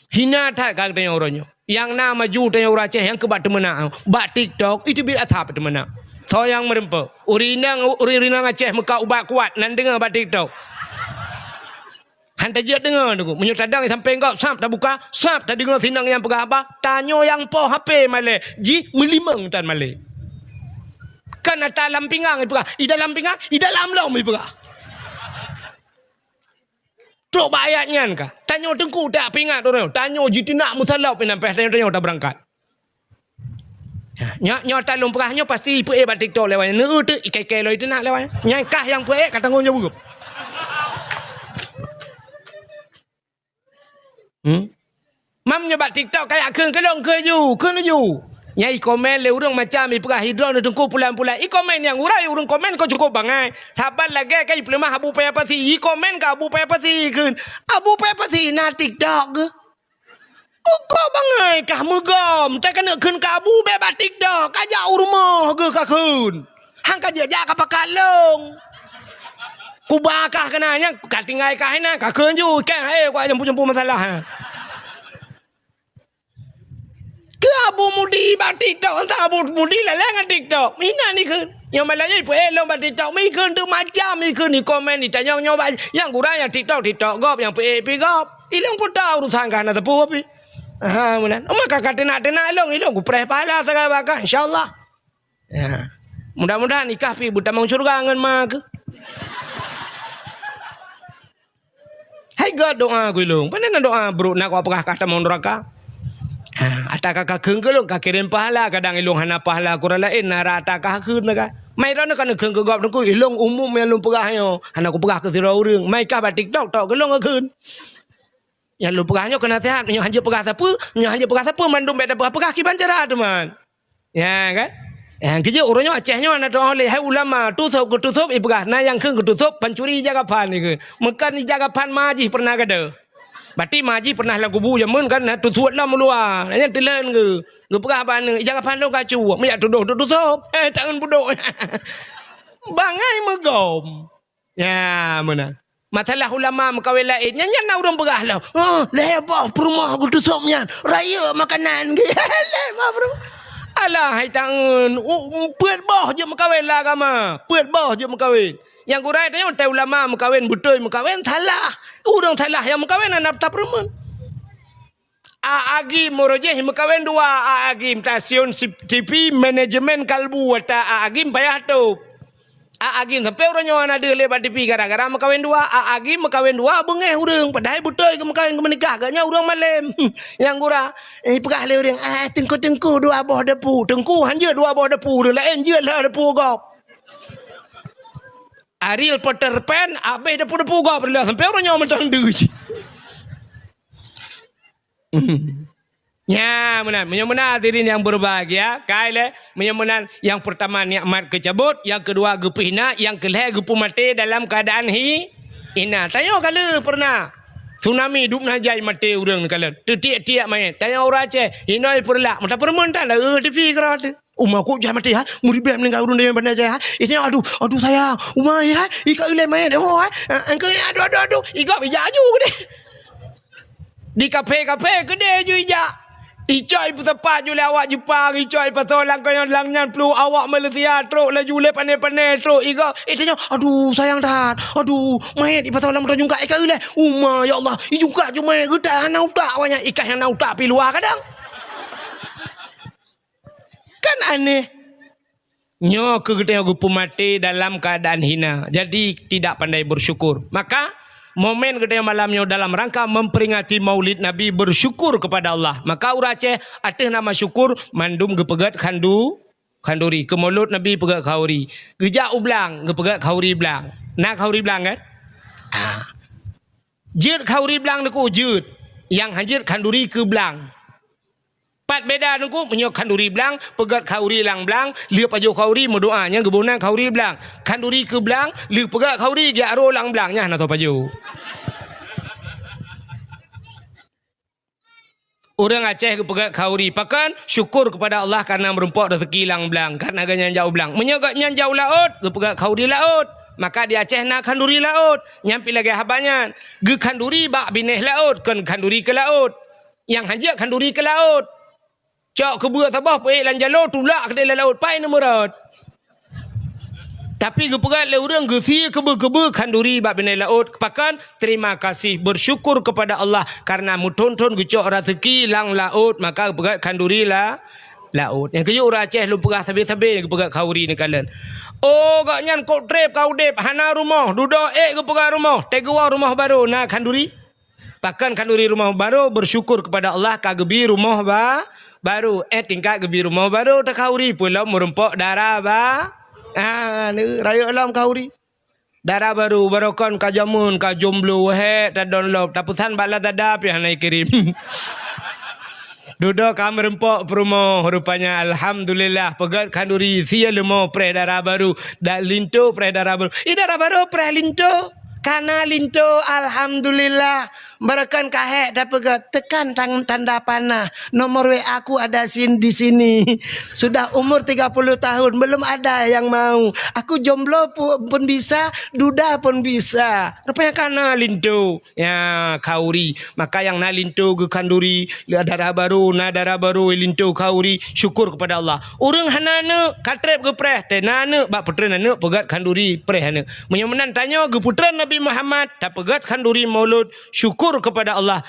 Hina that ka geutanyoe uroe nyoe. Nyang na maju tanyoe ureueng Aceh nyang keu bak teumeunak. Bak TikTok, iteubiet asab teumeunak. Soe nyang meureumpok? Ureueng inong, ureueng inong Aceh meukat ubat kuat, nan deungoe bak TikTok. Han tajeuet deungoe, Teungku. Meunyoe tadong sampéng gob, sab tabuka, sab tadeungoe sinong nyang peugah haba, tanyoe nyang po H P malèe, jih meulimong tan malèe. Kan ata lam pingang ipeugah, i dalam pingang, i dalam lom ipeugah. Trok bak ayat nyan ka. Tanyoe Teungku tak peuingat ureueng. Tanyoe jiteunak meusalop inan pih tanyoe, tanyoe tabeurangkat. Nyoe, nyoe ata lôn peugah nyoe pasti ipeuék bak TikTok lewat nyan. Neu-eu teuk ikai-kai lom iteunak lewat nyan. Nyan kah nyang peuék ka tanggong jaweueb. Hmm? Mam nyoe bak TikTok kayak kheun keulong keu ju, kheun ju. Nyang ikomen lé ureueng macam ipeugah idroe neu Teungku pulan-pulan. Ikomen nyang urai ureueng komen kok cukup bangai. Saban lagèe ka ipeuleumah Abu Paya Pasi. Ikomen ka Abu Paya Pasi kheun. Abu Paya Pasi na TikTok geuh. Uko bangai kah meugom, teuka neuk kheun ka Abu bèk bak TikTok, ka jak u rumoh geuh ka kheun. Han ka jeuet jak ka pakat lông. Kuba kah keunan, nyang ka tinggai kah inan, ka kheun ju, kèe hai, kujampu-jampu masalah. Keu Abu Mudi bak TikTok, entah Abu Mudi lalèe ngon TikTok. Inan ikheun. Nyang malam nyoe ipeuék lôn bak TikTok, mi kheun teuk macam, mi kheun di komen, di tanyong nyoe bak, nyang gura nyang TikTok, TikTok gob, nyang peuék, peuék gob. Ilôn peue tao urusan ka hana teupeu pih. Ha, meunan. Uma ka, ka teunak-teunak ilôn, ilôn kupreh pahala sagai bak kah, insya Allah. Ya. Mudah-mudahan ikah pih beutamong syeuruga ngon ma keuh. Hai gèt doa keu ilôn. Pane na doa brok na kok peugah ka tamong nuraka. Ha, ata ka, ka kheun keu lôn, ka kirém pahala, kadang ilôn hana pahala keu ureueng laén, na rata ka kheun ka. Mai droeneuh ka neukheun keu gob Teungku, ilôn umum nyang lôn peugah nyoe, hana kupeugah keu sidroe ureueng. Mai kah bak TikTok, tok keu lôn kheun. Nyang lôn peugah nyoe keu naseuhat, nyoe hanjeuet peugah sapeue, nyoe hanjeuet peugah sapeue, mandum bèk tapeugah-peugah kiban cara teuma. Ya kan? Nyang keujeuet uroe nyoe Aceh nyoe na tu'oh lé hai ulama, tusôb keu tusôb ipeugah, na nyang kheun keu tusôb pancuri ija kafan ikheun. Meukan ija kafan ma jih pernah gada. Berarti ma jih pernah lam kubu jameun kan na tusôb lam luwa. Nyan teuleuen geu. Geupeugah bak aneuk, ija kafan lôn ka cuek, meujak tudoh tusôb. Eh, tangan budok. Bangai meugom. Ya, meunan. Masalah ulama meukawen laén, nyan, nyan na ureueng peugah lom. "Oh, lhèe boh peurumoh geutusôb nyan, rayeuk makanan." Lhèe boh peurumoh. Alah, hai tangeun, u-, peuet boh jeuet meukawen lam agama. Peuet boh jeuet meukawen. Nyang gura tanyoe, ulama meukawen, beutôi meukawen, salah. Ureueng salah nyang meukawen hana tapeureumeun. A Agim uroe jéh meukawen dua, A Agim stasiun si-, T V manajemen kalbu ata A Agim payah tôb. A Agim sampoe uroe nyoe hana deuh lé bak T V gara-gara meukawen dua. A Agim meukawen dua beungéh ureueng, padahai beutôi geumeukawen geumeunikah geuh nyan ureueng malém. Nyang gura, eh, peugah lé ureueng, "Ah, teungku-teungku dua boh depu." Teungku han jeuet dua boh depu, ureueng laén jeuet lhèe depu gob. Ariel Peter Pan, abéh depu-depu gob lheueh sampoe uroe nyoe mantong deuh. Nya, meunan. Meunyoe meunan hadirin yang berbahagia, kai lé, meunyoe meunan yang pertama nikmat keucabot, yang kedua geupeuhina, yang keulhèe geupeumaté dalam keadaan hi-, hina. Tanyoe ka lheueh pernah. Tsunami dub na jai maté ureueng kalon. Teutiek-tiek manyét. Tanyoe ureueng Aceh, hinoe peureulak. Meuta peureumeun tan, eh, T V keudroe teuh. Uma kok jai maté, ha? Meuribèe meuninggai ureueng di bandar jai, ha? Ijak, aduh, aduh sayang. Uma, ya, ha? Ika ilèe manyét, oh, ha? Eh, engkau, aduh, aduh, aduh. Igop ijak aju keudéh. Di kafe-kafe keudéh ju ijak. Icok ipeusapat ju lé awak Jepang, icok ipasoe lam kayong lam nyan pluek awak Malaysia trok laju lé pané-pané trok iga. Eh, tanyoe, aduh, sayang that. Aduh, manyét ipasoe lam moto jungkat, eh, ka ilée. Uma, ya Allah, ijungkat ju manyét geutak hana utak awak nyan, ikah nyang na utak pi luwa kadang. Kan aneh. Nyoe keuh geutanyoe geupeumaté dalam keuadaan hina, jadi tidak pandai bersyukur. Maka, momen geutanyoe malam nyoe dalam rangka memperingati Maulid Nabi, bersyukur kepada Allah. Maka ureuëng Aceh ateueh nama syukur, mandum geupeugét khandu-, khanduri. Keu Maulud Nabi peugét khauri. Geujak u blang, geupeugét khauri blang. Na khauri blang kan? Ah. Jeuet khauri blang teungku, jeuet. Nyang han jeuet khanduri keu blang. Pat beda teungku, meunyoe khanduri blang, peugét khauri lam blang, lheueh pajoh khauri meudoá, nyan geuboh nan khauri blang. Khanduri keu blang, lheueh peugét khauri, geujak rô lam blang, nyan hana soe pajoh. Ureuëng Aceh geupeugét khauri, pakon? Syukur kepada Allah karena meurumpok rezeki lam blang, karena gobnyan jak u blang. Meunyoe gobnyan jak u laôt, geupeugét khauri laôt. Maka di Aceh na khanduri laôt, nyan pi lagée haba nyan. Geukhanduri bak binéh laôt, kon khanduri keu laôt. Nyang han jeuet khanduri keu laôt. Cok keubeue saboh peuék lam jaloe, tulak keudéh lam laôt, pai neumeurot. Tapi geupeugét lé ureuëng geusie keubeue-keubeue khanduri bak binéh laôt, pakon? Terima kasih, bersyukur kepada Allah karena meuthon-thon geucok rezeki lam laôt, maka geupeugét khanduri la-, laôt. Nyang keujeuet ureuëng Aceh lôn peugah sabe-sabe geupeugét khauri neukalon. Oh, gobnyan kok treb ka udeb, hana rumoh, dudoe ék geupeugét rumoh, teugeuwoe rumoh barô, na khanduri? Pakon khanduri rumoh barô, bersyukur kepada Allah ka geubi rumoh ba-, barô. Eh, tingkat geubi rumoh barô, takhauri peulom meurumpok dara ba-, ah, ni, rayeuk lom khauri. Dara barô, barokon ka jameun, ka jomblo, wahé, tadon lom, tapeusan bak Lazada pih hana ikirém. Dudoe ka meurumpok peurumoh, rupanya alhamdulillah, peugét khanduri, sie leumo preh dara barô, dan linto preh dara barô. Ih, dara barô preh linto. Kana linto, alhamdulillah. Barokon ka hék tapeugét, tekan tang-, tanda panah. Nomor W A ku ada sin-, di sini. Sudah umur tiga puluh tahun, belum ada yang mau. Aku jomblo pu-, pun bisa, duda pun bisa. Rupanya kana linto. Ya, khauri. Maka nyang na linto geukhanduri, le dara barô, na dara barô linto khauri, syukur kepada Allah. Ureuëng hana aneuk, ka treb geupreh, teuh na aneuk, bak peutreun aneuk peugét khanduri preh aneuk. Meunyoe meunan tanyoe geupeutreun Nabi Muhammad, tapeugét khanduri maulud, syukur kepada Allah.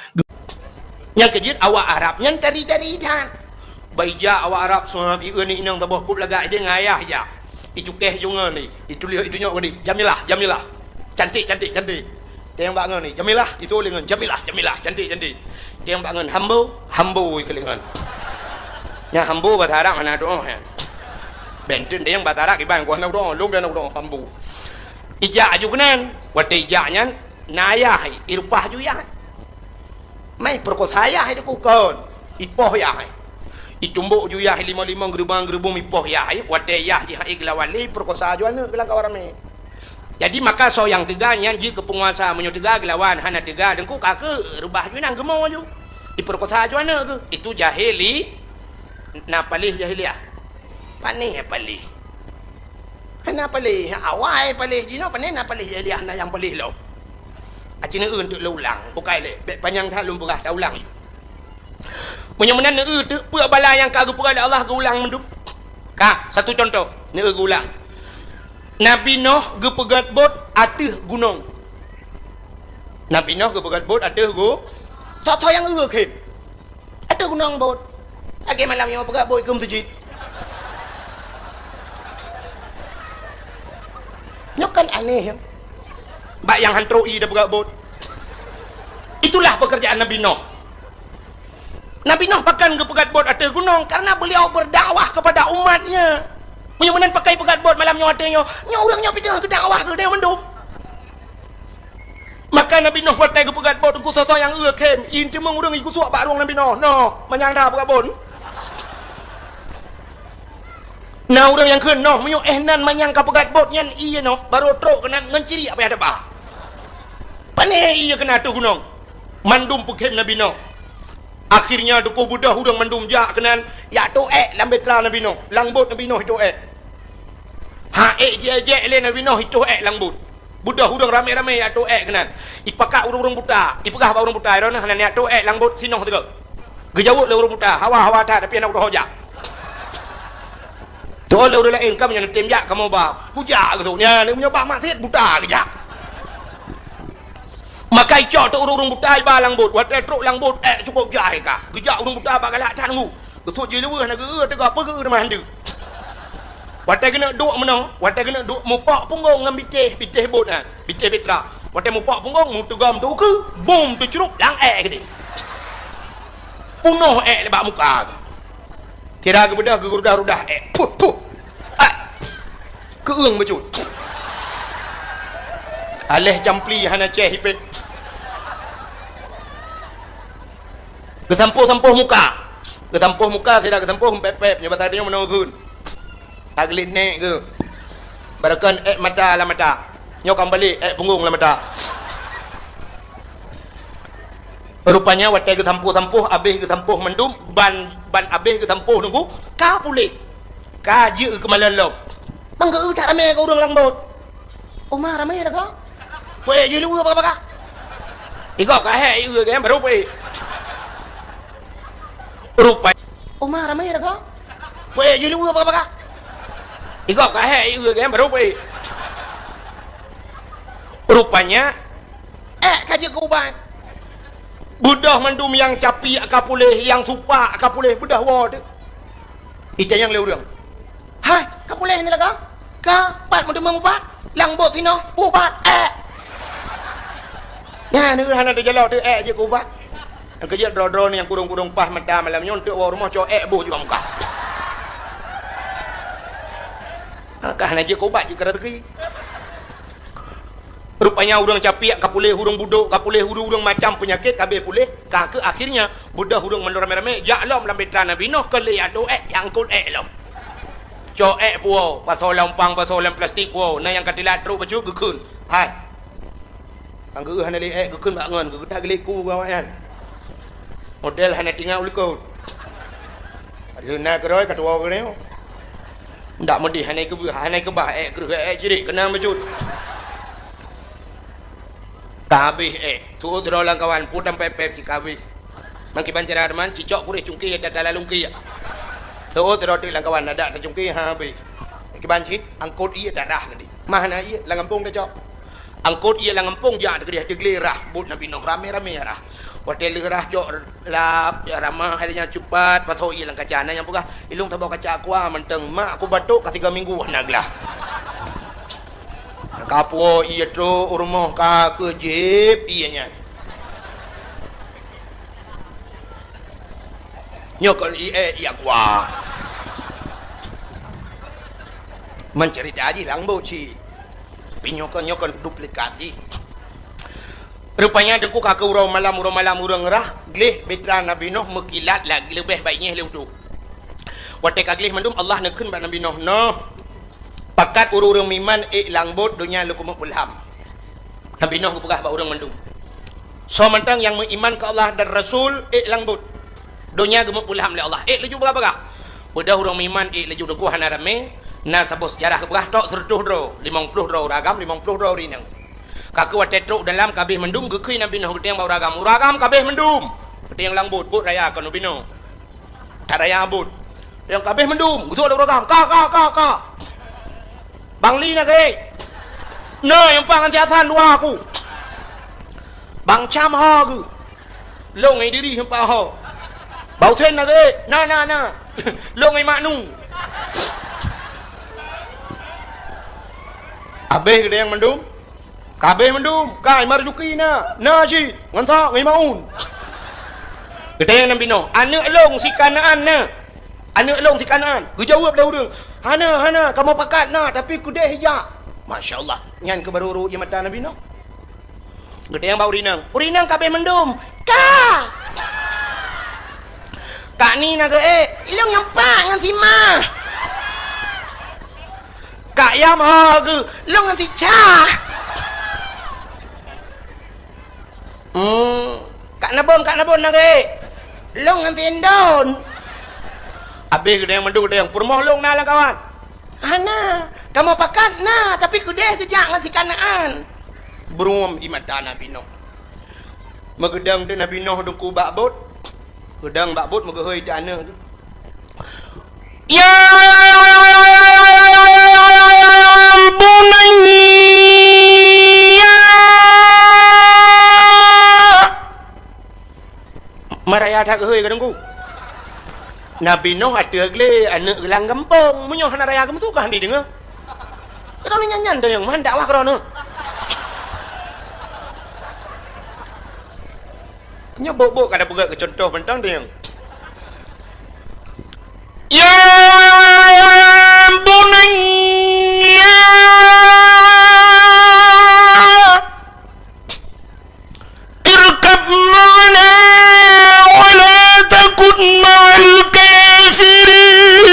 Nyang keujeuet awak Arab nyan tari-tari that. Bah ijak awak Arab seumab ieu ni inong taboh kup lagak idéh ngon ayah ijak. Icukéh ju ngon ni, ituléh itunyok ngon ni, Jamilah, Jamilah. Cantik, cantik, cantik. Teuh bak ngon ni, Jamilah, itu lé ngon Jamilah, Jamilah, cantik, cantik. Teuh bak ngon Hambo, Hambo ikeu lé ngon. Nya Hambo bahasa Arab hana doh nyan. Benten teuh bahasa Arab iban ku hana doh, lôn hana doh Hambo. Ijak aju keunan, watée ijak nyan na ayah, irupah ju yah. Mai peurekosa yah itu kon. Ipoh yah. Itumbok ju yah limong-limong geurubong-geurubong ipoh yah. Watée yah jih hai geulawan lé peurekosa ju aneuk geulang kawan ramé. Jadi maka soe nyang teuga nyan jih keu peunguasa, meunyoe teuga geulawan, hana teuga deungku ka keu reubah ju nang geumo ju. Ipeurekosa ju aneuk geuh. Itu jahili, na paléh jahiliah. Panéh paléh. Hana paléh, awai paléh jinoe, panéh na paléh jahiliah, na nyang paléh lom. Aci neueu teuk lôn ulang, bukai lé, bék panyang that lôn peugah, taulang ju. Meunyoe meunan neueu teuk peue bala nyang ka geupeugah lé Allah geuulang mandum. Ka, satu contoh, neueu geuulang. Nabi Noh geupeugét bot ateueh gunong. Nabi Noh geupeugét bot ateueh gu-, tho-tho nyang eu khem. Ateueh gunong bot. Lagée malam nyoe peugah bot keu meuseujid. Nyoe kan aneh, ya. Bak nyang han trok ié da peugah bot. Itulah pekerjaan Nabi Noh. Nabi Noh pakon geupeugét bot ateueh gunong karena beliau berdakwah kepada umatnya. Meunyoe meunan pakai peugét bot malam nyoe ateueh nyoe, nyoe ureuëng nyoe pih teungoh geudakwah keu geutanyoe mandum. Maka Nabi Noh watée geupeugét bot teungku soe-soe nyang eu khem, in teumeung ureuëng igusok bak rueng Nabi Noh. Noh, manyang that peugét bot. Na ureuëng nyang kheun noh, meunyoe éh nan manyang ka peugét bot nyan ié noh, barô trok keunan ngon ciriek payah teuba. Panéh ié keunan ateueh gunong. Mandum peukhem Nabi Noh. Akhirnya teungku beudôh ureuëng mandum jak keunan, jak toh ék lam bahtera Nabi Noh, lam bot Nabi Noh itoh ék. Ha ék jijak lé Nabi Noh itoh ék lam bot. Beudôh ureuëng ramé-ramé jak toh ék keunan. Ipakat ureuëng-ureuëng buta, ipeugah bak ureuëng buta, "Droeneuh hana neujak toh ék lam bot sinoe sigoe." Geujaweueb lé ureuëng buta, "Hawa, hawa that, tapi hana kudoh jak." Teuôt lé ureuëng laén, "Kamoe nyan neutem jak, kamoe ba." Kujak geusut, nyan meunyoe bak maksiet buta geujak. Maka icok teuk ureuëng-ureuëng buta iba lam bot. Watée trok lam bot, ék cukôp jai ka. Geujak ureuëng buta bak galak that nunggu. Geusut jih leuweuh na geu-eu teuga peugeu teuma handeuk. Watée keuneuk duek meunoe, watée keuneuk duek mupok punggong lam bitéh, bitéh bot nyan, bitéh petra. Watée mupok punggong, meuteugom teukeue, bum teucrup lam ék keudeh. Punoh ék bak muka. Kira geubeudôh geurudah-rudah ék. Puh, puh. Ah. Keueueng bacut. Aléh campli hana céh ipét. Geusampôh-sampôh muka. Geusampôh muka sira geusampôh pép-pép nyoe basa tanyoe meunoe geun. Tageulet nék geuh. Baroekon ék mata lam mata. Nyoe ka meubalek ék punggong lam mata. Rupanya watée geusampôh-sampôh, abéh geusampôh mandum, ban, ban abéh geusampôh nunggu, ka puléh. Ka jeuet keumalon lom. Bang geu-eu that ramé keu ureuëng lam bot. Uma ramé dah ka. Puék jih leuweue baka-baka. Igob ka hék ieu kan baru puék. Rupa. Uma ramé dah ka. Puék jih leuweue baka-baka. Igob ka hék ieu kan baru puék. Rupanya, ék ka jeuet keu ubat. Beudôh mandum nyang capiek ka puléh, nyang supak ka puléh, beudôh woe teuh. Itanyong lé ureuëng, "Hai, ka puléh ni laga? Ka, pat meuteumé ubat? Lam bot sinoe, ubat ék." Nyan, hana teujalok teuh ék jeuet keu ubat. Nyang keujeuet droe-droe ni nyang kurong-kurong paih mata malam nyoe, eunteuk woe rumoh cok ék boh juga muka. Ka hana jeuet keu ubat jeuet keu raseuki. Rupanya ureuëng capiek ka puléh, ureuëng budok ka puléh, ureuëng-ureuëng macam peunyakét ka abéh puléh, ka keuh akhirnya beudôh ureuëng mandum ramé-ramé jak lom lam petra Nabi Nuh keu lheueh atoe ék, jak eungkot ék lom. Cok ék puwoe, pasoe lam umpang, pasoe lam plastik puwoe, na nyang ka teulat trok bacut geukheun. Hai. Nyang geu-eu hana lé ék geukheun bak ngon, geutak geulék ku awaknyan. Model hana tingat u likot. Padahai na keudroe ka tuwoe keudroe. Ndak meudeh hana keubah, hana keubah ék kreueh ék cirit keunong bacut. Ka habéh ék, tuwoe droe lam kawan, pue tam pép-pép cit ka habéh. Meukiban cara teuma, cicok puréh cungké tata lalungké. Tuwoe droe teuk lam kawan, adak tacungké ha habéh. Meukiban cit, eungkot ié tarah tadi. Mah na ié lam gampông tacok. Eungkot ié lam gampông jak teugeudeh teuglé rhah bot Nabi Nuh ramé-ramé rhah. Watée lheueh rhah cok lap, ramah hai nyan cupat, pasoe ié lam kaca. Na nyang peugah, "Ilong saboh kaca aqua mantong, mak ku batuk ka tiga minggu hana glah." Ka puwoe ié trok u rumoh ka keuh jieb ié nyan. Nyoe kon ié, ié aqua. Meuceurita jih lam bot cit. Tapi nyoe kon, nyoe kon duplikat jih. Rupanya teungku ka keuh uroe malam, uroe malam ureuëng rhah, gleh petra Nabi Nuh meukilat lagée leubeh baik nyeh lé utoe. Watée ka gleh mandum Allah neukheun bak Nabi Nuh, "Nuh, pakat ureuëng-ureuëng meuiman ék lam bot donya lôn keumeung peulham." Nabi Nuh geupeugah bak ureuëng mandum, "Soe mantong nyang meuiman keu Allah dan Rasul ék lam bot. Donya geumeupeulham lé Allah, ék laju bagah-bagah." Beudôh ureuëng meuiman ék laju teungku hana ramé, na saboh seujarah geupeugah trok seureutôh droe, limong ploh droe ureuëng agam, limong ploh droe ureuëng inong. Ka keuh watée trok dalam ka abéh mandum geukheun Nabi Nuh geutanyong bak ureuëng agam, "Ureuëng agam ka abéh mandum." Geutanyong lam bot, bot raya kon Nabi Nuh. That raya bot. Nyang ka abéh mandum, geutrok lé ureuëng agam, "Ka, ka, ka, ka." "Bang Li na geuh?" "Na, nyang pat ngon si Hasan dua ku." "Bang Cam ho geuh?" "Lôn ngon Idris nyang pat ho." "Bang Husen na geuh?" "Na, na, na." "Lôn ngon Maknu." Abéh geutanyong mandum. Ka abéh mandum, ka Marzuki na, na cit, ngon sa, ngon Maun. Geutanyong Nabi Nuh, "Aneuëk lôn si Kanaan na? Aneuëk lôn si Kanaan?" Geujaweueb lé ureuëng, "Hana, hana, kamoe pakat na, tapi keudeh ijak." Masya Allah, nyan keuh barô rhot ié mata Nabi Nuh. Geutanyong bak ureuëng inong, "Ureuëng inong ka abéh mandum?" "Ka." "Kak ni na geuh ék?" "Ilong nyang pat ngon si Ma." "Kak Yam ho geuh?" "Lôn ngon si Ca." "Hmm, Kak Nabon, Kak Nabon na geuh ék?" "Lôn ngon si Indon." Abéh geutanyong mandum geutanyong, "Peurumoh lôn na lam kawan?" "Hana, kamoe pakat na, tapi keudeh geujak ngon si Kanaan." Beuruem ié mata Nabi Nuh. Meugeudong teuk Nabi Nuh teungku bak bot. Peudong bak buet meugeuhôi di aneuk tu. Ya bunayya. Maraya that geuhôi ka Teungku. Nabi Nuh ateueh glé aneuk geulang gampông. Meunyoe hana raya geumeusu ka hana deungoe. Droeneuh nyan-nyan tanyong man dakwah droeneuh. Nyoe bok-bok ka tapeugah keu cuntoh mantong tanyong. Ya bunayya irkab ma'ana wa la takun ma'al kafirin.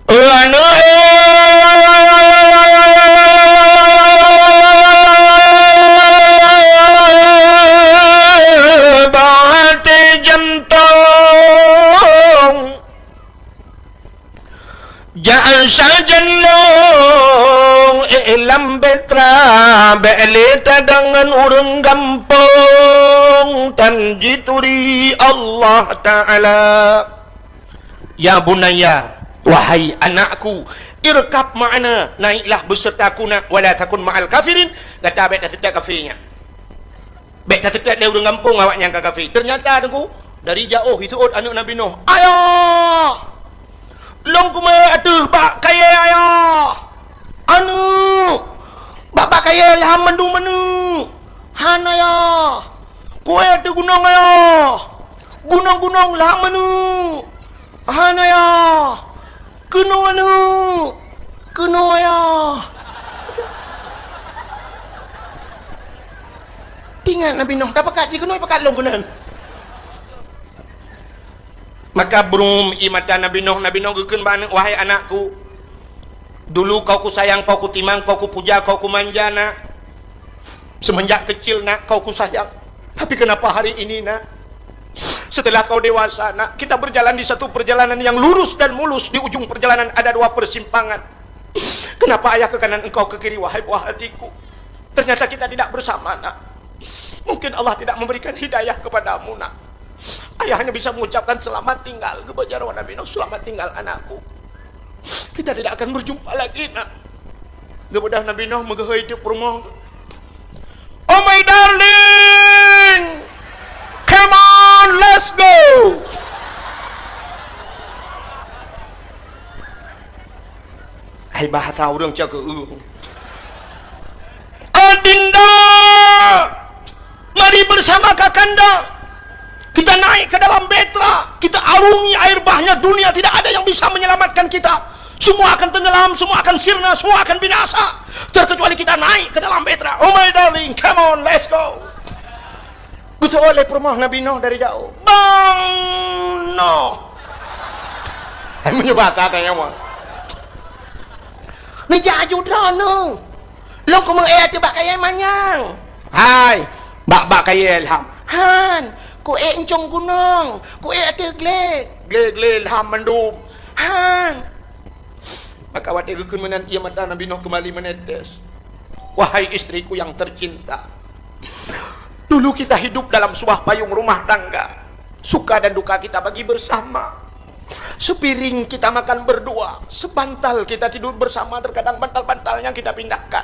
Aneuk, eh, bak até jantong. Jak sajan lôn, eh, lam Petra, bék lé tadong ngon ureuëng gampông, tan jituri Allah Taala. Ya bunayya, wahai anakku, irkab ma'ana, naiklah besertaku nak, wala takun ma'al kafirin, gata bék taseutôt kafé nyan. Bék taseutôt lé ureuëng gampông awaknyan ka kafé. Teunyata Teungku, dari jaoh jiseuôt aneuk Nabi Nuh, "Ayah! Lôn kumeu'ék ateueh bak kayée, Ayah! Aneuk! Bak, bak kayée lham mandum aneuk! Han, Ayah! Ku'ék ateueh gunong, Ayah! Gunong-gunong lham aneuk!" "Han, Ayah! Keunoe aneuk! Keunoe, Ayah!" Teuingat Nabi Nuh, tapakat jih keunoe pakat lôn keunan. Maka brum ie mata Nabi Nuh, Nabi Nuh geukheun bak aneuk, "Wahai anakku, dulu kau kusayang, kau kutimang, kau kupuja, kau kumanja, nak. Semenjak kecil, nak, kau kusayang. Tapi kenapa hari ini, nak? Setelah kau dewasa, nak, kita berjalan di satu perjalanan yang lurus dan mulus. Di ujung perjalanan ada dua persimpangan. Kenapa ayah ke kanan, engkau ke kiri, wahai buah hatiku? Ternyata kita tidak bersama, nak. Mungkin Allah tidak memberikan hidayah kepadamu, nak." Ayah hanya bisa mengucapkan, "Selamat tinggal," geuboh jaroe Nabi Nuh, "Selamat tinggal, anakku. Kita tidak akan berjumpa lagi, nak." Geubeudôh Nabi Nuh meugeuhôi teuk peurumoh. "Oh my darling, come on, let's go." Hai bahasa ureuëng cakeueng. "Adinda, mari bersama kakanda. Kita naik ke dalam Petra, kita arungi air bahnya dunia, tidak ada yang bisa menyelamatkan kita. Semua akan tenggelam, semua akan sirna, semua akan binasa. Terkecuali kita naik ke dalam Petra. Oh my darling, come on, let's go." Geuseuôt lé peurumoh Nabi Nuh dari jaoh. "Bang Nuh!" Hai meunyoe bahasa tanyoe mah. "Neujak aju droeneuh. Lôn kumeu'ék ateueh bak kayée manyang." "Hai, bak, bak kayée lham." "Han, ku'ék ncong gunong, ku'ék ateueh glé." "Glé-glé lham mandum." "Han." Maka watée geukheun meunan, ie mata Nabi Nuh keumbali meunetes. Wahai istriku yang tercinta, dulu kita hidup dalam sebuah payung rumah tangga. Suka dan duka kita bagi bersama. Sepiring kita makan berdua, sebantal kita tidur bersama, terkadang bantal-bantalnya kita pindahkan.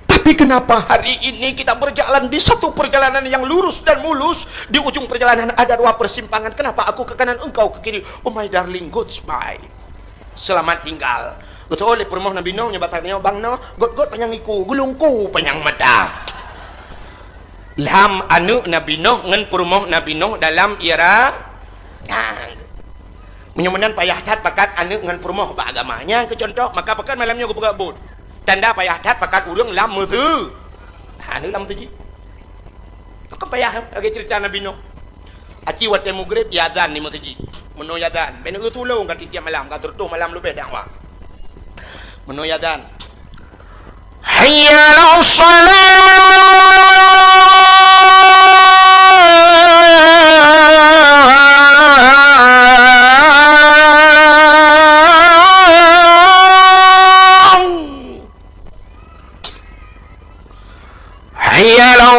Tapi kenapa hari ini kita berjalan di satu perjalanan yang lurus dan mulus, di ujung perjalanan ada dua persimpangan? Kenapa aku ke kanan, engkau ke kiri? Oh my darling, goodbye. Selamat tinggal. Geuseuôt lé peurumoh Nabi Nuh nyoe bak tanyoe, "Bang Nuh, göt-göt panyang iku, gulungku panyang mata." Lham aneuk Nabi Nuh ngon peurumoh Nabi Nuh dalam ie ra-, nah. Meunyoe meunan payah that pakat aneuk ngon peurumoh bak agama. Nyan keu cuntoh, maka pakat malam nyoe geupeugah buet. Tanda payah that pakat ureuëng lam meuseu-, ha, aneuk lam meuseujid. Kan payah, lagée ceurita Nabi Nuh. Aci watée mugreb, iazan di meuseujid. Meunoe iazan, bèk neutulông ka tiep-tiep malam, ka sireutoh malam leubeh dakwah. Meunoe iazan, "Hayya 'alas shalah!"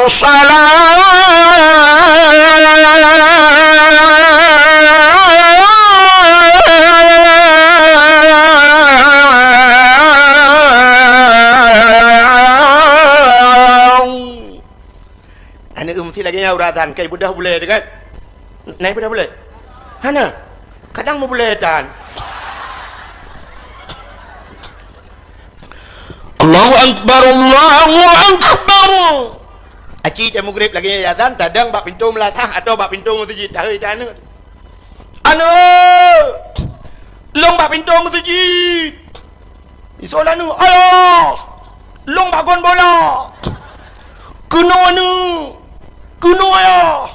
Salam. Aneuk meusti lagèe nyan uroe azan, kai beudôh bulèe teuh kan? Nai beudôh bulèe? Hana. Kadang meubulèe tan. Allahu Akbar, Allahu Akbar. Aci teuh mugrib lagèe nyan azan, tadong bak pintoe meulasah atau bak pintoe meuseujid, tahôi teuh aneuk. Aneuk! Lôn bak pintoe meuseujid! Isoe lé aneuk, "Ayah! Lôn bak gon bola! Keunoe aneuk! Keunoe ayah!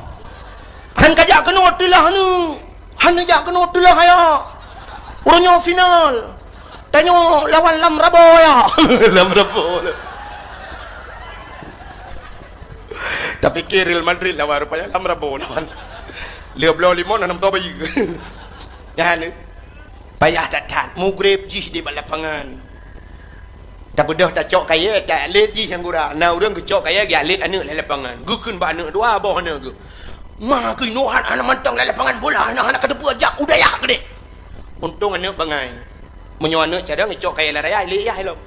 Han kajak keunoe teulah aneuk! Han neujak keunoe teulah ayah! Uroe nyoe final! Tanyoe lawan Lam Rabo ayah!" Lam Rabo. Tapike Real Madrid lawan, rupanya Lam Rabo lawan. Lheuh bloe limong na nam toh bayeue. Nyan. Payah that-that, mugrib jih di bak lapangan. Tabeudôh tacok kayèe, talet jih nyang gura. Na ureueng geucok kayèe, geualet aneuk lam lapangan. Geukheun bak aneuk dua boh aneuk geuh. "Ma keunoe hana mantong lam lapangan bola, hana, hana kateupeue, jak u dayah keudeh." Untông aneuk bangai. Meunyoe aneuk cadang, icok kayèe lam raya, ilèe yah ilom.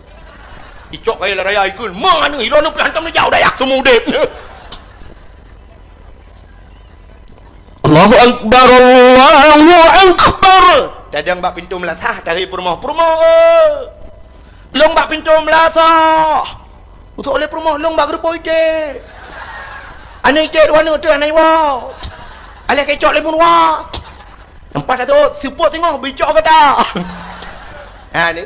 Icok kayèe lam raya, ikheun, "Ma aneuk, ilôn aneuk pih hantom neujak u dayah seumeu udeb." Allahu Akbar, Allahu Akbar. Tadong bak pintoe meulasah, tahôi peurumoh, "Peurumoh, eh! Lôn bak pintoe meulasah." Utok lé peurumoh, "Lôn bak geureuboh iték." Aneuk iték dua aneuk teuh hana iwoe. Alah keucok lé meuruwa. Leupah tatu'oh, seupôt singoh beucok gata. Ha, ni.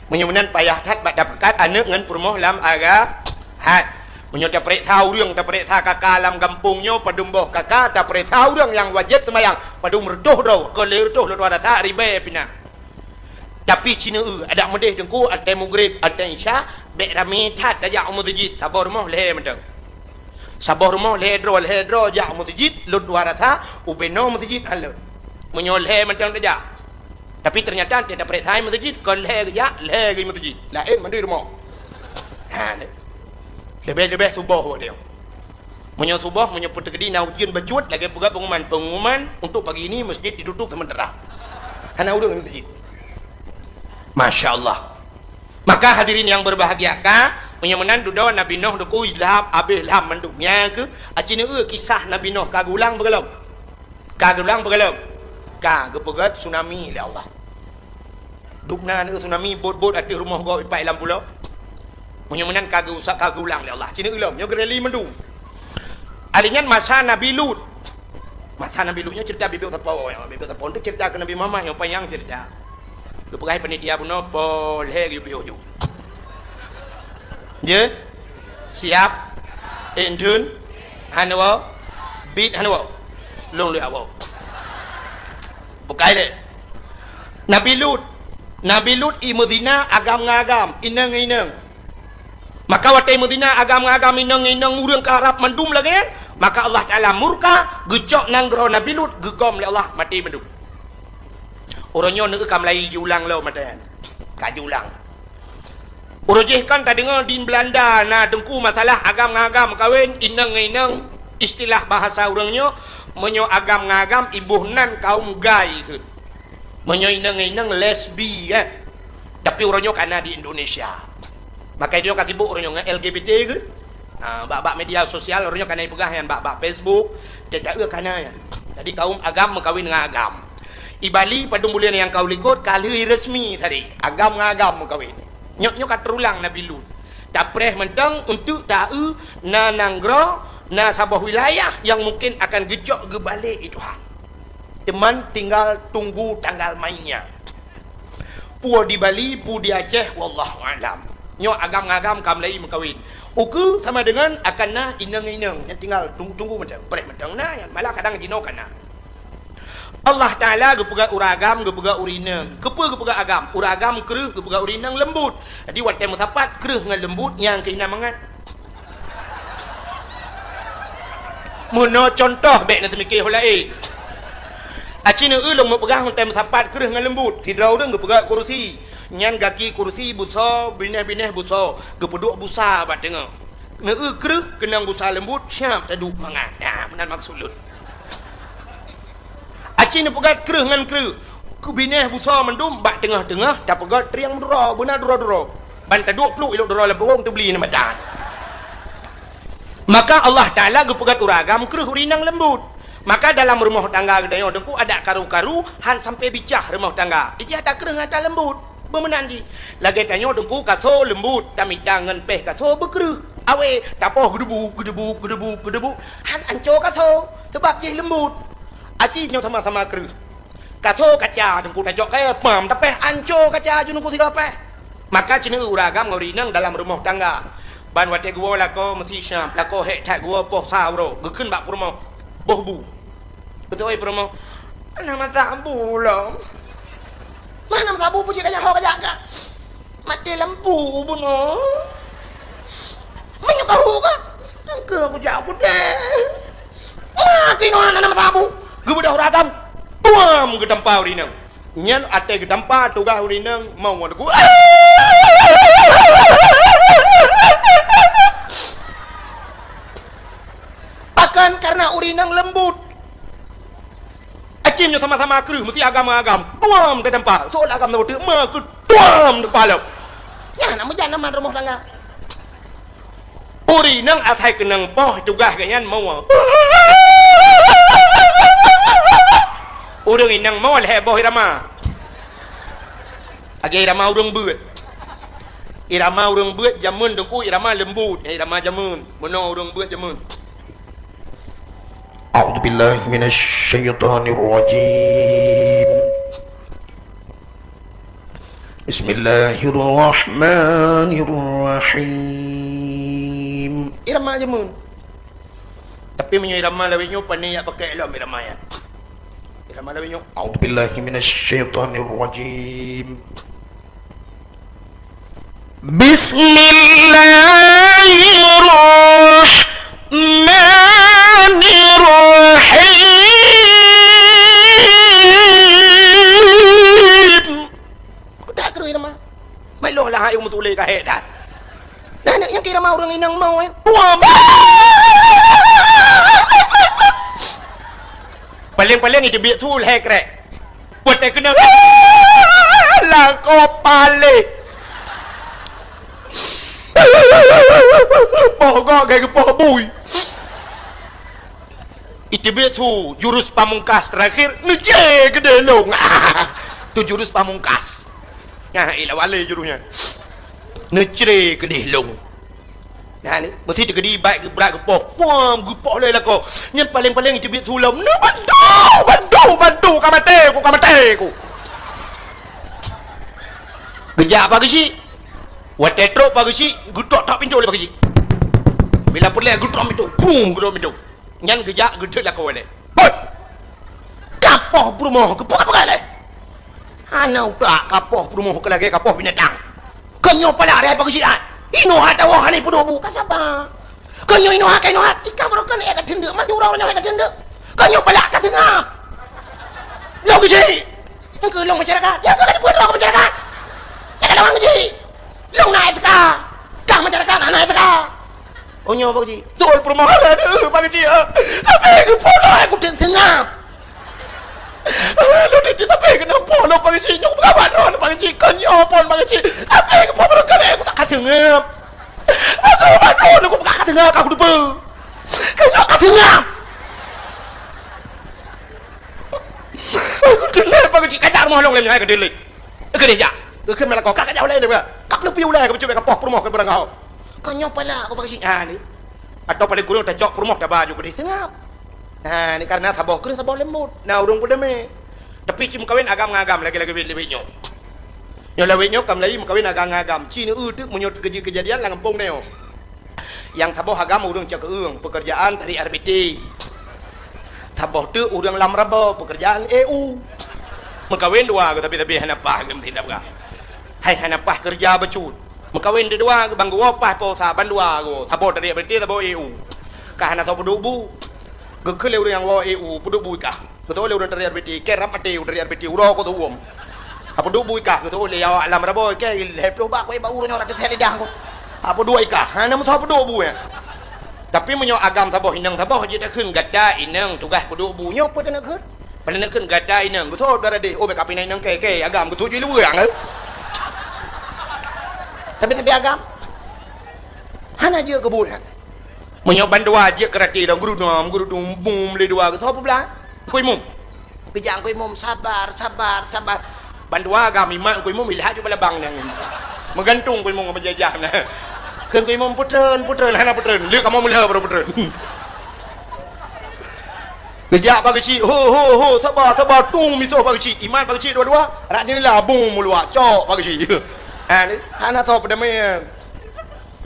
Meunyoe meunan payah that bak tapakat aneuk ngon peurumoh lam agama. Meunyoe tapareksa ureueng, tapareksa kaka lam gampông nyoe padum boh kaka, tapareksa ureueng nyang wajéb seumayang padum reutôh droe, kon lhèe reutôh lôn tuan rasa ribèe pih na. Tapi ci neu-eu, adak meudeh teungku, watèe mugrib, watèe isya, bèk ramé that tajak u meuseujid, saboh rumoh lhèe mantong. Saboh rumoh lhèe droe, lhèe droe jak u meuseujid, lôn tuan rasa ubé noe meuseujid hana lôn. Meunyoe lhèe mantong tajak. Tapi teunyata watèe tapareksa meuseujid, kon lhèe geujak, lhèe geuh meuseujid. Laén mandum rumoh. Ha, leubeh-leubeh suboh watèe nyoe. Meunyoe suboh, meunyoe peuteukedi na ujeuen bacut, lagèe peugah pengumuman, pengumuman untuk pagi ini masjid ditutup sementara. Hana ureueng meuseujid. Masya Allah. Maka hadirin yang berbahagia, ka, meunyoe meunan dudoe Nabi Nuh dikeue ilham, abéh ilham mandum. Nyan keuh, aci neu-eu kisah Nabi Nuh ka geulang beugalom. Ka geulang beugalom. Ka geupeugöt tsunami lé Allah. Dubna neu-eu tsunami bot-bot ateueh rumoh gob ipat lam pulo. Meunyoe meunan ka geuusak, ka geulang lé Allah. Ci neu-eu lom, nyoe geureli mandum. Ari nyan masa Nabi Lut. Masa Nabi Lut nyoe cerita bibit sapo, bibit sapo tu cerita keu Nabi Muhammad nyang panyang cerita. Geupeugah panitia bunoe po lhèe geuyue piôh ju. Jeuet? Siap? Ék dum? Hana woe? Bit hana woe? Lôn lé awoe. Bukai lé. Nabi Lut. Nabi Lut i meuzina agam ngon agam, inong ngon inong. Maka watèe meuzina agam ngon agam, inong ngon inong, ureueng ka rab mandum lagèe nyan, maka Allah Taala murka, geucok nanggroe Nabi Lut, geugom lé Allah, maté mandum. Uroe nyoe neu-eu ka mulai jiulang lom mata nyan. Ka jiulang. Uroe jih kan tadeungoe di Belanda na teungku masalah agam ngon agam meukawen, inong ngon inong, istilah bahasa ureueng nyoe, meunyoe agam ngon agam iboh nan kaum gay kheun. Meunyoe inong ngon inong lesbi kan. Tapi uroe nyoe ka na di Indonesia. Maka nyoe ka sibuk uroe nyoe ngon L G B T kheun. Ha, bak-bak media sosial uroe nyoe ka na ipeugah nyan bak-bak Facebook, teuka ka na nyan. Jadi kaum agam meukawen ngon agam. I Bali padum buleuen nyang ka u likot ka lheueh resmi tadi, agam ngon agam meukawen. Nyoe, nyoe ka teurulang Nabi Lut. Tapreh mantong untuk ta-eu na nanggroe, na saboh wilayah nyang mungken akan geucok geubalek i Tuhan. Teuma tinggal tunggu tanggal mainnya. Peue di Bali, peue di Aceh, wallahu a'lam. Nyoe agam ngon agam ka mulai meukawen. Ukeue sama dengan akan na inong-inong, nyan tinggal tunggu, tunggu mantong, preh mantong na, nyan malah kadang jinoe ka na. Allah Taala geupeugah ureueng agam, geupeugah ureueng inong. Keupeue geupeugah agam? Ureueng agam kreueh, geupeugah ureueng inong leumbot. Jadi watèe meusapat kreueh ngon leumbot, nyang keu inan mangat. Meunoe cuntoh, bèk na teumike ho laén. Aci neu-eu lôn meupeugah ngon tem sapat kreueh ngon leumbot. Sidroe ureueng geupeugah kurusi. Nyan gaki kurusi busoe, binéh-binéh busoe, geupeuduek busa bak teungoh. Neueu kreueh keunong busa leumbut, siap taduek mangat. Nah, meunan maksud lôn. Aci neupeugöt kreueh ngon kreueh. Keu binéh busa mandum bak teungoh-teungoh tapeugöt triang meuduro, beuna duro-duro. Ban taduek pluek ilok duro lam pungong teubli neu mata. Maka Allah Taala geupeugöt ureueng agam kreueh ureueng inong leumbut. Maka dalam rumoh tangga geutanyoe Teungku adak karu-karu han sampai bicah rumoh tangga. Ijih ata kreueh ngon ata leumbut. Beumeunan jih. Lagèe tanyoe Teungku kaso leumbut, tamita ngon péh kaso beukreueh. Awé, tapoh geudeubuk, geudeubuk, geudeubuk, geudeubuk. Han anco kaso, seubab jih leumbut. Aci nyoe sama-sama kreueh. Kaso kaca Teungku tacok kayèe, pam, tapéh anco kaca ju Teungku sidroe péh. Maka ci neueu ureueng agam ngon ureueng inong dalam rumoh tangga. Ban watèe geuwoe lakoe meusi siap, lakoe hék that geuwoe poh sa uroe, geukheun bak peurumoh. Boh bu. Beutôi peurumoh. Hana meusabu lom. Hana meusabu peue cit kajak ho kajak ka. Maté lampu bunoe. Meunyoe ka hu ka. Engkeu kujak kudeh. Maté nyoe hana meusabu. Geubeudôh ragam. Tuam geutampa ureueng inong. Nyan até geutampa tugaih ureueng inong mau ngon lagu. Pakon? Karena ureueng inong leumbut. Aci nyoe sama-sama kreueh, meusi agam-agam. Tuam teutampa. Soe agam na beutôi, ma keu tuam teutampa lom. Nyan na meujan aman rumoh tangga. Ureueng inong asai keunong poh tugaih geuh nyan moe. Ureueng inong moe lhèe boh irama. Lagèe irama ureueng beuet. Irama ureueng beuet jameun Teungku irama leumbut, irama jameun. Bunoe ureueng beuet jameun. A'udzubillahi minasyaitonirrajim. Bismillahirrahmanirrahim. Irama jameun. Tapi meunyoe irama lawét nyoe, pane jak pakai lom irama nyan. Irama lawét nyoe, a'udzubillahi minasyaitonirrajim. Bismillahirrahmanirrahim. Kok tak kreueh irama? Mai lôn lah hai meutuléh ka hék that. Nah, nyang kira ma ureueng inong mau, eh. Tuam. Paléng-paléng iteubiet su lhèe krek. Watèe keunong lakoe paléh. Poh gok gaya geupoh bui. Iteubiet su jurus pamungkas terakhir, neucre keudeh lôn. Tu jurus pamungkas. Nah, ilah walé jurus nyan. Neucre keudeh lôn. Nah, ni, meusti teukeudi bak geubrat geupoh. Puam, geupoh lé lakoe. Nyan paléng-paléng iteubiet su lom. Neubantu, bantu, bantu, ka maté ku, ka maté ku. Geujak Pak Geuchik. Watèe trok Pak Geuchik, geutok-tok pintoe lé Pak Geuchik. Bila peureulèe geutok pintoe, bum, geutok pintoe. Nyan geujak geudeuet lakoe lé. Hoi! Kapoh peurumoh keuh peue ka peugah lé? Hana utak kapoh peurumoh keuh lagèe kapoh binatang. Kon nyoe palak raya Pak Geuchik ai. Inoe hana tawoe hana peuduek bu ka saba. Kon nyoe inoe hana ka inoe hana tika baroe kon ék ka teundeuk maju ureueng nyoe ék ka teundeuk. Kon nyoe palak ka seungab. Lôn Geuchik. Nyang keu lôn masyarakat. Nyang keu ka dipeue droe keu masyarakat. Nyang ka lôn Geuchik. Lôn na S K. Kang masyarakat hana S K. Oh nyoe Pak Geuchik. Beutôi peurumoh lôn, eh, Pak Geuchik, eh. Tapi geupoh lôn, eh, kuteueng seungab. Eh, lôn teubiet tapi keunoe poh lôn Pak Geuchik. Nyoe peugah bak droeneuh Pak Geuchik. Kon nyoe phon Pak Geuchik. Tapi geupoh barokon, eh, kutak ka seungab. Beutôi bak droeneuh kupeugah ka seungab, ka kuteupeue. Kon nyoe ka seungab. Aku teulhèe Pak Geuchik, kajak rumoh lôn lé nyoe, hai keudeh lé. Keudeh jak. Geukheun meunan lakoe, ka kajak ulèe nyoe, ka keuneuk pih ulèe, ka bacut bèk kapoh peurumoh keu barangkaho. Kon nyoe palak ku Pak Geuchik, ha ni. Atawa paleng kureueng tacok peurumoh taba ju keudeh seungab. Ha ni, karena saboh kreueh saboh leumbot. Na ureueng peudamé. Tapi ci meukawen agam ngon agam lagèe-lagèe wét-wét nyoe. Nyoe lawét nyoe ka meulayeue meukawen agam ngon agam. Ci neueu teuk meunyoe teukeujeuet keujadian lam gampông nyoe. Nyang saboh agam ureueng Cakeueng, pekerjaan tarik R B T. Saboh teuk ureueng Lam Rabo, pekerjaan E U. Meukawen dua geuh, tapi-tapi hana paih geuh meutindak peugah. Hai hana paih keureuja bacut. Meukawen teuk dua geuh, ban geuwoe paih poh sa ban dua geuh. Saboh tarik R B T, saboh E U. Ka hana soe peuduek bu. Geukheun lé ureueng nyang woe E U, peuduek bu kah. Geuteu'oh lé ureueng tarik R B T, kèe rab maté ureueng tarik R B T, uroe ku teu'uem. Apa duek bui kah geuteu'oh lé awak Lam Rabo, kèe lhèe ploh bak, keu bak ureueng nyoe rot teuthèe lidah ku. Apa dua ika? Hana meusoe peuduek bu, ya. Tapi meunyoe agam saboh inong saboh jeuet takheun gata inong tugaih peuduek bu, nyoe peue taneuk kheun? Peue taneuk kheun gata inong? Geusoe dara deh, oh, bèk kapinai inong kèe-kèe, agam geutuju luweue, eh. Tapi, tapi agam hana jeuet keu buet, ya. Meunyoe bandua jeuet keu rati dong, geurudum, geurudum, bum, lé dua, geusoe peublah. Kui mum. Geujak Teungku Imum, "Sabar, sabar, sabar." Bandua agam imat Teungku Imum, ilhak ju balabang nyan. Meugantung Teungku Imum ngon peujajah na. Kheun Teungku Imum, "Peutreun, peutreun," hana peutreun. Lheueh kamoe meulheueh baru peutreun. Geujak Pak Geuchik, "Ho, ho, ho, sabar, sabar, tung misoh Pak Geuchik." Imat Pak Geuchik dua-dua, rak jeundela bung meuluak, cok Pak Geuchik. Ha, ni, hana soe peudamé.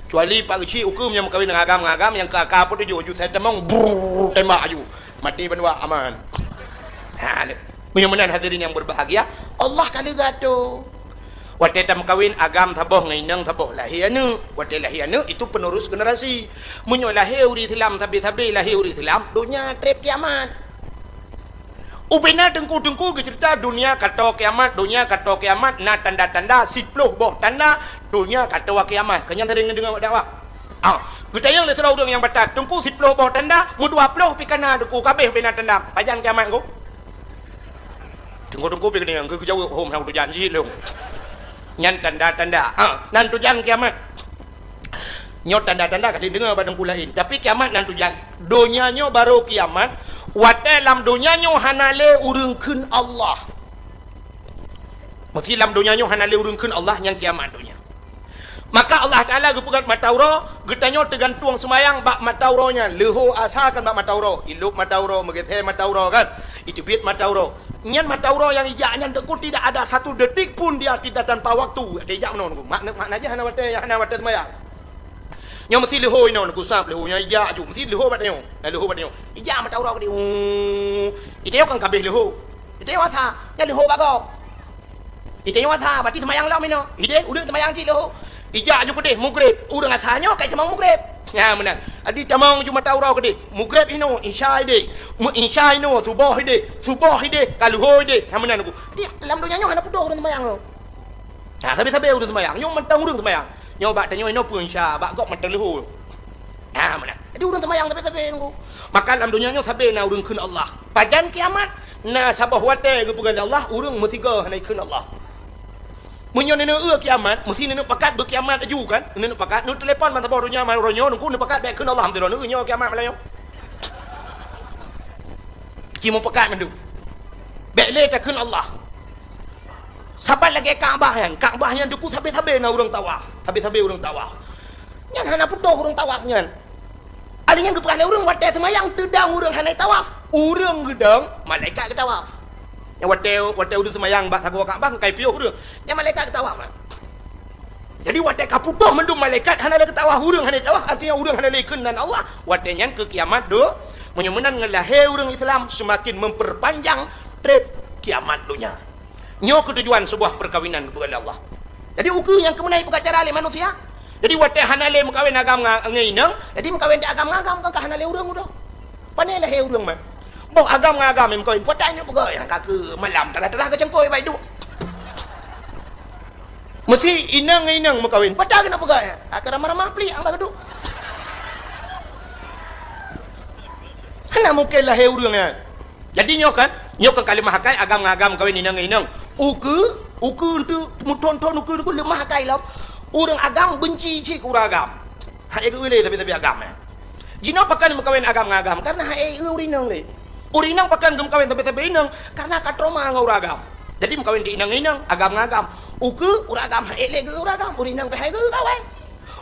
Kecuali Pak Geuchik ukeue nyang meukawen ngon agam-agam nyang ka, ka peutujoh ju sai tamong, brrr, tembak ju. Maté bandua aman. Ha, meunyoe meunan hadirin yang berbahagia, Allah ka lheueh geuatoe. Watèe tameukawen agam saboh ngon inong saboh lahé aneuk. Watèe lahé aneuk itu penerus generasi. Meunyoe lahé ureueng Islam sabe-sabe lahé ureueng Islam, donya trép kiamat. Ubena teungku-teungku geuceurita donya ka toe kiamat, donya ka toe kiamat, na tanda-tanda, siploh boh tanda donya ka toe kiamat. Keu nyan sering neudeungoe dakwah. Ah, geutanyong lé sidroe ureueng nyang batat, "Teungku, siploh boh tanda, meudua ploh pih ka na Teungku, ka abéh ubena tanda. Pajan kiamat Teungku?" Teungku-teungku pih geudeungoe, geujaweueb, "Hom, hana tujan jih lôn." Nyan tanda-tanda. Ah, nan tujan kiamat. Nyoe tanda-tanda ka lheueh deungoe bak teungku laén. Tapi kiamat nan tujan. Donya nyoe barô kiamat, watèe lam donya nyoe hana lé ureueng kheun Allah. Meusé lam donya nyoe hana lé ureueng kheun Allah, nyan kiamat donya. Maka Allah Taala geupeugöt mata uroe, geutanyoe teugantueng seumayang bak mata uroe nyan. Leuhô asa kan bak mata uroe, ilôp mata uroe, meugeusé mata uroe kan, iteubiet mata uroe. Nyan mata uroe nyang ijak nyan Teungku tidak ada satu detik pun dia tidak tanpa waktu. Watèe ijak meunoe Teungku. Makna, makna jih hana watèe, hana watèe seumayang. Nyoe meusé leuhô inoe, neugusab leuhô nyan ijak ju. Meusé leuhô bak tanyoe. Nah, leuhô bak tanyoe. Ijak mata uroe keudéh. Huu. Itanyoe kan ka abéh leuhô. Itanyoe asa, nyan leuhô bak gob. Itanyoe asa, berarti seumayang lom inoe. Idéh, ulôn seumayang cit leuhô. Ijak ju keudéh, mugreb. Ureueng asa nyoe ka itamong mugreb. Nyan meunan. Jadi tamong ju mata uroe keudéh. Mugreb inoe, isya idéh. Meu-, isya inoe, suboh idéh. Suboh idéh, ka leuhô idéh. Nyan meunan Teungku. Jadi, lam donya nyoe hana peudoh ureueng seumayang nyoe. Ha, sabe-sabe ureueng seumayang. Nyoe mantong ureueng seumayang. Nyoe bak tanyoe inoe peue isya, bak gob mantong leuhô. Ha, meunan. Jadi ureueng seumayang sabe-sabe Teungku. Maka lam donya nyoe sabe na ureueng kheun Allah. Pajan kiamat, na saboh watèe geupeugah lé Allah, ureueng meusigoe hana jikheun Allah. Meunyoe neuneuk eu kiamat, meusé neuneuk pakat beukiamat laju kan? Neuneuk pakat, neutelepon ban saboh donya, man uroe nyoe, Teungku, neupakat bèk kheun Allah, meusidroe neueu nyoe kiamat malam nyoe. Ci meupakat mandum. Bèk lé takheun Allah. Saban lagèe Ka'bah nyan. Ka'bah nyan Teungku sabe-sabe na ureueng tawaf. Sabe-sabe ureueng tawaf. Nyan hana peudoh ureueng tawaf nyan. Ali nyan geupeugah lé ureueng watèe seumayang teudong ureueng hana tawaf. Ureueng geudong, malaikat geutawaf. Nyan watèe, watèe ureueng seumayang bak sagoe Ka'bah ka ipiôh ureueng. Nyan malaikat geutawaf. Jadi watèe ka putôh mandum malaikat hana lé geutawaf, ureueng hana tawaf, artinya ureueng hana lé kheun nan Allah. Watèe nyan keu kiamat do, meunyoe meunan ngon lahé ureueng Islam seumaken memperpanjang trép kiamat donya. Nyoe keutujuan seubuah peukawinan geupeugah lé Allah. Jadi ukeue nyang keumeunai peugah cara lé manusia. Jadi watèe hana lé meukawen agam ngon inong, jadi meukawen di agam ngon agam kan ka hana lé ureueng udoe. Pané lahé ureueng man. Boh agam ngon agam meukawen, peue ata inong peugah nyang ka keu malam tarah-tarah geucangkôi bak iduek. Meusé inong ngon inong meukawen, peue ata keuneuk peugah nyan? Ka ramah-ramah plik nyang bak iduek. Hana mungken lahé ureueng nyan. Jadi nyoe kan, nyoe kan ka leumah akai agam ngon agam meukawen inong ngon inong. Ukeue, ukeue eunteuk meuthon-thon ukeue, ukeue leumah akai lom. Ureueng agam beunci cit keu ureueng agam. Hana geu-eu lé sabe-sabe agam nyan. Jinoe pakon meukawen agam ngon agam, karena hana geu-eu ureueng inong lé. Ureueng inong pakon geumeukawen sabe-sabe inong, karena ka trauma ngon ureueng agam. Jadi meukawen di inong ngon inong, agam ngon agam. Ukeue ureueng agam hana lé geu-eu ureueng agam, ureueng inong pih hana geu-eu kawen.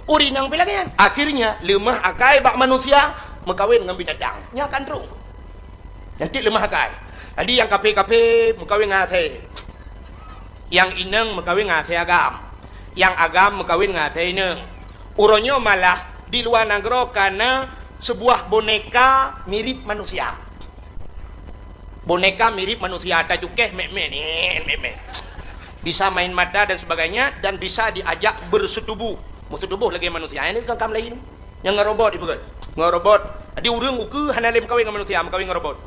Ureueng inong pih lagèe nyan. Akhirnya leumah akai bak manusia meukawen ngon binatang. Nyan kan droe. Nyan cit leumah akai. Jadi nyang kafé-kafé meukawen ngon asèe. Nyang inong meukawen ngon asèe agam. Nyang agam meukawen ngon asèe inong. Uroe nyoe malah di luwa nanggroe ka na seubuah boneka mirip manusia. Boneka mirip manusia, tacukéh mèt-mèt, nyen, mèt-mèt. Bisa main mata dan sebagainya dan bisa diajak berseutubuh. Meuseutubuh lagèe manusia. Nyan kan kam laén. Nyang ngon robot ipeugah. Ngon robot. Jadi ureueng ukeue hana lé meukawen ngon manusia, meukawen ngon robot.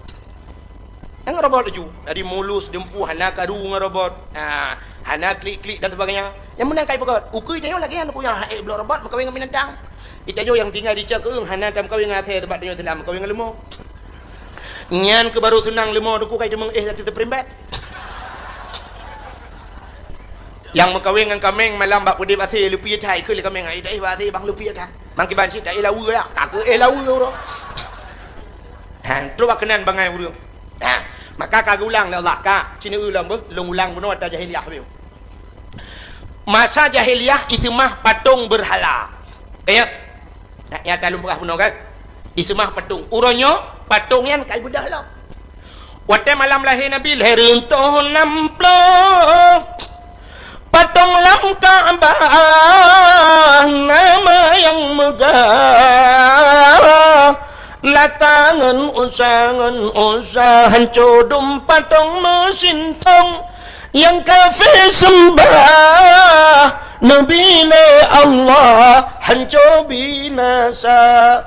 Nyang ngon robot laju. Jadi mulus, dumpeue hana karu ngon robot. Ha, Hana klik-klik dan sebagainya. Nyang meunan ka ipeugét. Ukeue tanyoe lagèe nyan, ukeue nyang hana ék bloe robot meukawen ngon binatang. Itanyoe nyang tinggai di Cakeueng hana tameukawen ngon asèe, sabab tanyoe Islam meukawen ngon leumo. Nyan keuh barô seunang leumo, teungku, ka iteumeung éh ateueh teupeurumbet. Nyang meukawen ngon kaméng malam bak peudép asèe, leupie that, ikheun lé kaméng, "Ai, taéh bak asèe, bang, leupie that." Mangkiban cit taéh laweue, ya. Ka keuh éh laweue uroe. Ha, trok bak keunan bangai ureueng. Ha, maka ka geuulang lé Allah, ka, ci neueu lom beuh, lôn ulang bunoe ata jahiliyah beuh. Masa jahiliyah iseumah patong beurhala. Ka ya? Nah, nyata lôn peugah bunoe kan? Iseumah patong. Uroe nyoe patong nyan ka ibeudôh lom. Watèe malam lahé Nabi, lhèe reutôh nam ploh, patong lam Ka'bah, nama nyang meugah. Lata ngon Uzza, ngon Uzza, hanco dum patong meusintong. Nyang kafé seumbah Nabi lé Allah, hanco binasa.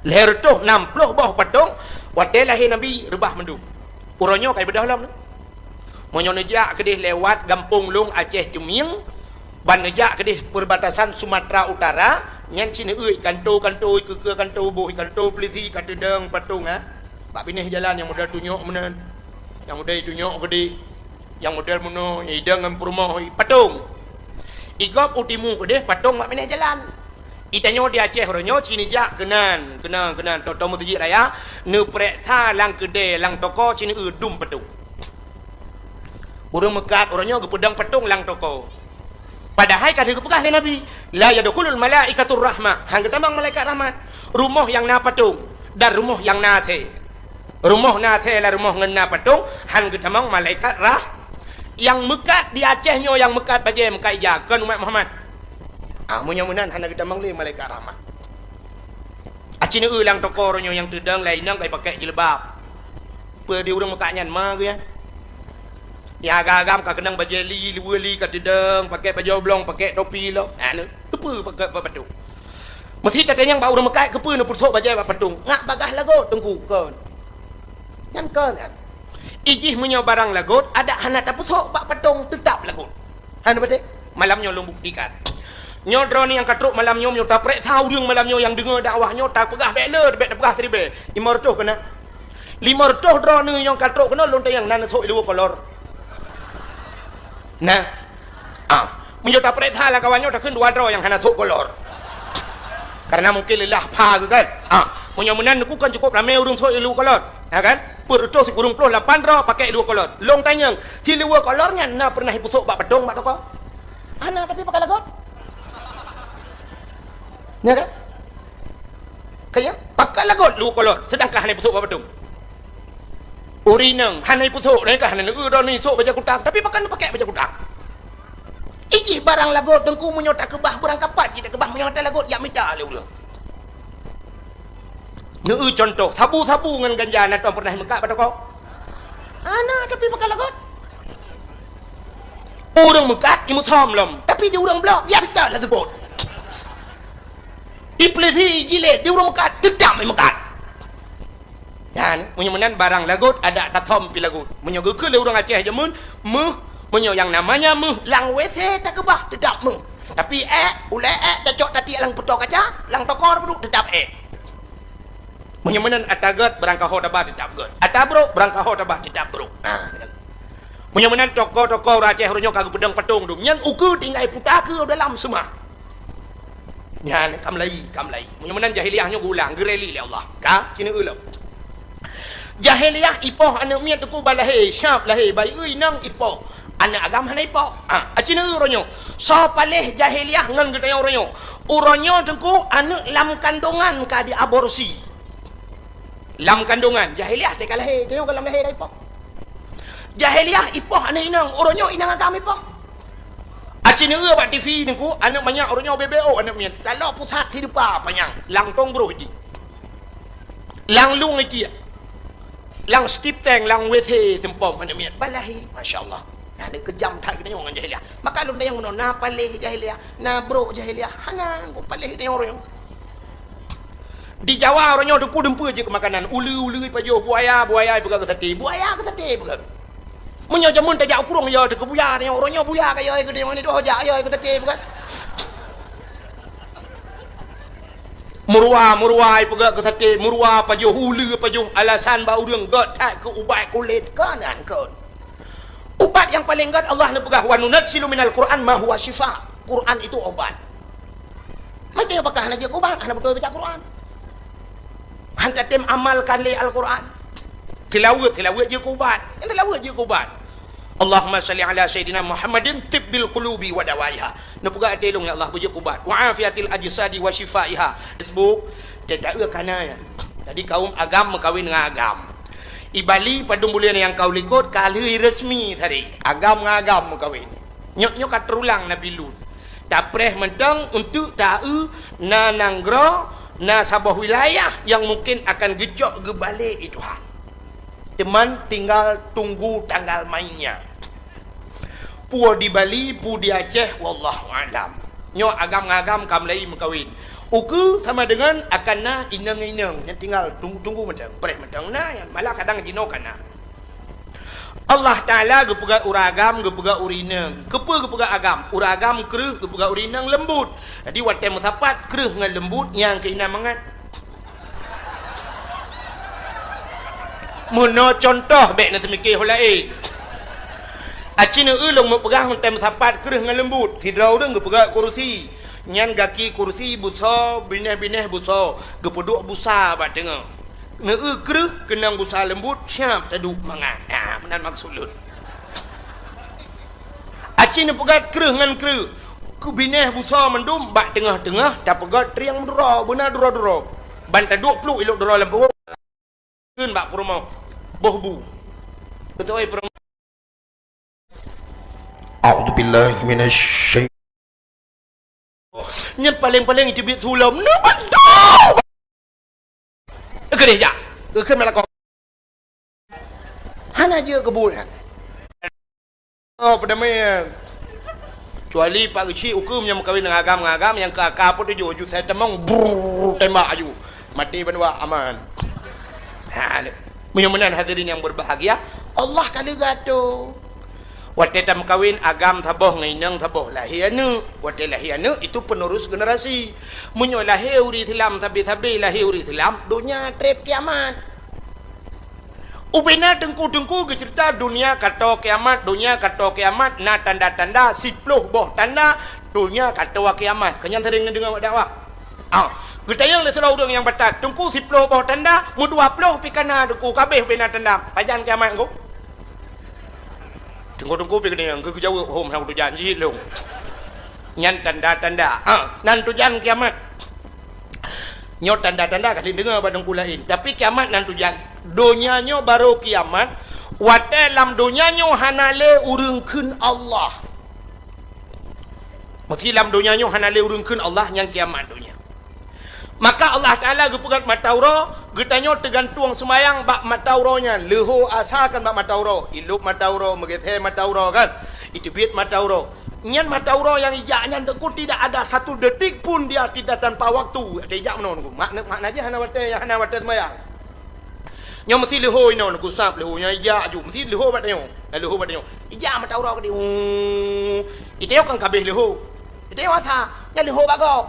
Lhèe reutôh nam ploh boh patong, watèe lahé Nabi, reubah mandum. Uroe nyoe ka ibeudôh lom. Meunyoe neujak keudéh lewat gampông lôn Aceh Cumieng, ban neujak keudéh perbatasan Sumatera Utara, nyan ci neueu kanto-kanto, ikeue-keue kanto, boh kanto peulisi ka teudong patong, ha. Bak binéh jalan nyang model tunyok meunan, nyang model tunyok geude, nyang model meunoe, nyang idong ngon peurumoh, patong. Igob u timu keudéh, patong bak binéh jalan. Itanyoe di Aceh uroe nyoe ci neujak keunan, keunan, keunan, tô-tô meuseujid raya, neupeureksa lam keudè, lam toko ci neueu dum patong. Ureueng meukat uroe nyoe geupeudong patong lam toko. Padahai ka geupeugah lé Nabi, "La yadkhulul malaikatur rahmah," han geutamong malaikat rahmat, rumoh nyang na patong dan rumoh nyang na asèe. Rumoh na asèe lam rumoh ngon na patong, han geutamong malaikat rah-, nyang meukat di Aceh nyoe, nyang meukat bajèe, meukat ija, kon umat Muhammad. Ah, meunyoe meunan hana geutamong lé malaikat rahmat. Aci neueu lam toko uroe nyoe nyang teudong laén inong ka ipakèk jilbab. Peue di ureueng meukat nyan ma geuh nyan? Nyang agam-agam ka keunong bajèe li, luweue li ka teudong, pakèk bajèe oblong, pakèk topi lom. Anu, keupeue pakèk bak patong? Meusti tatanyong bak ureueng meukat, keupeue neupeusok bajèe bak patong? Ngat bagaih lagot, Teungku, kon. Nyan kon, kan? Ijih meunyoe barang lagot, adak hana tapeusok bak patong, teutap lagot. Hana beutôi? Malam nyoe lôn buktikan. Nyoe droeneuh nyang ka trok malam nyoe, meunyoe tapeuriksa ureueng malam nyoe nyang deungoe dakwah nyoe, tapeugah bèk le, bèk tapeugah siribèe. Limong reutôh keunan. Limong reutôh droeneuh nyang ka trok keunoe lôn tanyong na neusok i luweue kolor. Nah. Ah, meunyoe tapeuriksa lam kawan nyoe takheun dua droe nyang hana sok kolor. Karena mungkin leulah pha geuh kan. Ah, meunyoe meunan neukheun kan cukup ramé ureueng sok i luweue kolor. Ya kan? Peuet reutôh sikureueng ploh lapan droe pakèk i luweue kolor. Lôn tanyong, si luweue kolor nyan na pernah ipeusok bak patong bak toko? Hana, tapi pakèk lagot. Ya kan? Kaya, pakèk lagot luweue kolor, seudangkan hana ipeusok bak patong. Ureueng inong hana ipeusok, dan ka hana neueu droeneuh isok bajèe kutang, tapi pakèk neupakèk bajèe kutang. Ijih barang lagot, Teungku, meunyoe takeubah, beurangkapat jih takeubah, meunyoe hana lagot, jak mita lé ureueng. Neueu cuntoh, sabu-sabu ngon ganja na tom pernah imeukat bak toko? Hana, tapi pakèk lagot. Ureueng meukat imeusom lom, tapi di ureueng bloe biasa lam seupôt. Ipeulisi, ijilét, di ureueng meukat teutap imeukat. Nyan, meunyoe meunan barang lagot, adak tasom pih lagot. Meunyoe geukheun lé ureueng Aceh jameun, meuh, meunyoe nyang namanya meuh, lam W C takeubah, teutap meuh. Tapi èk, ulèe èk, tacok tatiek lam peutoe kaca, lam toko taduek, teutap èk. Meunyoe meunan ata gèt, beurangkaho taba teutap gèt. Ata brôk, beurangkaho taba teutap brôk. Ha, kan. Meunyoe meunan toko-toko ureueng Aceh uroe nyoe ka geupeudong patong dum. Nyan ukeue tinggai puta keu dalam seumah. Nyan ka meulayi, ka meulayi. Meunyoe meunan jahiliyah nyoe geuulang, geureli lé Allah. Ka, ci neueu lom. Jahiliyah ipoh aneuk miet teungku ban lahé, syab lahé, bayeue inong ipoh. Aneuk agam hana ipoh. Ah, aci neueu uroe nyoe. Soe paléh jahiliyah ngon geutanyoe uroe nyoe? Uroe nyoe teungku aneuk lam kandongan ka diaborsi. Lam kandongan, jahiliyah teuka lahé, tanyoe ka lam lahé ka ipoh. Jahiliyah ipoh aneuk inong, uroe nyoe inong agam ipoh. Aci neueu bak T V teungku, aneuk manyak uroe nyoe B B O aneuk miet. Taloe pusat hidupa panyang, langtong broh jih. Lang lueng itiek. Lang stip tank, lang W C seumpom aneuk miet. Ban lahé, masya Allah. Nah, ni keujam that geutanyoe ngon jahiliyah. Maka lôn tanyong bunoe, na paléh jahiliyah, na brôk jahiliyah, hana, kok paléh geutanyoe uroe nyoe. Di Jawa uroe nyoe teungku dumpeue jeuet keu makanan, uleue-uleue ipajoh, buaya, buaya ipeugah keu saté, buaya keu saté ipeugah. Meunyoe jameun tajak u kurong, ya teuka buya, tanyoe uroe nyoe buya ka ya, keu tanyoe ni tuh jak ya, keu saté bukan. Meuruwa, meuruwa ipeugah keu saté, meuruwa pajoh, uleue pajoh, alasan bak ureuëng gét that keu ubat kulét, kon, kon. Ubat nyang paleng gét Allah neupeugah, "Wa nunazzilu minal Qur'an ma huwa syifa." Quran itu obat. Maka apakah hana jeuet keu ubat? Hana beutôi baca Quran. Han tatem amalkan lé Al-Quran. Tilaweuet, tilaweuet jeuet keu ubat. Nyang tilaweuet jeuet keu ubat. Allahumma shalli ala sayyidina Muhammadin tibbil qulubi wa dawaiha. Neupeugah até lôn, ya Allah, beujeuet keu ubat. Wa afiatil ajsadi wa syifaiha. Facebook, teuta eu kana nyan. Jadi kaum agam meukawen ngon agam. I Bali padum buleuen nyang ka u likot ka lheueh resmi tadi. Agam ngon agam meukawen. Nyoe, nyoe ka teurulang Nabi Lut. Tapreh mantong untuk ta-eu na nanggroe, na saboh wilayah nyang mungken akan geucok geubalek lé Tuhan. Teuma tinggal tunggu tanggal mainnya. Peue di Bali, peue di Aceh, wallahu a'lam. Nyoe agam ngon agam ka mulai meukawen. Ukeue sama dengan akan na inong ngon inong, nyan tinggal tunggu-tunggu mantong, preh mantong na nyan, malah kadang jinoe ka na. Allah Taala geupeugah ureuëng agam, geupeugah ureuëng inong. Keupeue geupeugah agam? Ureuëng agam kreueh, geupeugah ureuëng inong leumbut. Jadi watée meusapat kreueh ngon leumbut nyang keuh na mangat. Meunoe contoh bék na teumike ho laén. Aci neu-eu lôn meupeugah mantong meusapat kreueh ngon leumbut. Sidroe ureuëng geupeugah kursi. Nyan gaki kursi busoe, binéh-binéh busoe, geupeuduek busa bak teungoh. Neu-eu kreueh keunong busa leumbut, siab taduek mangat. Ha, meunan maksud lôn. Aci neupeugah kreueh ngon kreueh. Keu binéh busoe mandum bak teungoh-teungoh tapeugah triang meuduro, beuna duro-duro. Ban taduek pluek ilok duro lam peuhong. Kheun bak peurumoh. Boh bu. Kheun, "Oi peurumoh." A'udzubillahi minasy syaithan. Nyan paleng-paleng iteubiet sulom. Neubantu! Keudeh jak. Kheun malah kau. Hana jeuet keu buet nyan. Oh, peudamai. Kecuali Pak Geuchik ukeue meunyoe meukawen ngon agam-agam nyang keu aka peutujoh ju sai tamong, brrrr, tembak aju. Maté bandua aman. Ha, meunyoe meunan hadirin yang berbahagia, Allah ka lheueh geuatoe. Watée tameukawen agam saboh ngon inong saboh lahé aneuëk. Watée lahé aneuëk itu penerus generasi. Meunyoe lahé ureuëng Islam sabe-sabe lahé ureuëng Islam, donya treb kiamat. Ubena teungku-teungku geuceurita donya ka toe kiamat, donya ka toe kiamat, na tanda-tanda, siploh boh tanda donya ka toe kiamat. Keu nyan sering neudeungoe bak dakwah. Ah, geutanyong lé sidroe ureuëng nyang batat, "Teungku, siploh boh tanda, meudua ploh pih ka na teungku, ka abéh ubena tanda. Pajan kiamat teungku?" Teungku-teungku pih geutanyong, geujaweueb, "Hom, hana kutujan, jih lôn." Nyan tanda-tanda. Ah, nan tujan kiamat. Nyoe tanda-tanda ka lheueh deungoe bak teungku laén. Tapi kiamat nan tujan. Donya nyoe barô kiamat, watée lam donya nyoe hana lé ureuëng kheun Allah. Meusé lam donya nyoe hana lé ureuëng kheun Allah, nyan kiamat donya. Maka Allah Taala geupeugét mata uroe, geutanyoe teugantueng seumayang bak mata uroe nyan. Leuho asa kan bak mata uroe, ilop mata uroe, meugeusé mata uroe kan. Iteubiet mata uroe. Nyan mata uroe nyang ijak nyan teungku tidak ada satu detik pun dia tidak tanpa waktu. Watée ijak meunoe teungku. Makna, makna jih hana watée, hana watée seumayang. Nyoe meusé leuho inoe teungku sab leuho nyang ijak aju. Meusé leuho bak tanyoe. Nah, leuho bak tanyoe. Ijak mata uroe keudeh. Hu. Itanyoe kan ka abéh leuho. Itanyoe asa. Nyan leuho bak gob.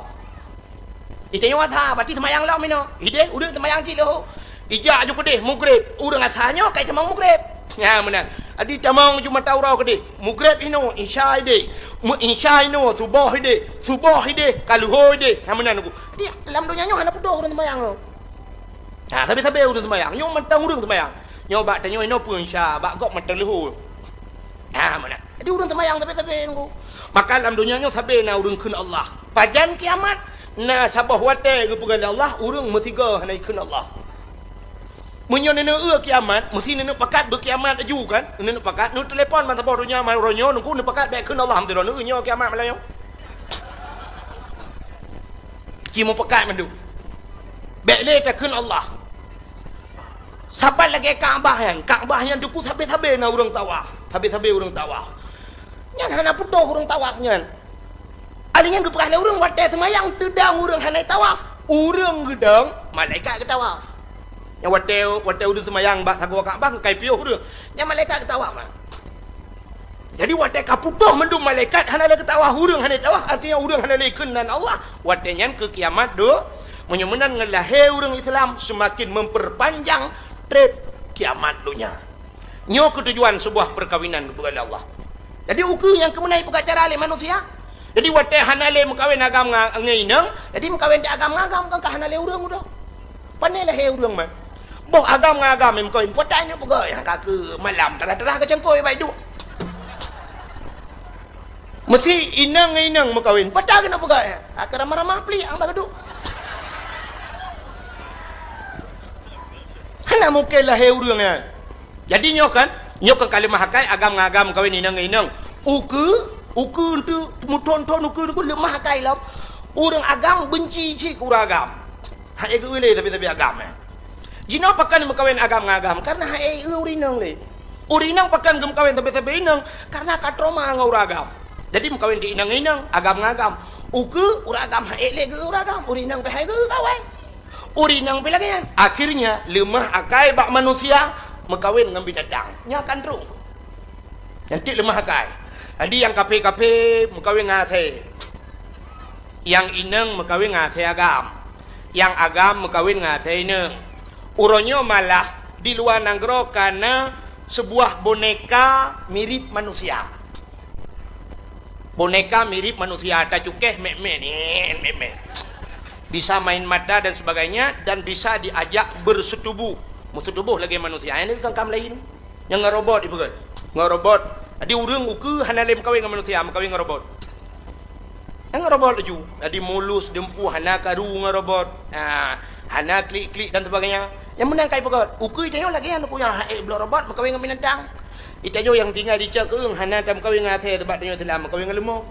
Itanyoe asa, berarti seumayang lom inoe. Ideh, ureuëng seumayang cit leuho. Ijak aju keudeh, mugreb. Ureuëng asa nyoe ka itamong mugreb. Nyan meunan. Adi tamong ju mata uroe keudeh. Mugreb inoe, isya ideh. Meu-, isya inoe, suboh ideh. Suboh ideh, ka leuho ideh. Nyan meunan teungku. Jadi, lam donya nyoe hana putôh ureuëng seumayang nyoe. Ha, sabe-sabe ureuëng seumayang. Nyoe mantong ureuëng seumayang. Nyoe bak tanyoe inoe peue isya, bak gob mantong leuho. Ha, meunan. Jadi ureuëng seumayang sabe-sabe teungku. Maka lam donya nyoe sabe na ureuëng kheun Allah. Pajan kiamat, na saboh watée geupeugah lé Allah, ureuëng meusigoe hana jikheun Allah. Meunyoe neuneuk eu kiamat, meusé neuneuk pakat beukiamat laju kan? Neuneuk pakat, neutelepon ban saboh donya, ban uroe nyoe, teungku neupakat bék kheun Allah, meusidroe neueu nyoe kiamat malam nyoe. Ci meupakat mandum. Bék lé takheun Allah. Saban lagée Ka'bah nyan. Ka'bah nyan teungku sabe-sabe na ureuëng tawaf. Sabe-sabe ureuëng tawaf. Nyan hana putôh ureuëng tawaf nyan. Ahli nyan geupeugah lé ureuëng watée seumayang teudong ureuëng hana tawaf. Ureuëng geudong, malaikat geutawaf. Nyang watée, watée ureuëng seumayang bak sagoe Ka'bah, kai piôh ureuëng. Nyang malaikat geutawaf, ha. Jadi watée ka putôh mandum malaikat, hana lé geutawah, ureuëng hana tawah, artinya ureuëng hana lé keunan Allah. Watée nyan keu kiamat do. Meunyoe meunan ngon lahé ureuëng Islam seumaken memperpanjang treb kiamat donya. Nyoe keutujuan seubuah peukawinan geupeugah lé Allah. Jadi ukeue nyang keumeunai peugah cara lé manusia. Jadi watée hana lé meukawen agam nga-, ngon inong, jadi meukawen di agam ngon agam, kan ka hana lé ureuëng udah. Pane lahé ureuëng man. Boh agam ngon agam meukawen, potai nyoe peugah nyang ka keu malam tarah-tarah keu cangkôi baik duek. Meusi inong ngon inong meukawen, potai keunoe peugah nyang ka keu ramah-ramah plik ang bak duek. Hana mungken lahé ureuëng nyan. Jadi nyoe kan, nyoe kan ka leumah akai agam ngon agam meukawen inong ngon inong. Ukeue, ukeue untuk meuthon-thon ukeue, ukeue leumah akai lom. Ureuëng agam benci cit keu ureuëng agam. Hai geu lé tapi-tapi agam eh. Jinoe pakon meukawen agam ngon agam karena hai ureuëng inong lé. Ureuëng inong pakon geumeukawen tapi-tapi inong karena ka trauma ngon ureuëng agam. Jadi meukawen di inong ngon inong, agam ngon agam. Ukeue ureuëng agam hai lé geu ureuëng agam, ureuëng inong pih hai geu kawen. Ureuëng inong pih lagée nyan. Akhirnya leumah akai bak manusia meukawen ngon binatang. Nyan kan droe. Nyan cit leumah akai. Jadi nyang kaphé-kaphé meukawen ngon asée. Nyang inong meukawen ngon asée agam. Nyang agam meukawen ngon asée inong. Uroe nyoe malah di luwa nanggroe kana seubuah boneka mirip manusia. Boneka mirip manusia, tacukéh mek-mek ni, mek-mek. Bisa main mata dan sebagainya dan bisa diajak bersetubuh. Meusetubuh lagée manusia. Ini kan kam lain. Nyang ngon robot ipeugah. Ngon robot. Jadi ureuëng ukeue hana lé meukawen ngon manusia, meukawen ngon robot. Nyang ngon robot laju. Jadi mulus, dumpeue, hana karu ngon robot. Ha, hana klik-klik dan sebagainya. Nyang meunan kai peugah. Ukeue tanyoe lagée nyan ukeue nyang hai bloe robot meukawen ngon binatang. Itanyoe nyang tinggai di cok keueung hana tameukawen ngon asée teubak tanyoe Islam meukawen ngon leumo.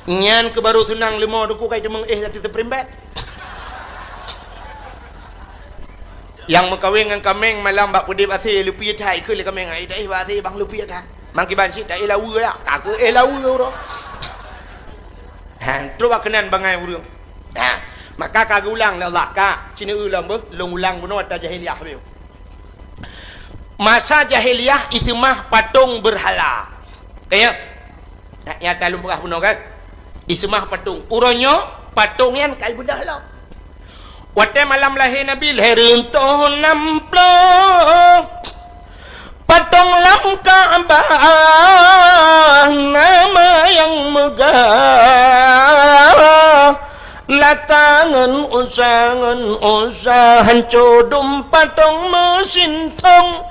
Nyan keuh baru seunang leumo duku kai teumeung éh lati teuprimbet. Nyang meukawen ngon kaméng malam bak peudeb asée leupie that keu lé kaméng ai taéh bak asée bang leupie that. Mang kiban cit taéh laweue ya, ka keu éh laweue uroe. Han, trok bak keunan bangai ureuëng. Ha, maka ka geulang lé Allah ka, cineu lom beuh, lôn ulang bunoe ata jahiliyah beuh. Masa jahiliyah iseumah patong beurhala. Kaya? Nak nyata lôn peugah bunoe kan? Iseumah patong. Uroe nyoe patong nyan kai beudôh lom. Watée malam lahé Nabi, lhée reuntoh nam ploh. Patong lam Ka'bah nama nyang meugah. Lata ngon Uza, ngon Uza, hanco dum patong meusintong.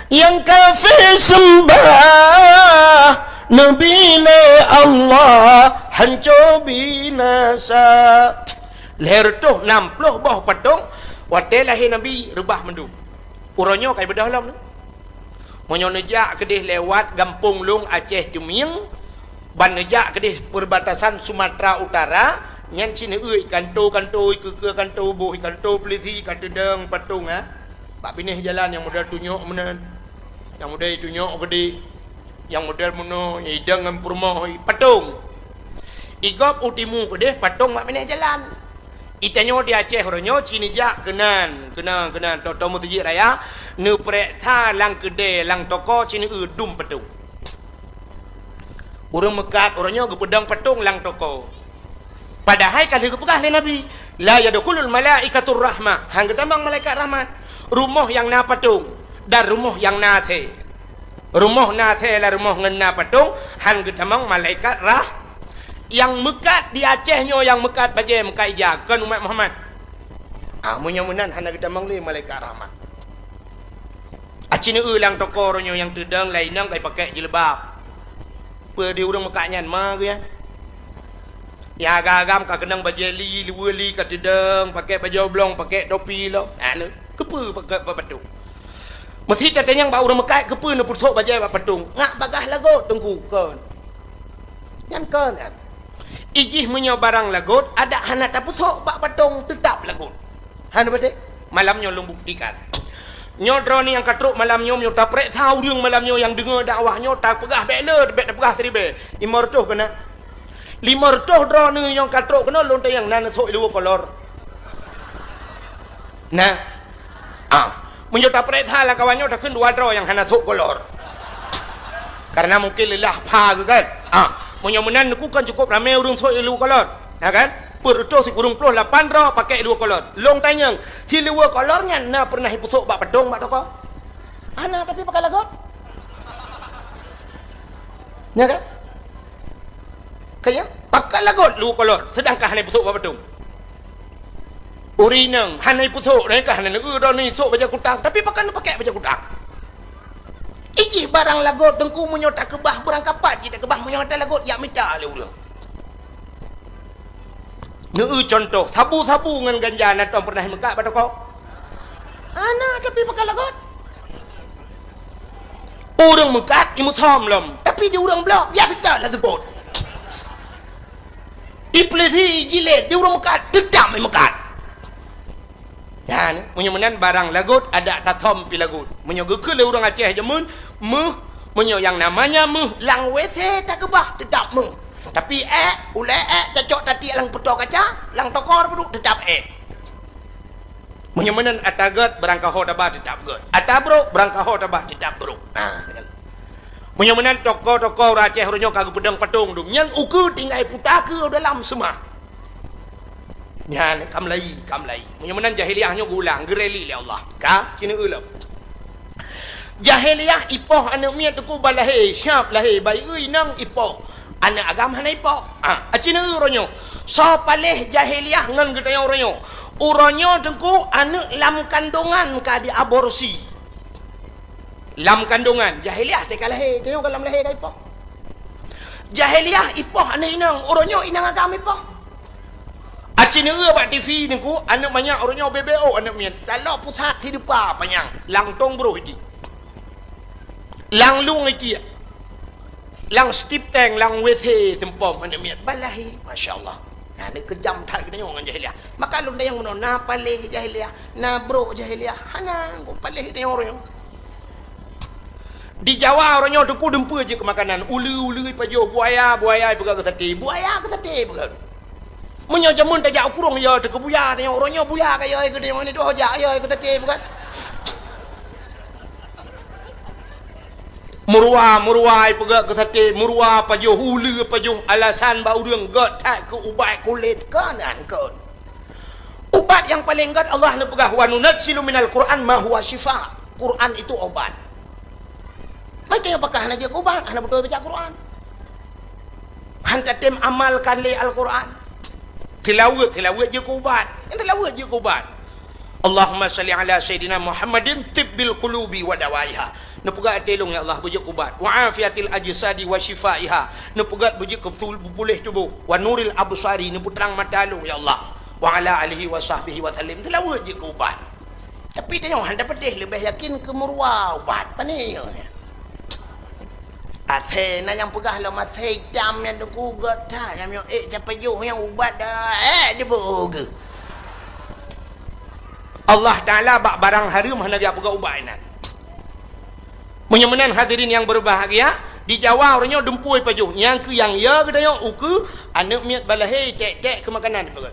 Nyang kafé seumbah Nabi lé Allah, hanco binasa. Lhée reutôh nam ploh boh patong, watée lahé Nabi reubah mandum. Uroe nyoe kai beudôh lom. Meunyoe neujak keudeh lewat gampông lôn Aceh Teumieng, ban neujak keudeh perbatasan Sumatera Utara, nyan cit neueu kanto-kanto, ikeue-keue kanto, boh kanto peulisi ka teudong patong, ha. Bak binéh jalan nyang model tunyok meunan, nyang model tunyok geude, nyang model meunoe, nyang idong ngon peurumoh, patong. Igob u timu keudeh patong bak binéh jalan. Itanyoe di Aceh uroe nyoe cit neujak keunan, keunan, keunan, toko-toko meuseujid raya, neupeureksa lam keudée, lam toko cit neueu dum patong. Ureuëng meukat uroe nyoe geupeudong patong lam toko. Padahai ka lheueh geupeugah lé Nabi, "La yadkhulul malaikatur rahmah," han geutamong malaikat rahmat, rumoh nyang na patong dan rumoh nyang na asée. Rumoh na asée lam rumoh ngon na patong, han geutamong malaikat rah-, nyang meukat di Aceh nyoe nyang meukat bajée meukat ija, kon umat Muhammad. Ah, meunyoe meunan hana geutamong lé malaikat rahmat. Aci neueu lam toko uroe nyoe nyang teudong laén nyang ka ipakék jilbab. Peue di ureuëng meukat nyan ma geuh nyan? Nyang agam-agam ka keunong bajée li, luweue li ka teudong, pakék bajée oblong, pakék topi lom. Anu, keupeue pakék bak patong? Meusi tatanyong bak ureuëng meukat, keupeue neupeusok bajée bak patong? Ngat bagaih lagot teungku kon. Nyan kon nyan. Ijih meunyoe barang lagot, adak hana tapeusok bak patong, teutab lagot. Hana beutôi? Malam nyoe lôn buktikan. Nyoe droeneuh nyang ka trok malam nyoe, meunyoe tapeureksa ureuëng malam nyoe nyang deungoe dakwah nyoe, tapeugah bék le, bék tapeugah siribée. Limong reutôh keunan. Limong reutôh droeneuh nyang ka trok keunoe lôn tanyong na neusok i luwa kolor. Na. Ah, meunyoe tapeureksa lam kawan nyoe takheun dua droe nyang hana sok kolor. Karena mungkin leulah pha geuh kan. Ah, meunyoe meunan Teungku kan cukup ramé ureuëng sôk i luwa kolor. Ya kan? Peuet reutôh sikureueng ploh lapan droe pakai luwa kolor. Lôn tanyong, si luwa kolor nyan na pernah ipeusôk bak patong bak toko? Hana, tapi pakai lagot. Ya kan? Kaya, pakai lagot luwa kolor, sedangkan hana ipeusôk bak patong. Ureuëng inong hana ipeusôk, nyan ka hana neueu droe ni sôk bajée kutang, tapi pakon neupakék bajée kutang? Ijih barang lagot Teungku meunyoe takeubah, barang kapat jih takeubah meunyoe hana lagot, jak mita lé ureuëng. Neueu cuntoh, sabu-sabu ngon ganja na tom pernah meukat bak toko? Hana, tapi pakai lagot. Ureuëng meukat imeusom lom, tapi di ureuëng bloe biasa that lah seupôt. Ipeulisi jilét di ureuëng meukat, teutap meukat. Nyan, meunyoe meunan barang lagot, adak tasom pih lagot. Meunyoe geukheun lé ureuëng Aceh jameun, méuh, meunyoe nyang namanya méuh lam W C takeubah, teutap méuh. Tapi ék, ulée ék tacok tatiek lam peutoe kaca, lam toko peuduek, teutap ék. Meunyoe meunan ata gét, barangkaho taba teutap gét. Ata brok, barangkaho taba teutap brok. Ah, kan. Meunyoe meunan toko-toko ureuëng Aceh uroe nyoe ka geupeudong patong dum, nyan ukeue tinggai puta keu dalam seumah. Nyan ka meulayi, ka meulayi. Meunyoe meunan jahiliah nyoe geulang, geureli lé Allah. Ka, sineuk lom. Jahiliah ipoh aneuëk miet Teungku bak lahé, siap lahé, bayeue inong ipoh. Aneuëk agam hana ipoh. Ah, aci neueu uroe nyoe. Soe paléh jahiliah ngon geutanyoe uroe nyoe? Uroe nyoe Teungku aneuëk lam kandongan ka diaborsi. Lam kandongan, jahiliah teuka lahé, tanyoe ka lam lahé ka ipoh. Jahiliah ipoh aneuëk inong, uroe nyoe inong agam ipoh. Aci neueu bak T V Teungku, aneuëk manyak uroe nyoe B B O aneuëk miet. Taloe pusat hidupa panyang, lam tong broh iti. Lam lueng iti. Lam stip tank, lam W C seumpom aneuëk miet. Bak lahé, masya Allah. Nah, ni keujam that geutanyoe ngon jahiliah. Maka lôn tanyong bunoe, na paléh jahiliah, na brok jahiliah. Hana, kok paléh geutanyoe uroe nyoe. Di Jawa uroe nyoe Teungku dumpeue jeuet keu makanan. Uleue-uleue ipajoh, buaya, buaya ipeugöt keu saté. Buaya keu saté ipeugöt. Meunyoe jameun tajak u kurong, yo teuh keu buya, tanyoe uroe nyoe buya ka yo keu tanyoe, ni tuho jak yo keu saté ipeugöt. Meuruwa, meuruwa ipeugöt keu saté, meuruwa pajoh, uleue pajoh, alasan bak ureuëng gét that keu ubat kulét, kon nyan kon. Ubat nyang paleng gét Allah neupeugah, "Wa nunazzilu minal Qur'an ma huwa syifa." Quran itu obat. Maka nyang pakah hana jeuet keu ubat, hana beutôi baca Quran. Han tatem amalkan lé Al-Quran. Tilaweuet, tilaweuet jeuet keu ubat. Nyang tilaweuet jeuet keu ubat. Allahumma salli ala Sayyidina Muhammadin tibbil qulubi wa dawaiha. Neupeugah até lôn, ya Allah, beujeuet keu ubat. Wa afiatil ajsadi wa syifaiha. Neupeugah beujeuet keu beupul-, beupuléh tuboh. Wa nuril absari, neupeutrang mata lôn, ya Allah. Wa ala alihi wa sahbihi wa sallim. Tilaweuet jeuet keu ubat. Tapi tanyoe hana tapeudeh, leubeh yakin keu meuruwa ubat. Pane nyoe? Asèe na nyang peugah lom asèe itam nyang teuku gét that, nyang miyueb ék tapajoh nyang ubat dah, ék diboh geuh. Allah Taala bak barang hareuem hana geupeugah ubat inan. Meunyoe meunan hadirin nyang beubahgia, di Jawa uroe nyoe dumpeue pajoh, nyang keu nyang ya geutanyoe ukeue aneuk miet balahé tek-tek keu makanan dipeugah.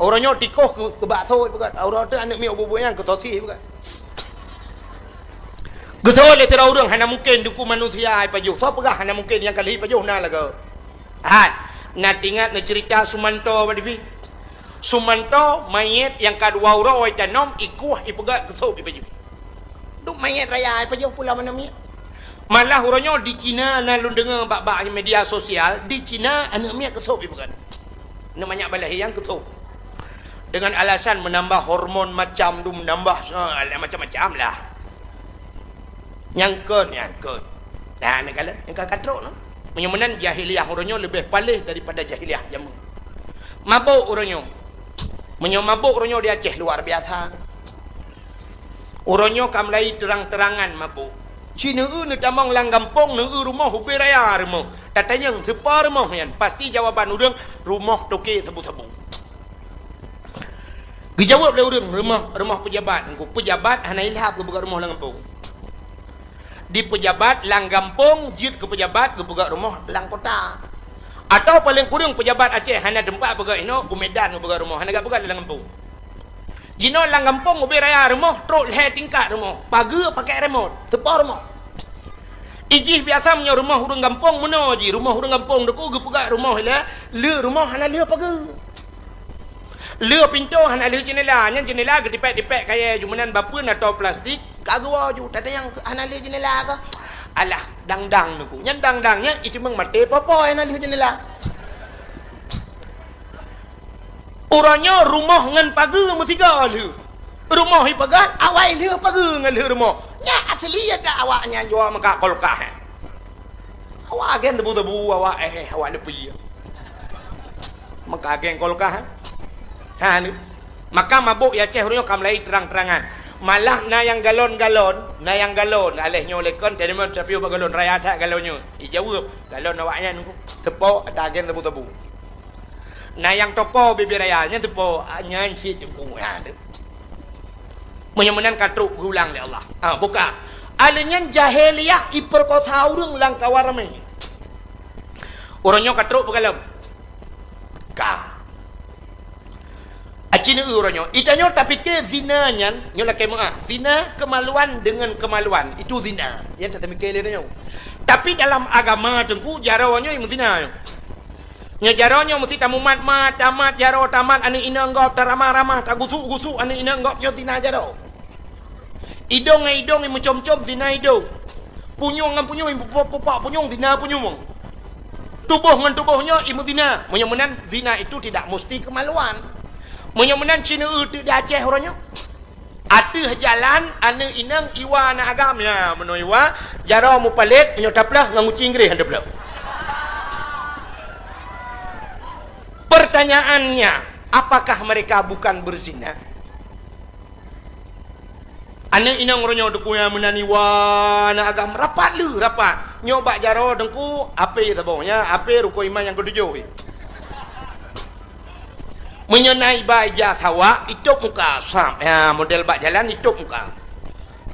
Uroe nyoe tikoh keu, keu bakso ipeugah, uroe teuk aneuk miet ubeut-ubeut nyan keu sosis ipeugah. Geuseuôt lé sidroe ureuëng hana mungken dukung manusia ipajoh. Soe peugah hana mungken nyang ka lheueh ipajoh na lagoe? Hat, na teuingat neuceurita Sumanto bak T V? Sumanto manyét nyang ka dua uroe itanom, ikueh, ipeugah keu sôb ipajoh. Duek manyét raya ipajoh pulang aneuk miet. Malah uroe nyoe di Cina na lôn deungoe bak, bak media sosial, di Cina aneuk miet keu sôb ipeugah. Aneuk manyak balahé nyang keu sôb. Dengan alasan menambah hormon macam tu, menambah, eh, macam-macam lah. Nyang kon, nyang kon. Nah, nyang ka, nyang ka trok nyoe. Meunyoe meunan jahiliyah uroe nyoe leubeh paléh daripada jahiliyah jameun. Mabök uroe nyoe. Meunyoe mabök uroe nyoe di Aceh luar biasa. Uroe nyoe ka mulai terang-terangan mabök. Ci neueu neutamong lam gampông, neueu rumoh ubé raya rumoh. Tatanyong, "Soe po rumoh nyan?" Pasti jawaban ureuëng, "Rumoh toke sabu-sabu." Geujaweueb lé ureuëng, "Rumoh, rumoh peujabat." Engko peujabat hana ilhab geupeugah rumoh lam gampông. Di peujabat lam gampông jeuet keu peujabat geupeugah rumoh lam kota. Atawa paleng kureueng peujabat Aceh hana teumpat peugah inoe, u Medan geupeugah rumoh, hana geupeugah lam gampông. Jinoe lam gampông ubé raya rumoh, trok lhée tingkat rumoh, pageue pakai remote, soe po rumoh. Ijih biasa meunyoe rumoh ureuëng gampông meunoe jih, rumoh ureuëng gampông Teungku geupeugah rumoh ilée, le rumoh hana lheueh pageue. Le pintoe hana lheueh jeunela, nyan jeunela geutipék-tipék kayée ju meunan bapeue na tô plastik, ka geuwoe ju, tatanyong hana lheueh jeunela kah? Alah, dang-dang Teungku. Nyan dang-dang nyan iteumeung maté popo hana lheueh jeunela. Uroe nyoe rumoh ngon pageue meusigoe lheueh. Rumoh ipeugah awai lheueh pageue ngon lheueh rumoh. Nyan asli ata awak nyan jua meuka kulkah, eh. Awak agen tebu-tebu awak, eh, awak leupie. Meuka agen kulkah, eh. Ha, ni. Maka mabök ya Aceh uroe nyoe ka mulai terang-terangan. Malah na nyang galon-galon, na nyang galon. Aléh nyoe lekon, teurimong tapi ubak galon raya that galon nyoe. Ijaweueb, galon awak nyan teupo ata agen tebu-tebu. Na nyang toko bibir raya nyan teupo, ah, nyan cit Teungku, ha, tu. Meunyoe meunan ka trok geulang lé Allah. Ha, buka. Aleuh nyan jahiliyah iperkosa ureuëng lam kawan ramé. Uroe nyoe ka trok peugalom. Ka. Aci neu uroe nyoe. Itanyoe tapike zina nyan, nyoe lakée meuah. Zina kemaluan dengan kemaluan. Itu zina. Nyan tapike lé nyoe. Tapi dalam agama Teungku, jaroe nyoe meuzina nyoe. Nyoe jaroe nyoe meusti tamumat-mat, tamat jaroe, tamat aneuëk inong gob, taramah-ramah, tagusuk-gusuk aneuëk inong gob, nyoe zina jaroe. Idong ngon idong imeucom-com zina idong. Punyueng ngon punyueng, imeupupak-pupak punyueng, zina punyueng. Tuboh ngon tuboh nyoe imeuzina. Meunyoe meunan, zina itu tidak musti kemaluan. Meunyoe meunan, ci neu teuk di Aceh uroe nyoe. Ateueh jalan, aneuëk inong iwa aneuëk agam, ya, meunoe iwa, jaroe mupalét, meunyoe taplah ngon guci Inggréh han taplah. Pertanyaannya, apakah mereka bukan berzina? Aneuëk inong uroe nyoe Teungku nyang meunan iwa aneuëk agam rapat lé, rapat. Nyoe bak jaroe Teungku, ape saboh nyan, ape rukon iman nyang keutujôh. Meunyoe na iba ija sawa, itôb muka, sab. Ya, model bak jalan itôb muka.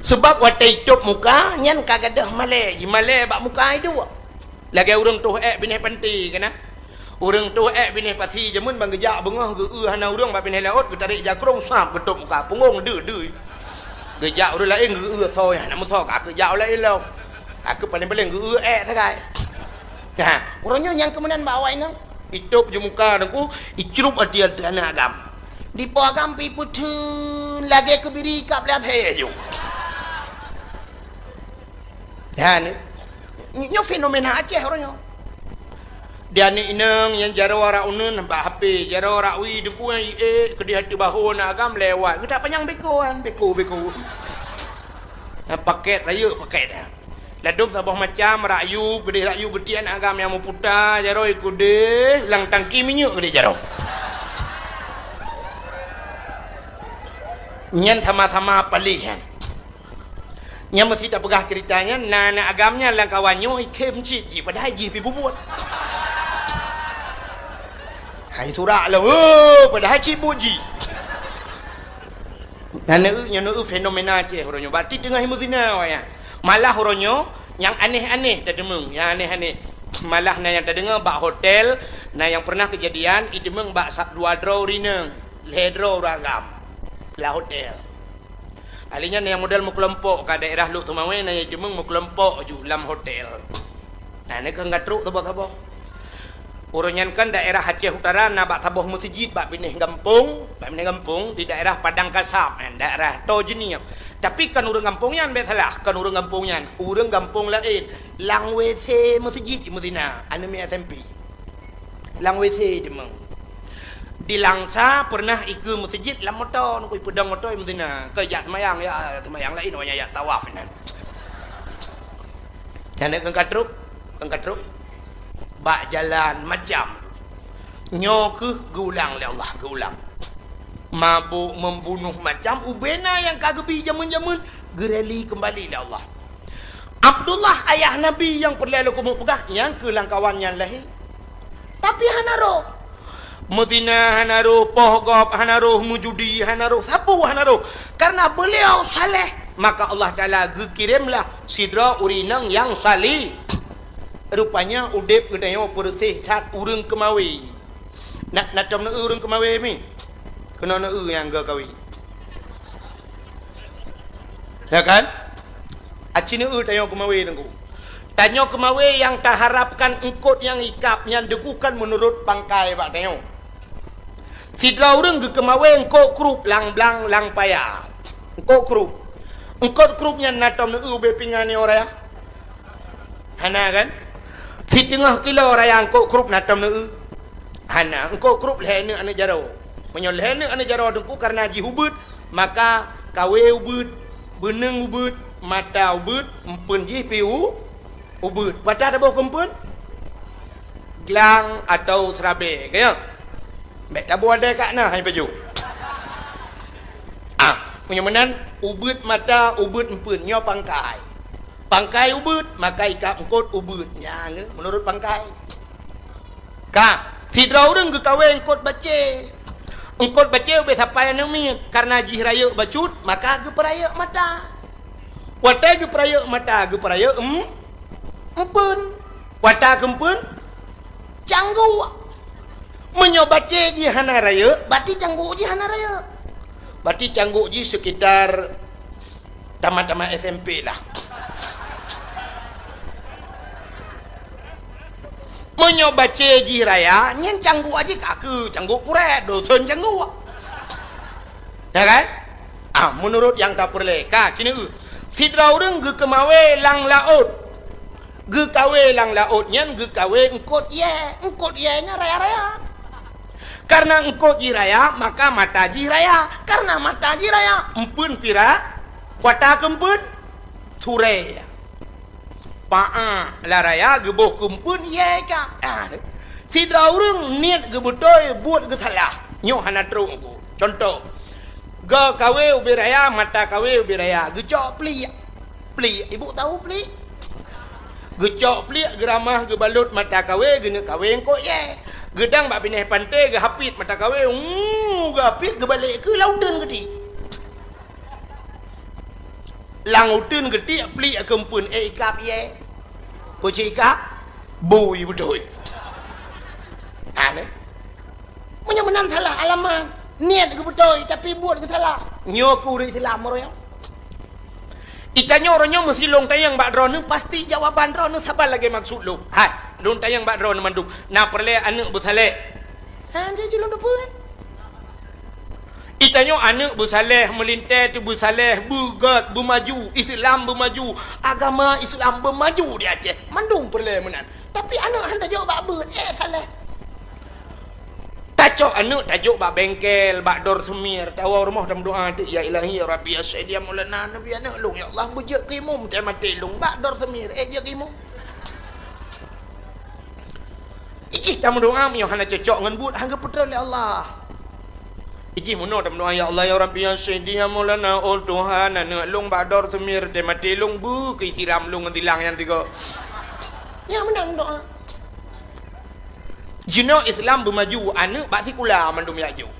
Sebab watée itôb muka, nyan ka gadôh malée, jimalée bak muka iduek. Lagée ureuëng toh ék binéh panti keunan. Ureuëng toh ék binéh pasi jameun ban geujak beungoh geu-eu hana ureuëng bak binéh laôt, geutarek jakrong sab geutôb muka, punggong deuh-deuh. Geujak ureuëng laén geu-eu soe hana meusoe, ka keu jak ureuëng laén lom. Ka keu paléng-paléng geu-eu ék sagai. Nah, uroe nyoe nyang keumeunan bak awak inong. Itôb ju muka Teungku, icrup ati aneuëk agam. Dipo agam pi peutheun lagée keubiri kab lé asée ju. Nah, ni, nyoe fenomena Aceh uroe nyoe. Di aneuëk inong nyang jaroe arak uneuen bak H P, jaroe arak wie Teungku nyang iék keudeh ateueh bahô aneuëk agam lewat. Geutak panyang beko kan, beko, beko. Nah, paket, rayeuk paket, ha. Ladôm saboh macam, arak yub, keudeh arak yub geutiek aneuëk agam nyang meuputa, jaroe keudeh, lam tangki minyeuk keudeh jaroe. Nyan sama-sama paléh nyan. Nyang meusti tapeugah ceurita nyan, na aneuëk agam nyan lam kawan nyoe ikhém cit jih, padahai jih pi bubuet. Hai surak lom, oh, padahai cit buet jih. Nah, neu-, nyoe neu-, fenomena Aceh uroe nyoe. Berarti teungoh imeuzina awak nyan. Malah uroe nyoe nyang aneh-aneh tateumeung, nyang aneh-aneh. Malah na nyang tadeungoe bak hotel, na nyang pernah keujadian iteumeung bak sa-, dua droe ureuëng inong, lhée droe ureuëng agam lam hotel. Alèh nyan nyang model meukelompok ka daerah Lhokseumawe, na nyang jimeueng meukelompok ju lam hotel. Nah, nyan keuh ka trok saboh-saboh. Uroe nyan kan daerah Aceh Utara na bak saboh meuseujid bak binéh gampông, bak binéh gampông di daerah Padang Kasab, eh, daerah Toh Jeunieb. Tapi kon ureuëng gampông nyan, bèk salah, kon ureuëng gampông nyan, ureuëng gampông laén. Lam W C meuseujid imeuzina, aneuk miet S M P. Lam W C jimeueng. Di Langsa pernah ikeue meuseujid lam moto, nungku ipeudong moto imeuzina. Keu jak seumayang, ya, seumayang laén, awak nyan jak tawaf inan. Nyan keuh ka trok, keuh ka trok. Bak jalan macam. Nyoe keuh geuulang lé Allah, geuulang. Mabök, membunuh, macam ubena nyang ka geubi jameun-jameun, geureli keumbali lé Allah. Abdullah, ayah Nabi nyang peureulèe lôn keumeung peugah, nyang keuh lam kawan nyan lahé. Tapi hana roh. Meuzina hana roh, poh gob hana roh, meujudi hana roh, sapeue hana roh. Karena beliau saleh, maka Allah Taala geukiremlah sidroe ureueng inong nyang saleh. Rupanya udép geutanyoe peureuseh that ureueng keumawe. Na, na tom neu-eu ureueng keumawe mi? Keunoe neu-eu nyang geukawen. Ya kan? Aci neu-eu tanyoe keumawe teungku. Tanyoe keumawe nyang taharapkan eungkôt nyang ikab nyan deungoe kan meunurot pangkai bak tanyoe. Sidroe ureuëng geukeumawé eungkôt krup lam blang lam paya. Eungkôt krup. Eungkôt krup nyan na tom neueu ubé pingan nyoe raya? Hana kan? Siteungoh kilo raya eungkôt krup na tom neueu? Hana. Eungkôt krup lhée neuk aneuëk jaroe. Meunyoe lhée neuk aneuëk jaroe teungku kareuna jih ubeuet, maka kawé ubeuet, beuneueng ubeuet, mata ubeuet, eumpeuen jih pi u ubeuet. Watée taboh keu eumpeuen? Glang atawa seurabée, ka nyo? Bék taboh andai ka na hai pajoh. Ah, meunyoe meunan, ubeuet mata, ubeuet eumpeuen, nyoe pangkai. Pangkai ubeuet, maka ikab eungkôt ubeuet. Nyan, meunurot pangkai. Ka, sidroe ureuëng geukawé eungkôt bacé. Eungkôt bacé ubé sapai aneuëk miet, kareuna jih rayeuk bacut, maka geupeurayeuk mata. Watée geupeurayeuk mata, geupeurayeuk em-, eumpeuen. Watée geumpeuen, cangguk. Meunyoe bacé jih hana rayeuk, berarti cangguk jih hana rayeuk. Berarti cangguk jih sekitar tamat-tamat S M P lah. Meunyoe bacé jih raya, nyan cangguk jih ka keu cangguk purée, dosen cangguk. Ya kan? Ah, meunurot nyang tapeureulée, ka, keuneuk sidroe ureuëng geukeumawé lam laôt. Geukawé lam laôt nyan geukawé eungkôt yée. Eungkôt yée nyan raya-raya. Kareuna eungkôt jih raya, maka mata jih raya. Kareuna mata jih raya, eumpeuen pira, watée geumpeuen, surée. Paa lam raya geuboh keu eumpeuen yée ka. Ah, sidroe ureuëng niet geubeutôi buet geusalah. Nyoe hana trok eungkôt. Cuntoh, geukawé ubé raya, mata kawé ubé raya, geucok pliek. Pliek, ibu tahu pliek? Geucok pliek, geuramah, geubalot mata kawé, geuneuk kawé eungkôt yée. Geudang bak binéh panté, geuhapit mata kawé, uu, geuhapit, geubalek keu lam uteuen geutiek. Lam uteuen geutiek pliek keu eumpeuen, éh, ikab yée. Peue cit ikab? Bui beutôi. Aneh. Meunyoe meunan salah alamat, niet geubeutôi, tapi buet geusalah. Nyoe keu ureuëng Islam uroe nyoe. Itanyoe uroe nyoe meusi lôn tanyong bak droeneuh, pasti jawaban droeneuh saban lagée maksud lôn. Hai, lôn tanyong bak droeneuh mandum, na peureulée aneuëk beusaléh? Ha, jadi lôn teupeue. Itanyoe aneuëk beusaléh, meulintée teubeusaléh, beugét, beumaju, Islam beumaju, agama Islam beumaju di Aceh. Mandum peureulée meunan. Tapi aneuëk han tajok bak beuet, éh, saléh. Tacok aneuëk tajok bak bengkel, bak dor seumir, tawoe rumoh tameudoa teuk, "Ya Ilahi, ya Rabbi, ya Sayyidi, ya Maulana, Nabi aneuëk lôn, ya Allah, beujeuet keu imum, teuh maté lôn, bak dor seumir, éh, jeuet keu imum." Ijih tameudoa meunyoe hana cocok ngon buet, han geupeutreun lé Allah. Ijih meunoe tameudoa, "Ya Allah, ya Rabbi, ya Sayyidi, ya Maulana, oh Tuhan, aneuëk lôn bak dor seumir, teuh maté lôn, beu keu siram lôn ngon silang nyang tiga." Nyan meunan doa. Jinoe Islam beumaju, aneuëk bak sikula mandum jak jok.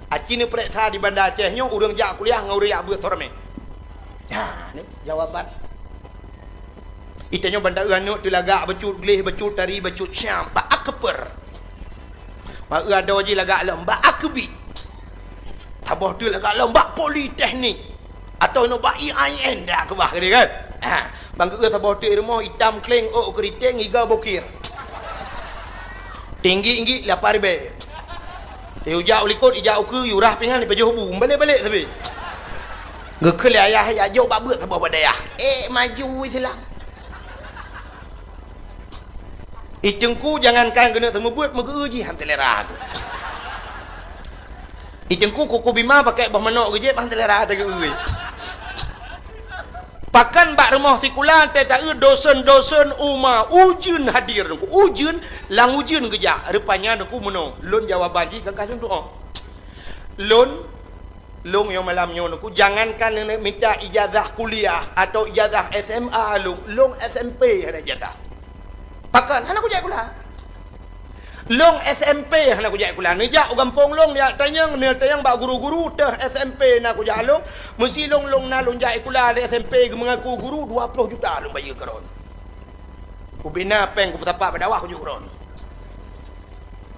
Aci neupeuriksa di Banda Aceh nyoe ureuëng jak kuliah ngon ureuëng jak beuet soe ramé. Nyan, ni jawaban. Itanyoe ban taeu aneuëk teulagak bacut gleh, bacut tari, bacut syam, bak akper. Bak eu adoe jih lagak lom, bak akbit. Saboh teuk lagak lom, bak politeknik. Atawa inoe bak I A I N dak keubah keudeh kan? Ha, ban geu saboh teuk rumoh itam kleng, ôk keuriteng, iga bokir. Tinggi-tinggi lapan ribèe. Ijak u likot, ijak u keue, yurah pingan, ipajoh bu, balek-balek sabe. Geukheun lé ayah, jak jok bak beuet saboh bak dayah. Eh, maju Islam. I teungku jangankan keuneuk seumeubeuet, meugeu jih han seulera. I teungku kuku bima pakai boh manok geujép han seulera teugeue. Pakan bak rumoh sikula teuh taeu dosen-dosen uma ujeuen hadir teungku. Ujeuen, lam ujeuen geujak. Rupanya teungku meunoe, lôn jawaban jih gagah lôn tu'oh. Lôn Lôn nyang malam nyoe teungku, jangankan neuneuk mita ijazah kuliah atau ijazah S M A lôn, lôn S M P hana ijazah. Pakon hana kujak sikula? Lôn S M P hana kujak sikula. Neujak u gampông lôn, neujak tanyong, neujak tanyong bak guru-guru teuh S M P na kujak lôn. Meusi lôn, lôn na lôn jak sikula di S M P geumeungaku guru dua ploh juta lôn bayeue keu droen. Ubena péng kupeusapat bak dakwah kujok keu droen.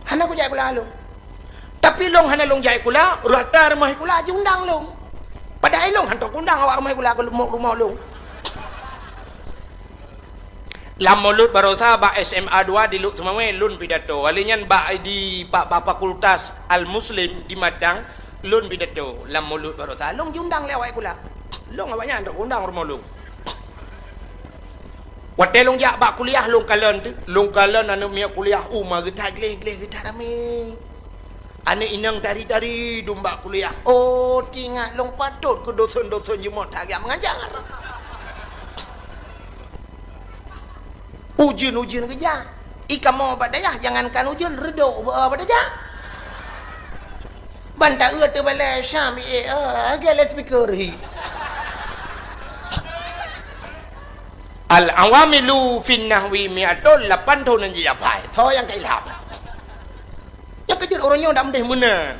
Hana kujak sikula lôn. Tapi lôn hana lôn jak sikula, rata rumoh sikula jiundang lôn. Padahai lôn hantom kuundang awak rumoh sikula keu rumoh, rumoh lôn. Lam Mulod Barosa bak S M A dua di Lhokseumawe lôn pidato. Kali nyan bak di, bak, bak Fakultas Al-Muslim di Matang lôn pidato lam Mulod Barosa. Lôn jiundang lé awak sikula. Lôn awak nyan dak undang rumoh lôn. Watée lôn jak bak kuliah, lôn kalon teuh, lôn kalon aneuk miet kuliah, uma geuta gleh-gleh, geuta ramé. Aneuk inong tari-tari dum bak kuliah. Oh, teuingat lôn, patot keu dosen-dosen jeuet meutajak mengajar. Ujeuen-ujeuen geujak. I kamoe bak dayah, jangankan ujeuen, reudok bak dayah. Ban taeu teubalai Syam, eh, ah, lagée loudspeaker hi. Al-awamilu fin nahwi mi'atun, lapan thon nyang jijak phai. Soe nyang ka ilham? Nyang keujeuet ureuëng nyoe dak meudeh meunan.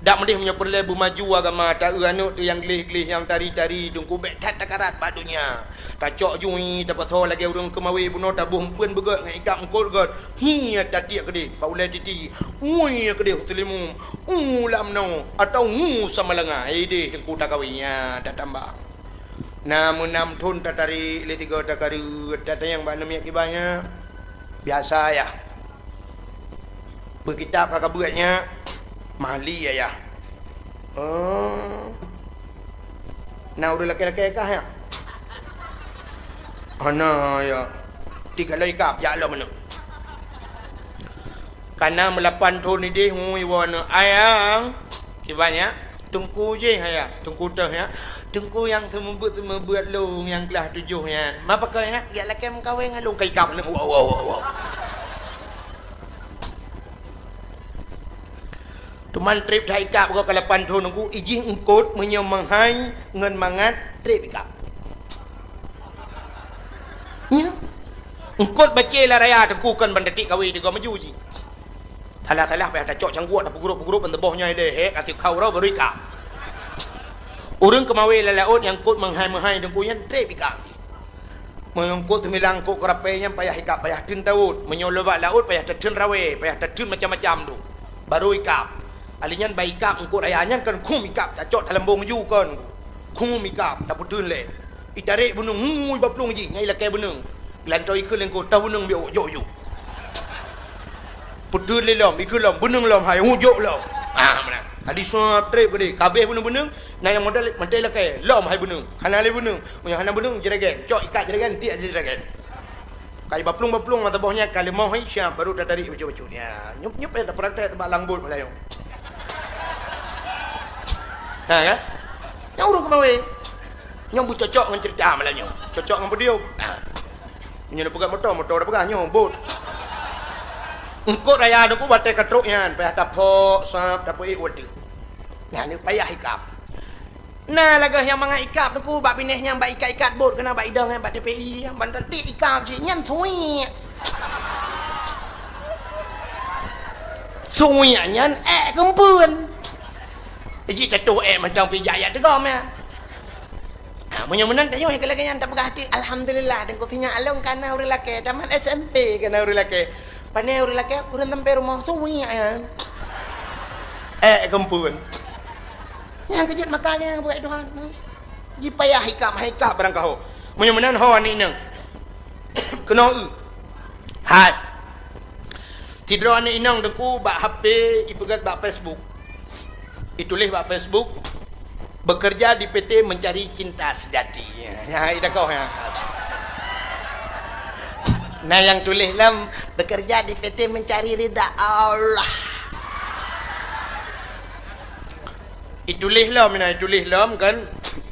Dak meudeh meunyoe peureulée beumaju agama, taeu aneuk teuh nyang gleh-gleh, nyang tari-tari, teungku bék that takarat bak donya. Tacok jui, tapasoe lagée ureuëng keumawe bunoe, taboh eumpeuen beugét ngon ikab eungkot gét. Hi tatiek keudeh bak ulée titi. Ngui keudeh u Seulimum. U lam noe atawa ngu Samalanga. Ideh teungku takawe, nya tatamba. Na meunam thon tatarék lé tiga takareut, tatanyong bak aneuk miet kiban nyan. Biasa yah. Beukitab ka kabeuet nyan, mali ayah. Oh. Na ureuëng lakée-lakée kah nyan? Hana ya. Tiga loi kab jak lom aneuk. Kana meulapan thon ideh ngui woe aneuk. Ayang, kiban nyan? Teungku jih ayah, teungku teuh nyan. Teungku nyang seumeubeuet-seumeubeuet lôn nyang glah tujoh nyan. Ma pakon nyan? Jak lakée meukawen ngon lôn ka ikab aneuk. Wow, wow, wow, wow. Teuma treb that ikab goe ka lapan thon teungku, ijih eungkot meunyoe meuhai ngon mangat treb ikab. Nya. Eungkot bacée lam raya teungku kon ban tatiek kawen tiga maju jih. Salah-salah payah tacok cangguek tapeugurup-gurup ban teuboh nyoe lé, hek atik kau roh baru ikab. Ureuëng keumawe lam laôt nyang eungkot meuhai-meuhai teungku nyan treb ikab. Meunyoe eungkot teumilang eungkot keurapée nyan payah ikab, payah teun tawôt. Meunyoe lôn bak laôt payah tateun rawée, payah tateun macam-macam tu. Baru ikab. Ali nyan bak ikab eungkot raya nyan kon khum ikab, tacok taleumbong ju kon. Khum ikab, tapeuteun lé. Itarek beuneueng, hui bak plueng jih, nyan ilakée beuneueng. Geulantoe ikheun lé eungkot, toh beuneueng biôk, jok ju. Peuteun lé lom, ikheun lom, beuneueng lom hai, hu jok lom. Ah, meunan. Tadi suap treb keudeh, kabeh beuneueng-beuneueng, na nyang modal mantong ilakée, lom hai beuneueng. Hana lé beuneueng. Meunyoe hana beuneueng, jeragen. Cok ikat jeragen, tiek jeragen. Kai baplueng-baplueng mata boh nyan ka leumoh hai siap, baru tatarik bacut-bacut. Ya, nyup-nyup ya tapeurantai teubak langbot malam nyoe. Ha, kan? Nyang ureueng keumawe. Nyang beucocok ngon cerita malam nyoe. Cocok ngon podium. Ha. Nyoe neupeugah moto, moto dah peugah nyoe, bot. Eungkot raya teungku batée ka trok nyan, payah tapok, sab, tapeuék watée. Nyan payah ikab. Na lagée nyang mangat ikab teungku bak binéh nyang bak ikat-ikat bot keunan bak idong nyan bak T P I, ban tatiek ikab cit nyan suwiek. Suwiek nyan ék keumpeuen. Jih tatuh ék mantong pih jak yak teugom nyan. Ha, meunyoe meunan tanyoe ka lagée nyan tapeugah até, alhamdulillah, teungku sinyak along kana ureueng lakée, tamat S M P kana ureueng lakée. Pane ureueng lakée, ureueng sampai rumoh suwiek nyan. Ék keumpeuen. Nyang keujeuet maka nyang buet Tuhan. Jipayah ikab, hai ikab barang kaho. Meunyoe meunan ho aneuk inong. Keunoe eu. Hai. Sidroe aneuk inong teungku bak H P ipeugét bak Facebook. Ituléh bak Facebook, "Bekerja di P T mencari cinta sejati." Ya, ida koh ya. Nah, yang tuléh lom, "Bekerja di P T mencari ridha Allah." Ituléh lom, nah, ituléh lom kan,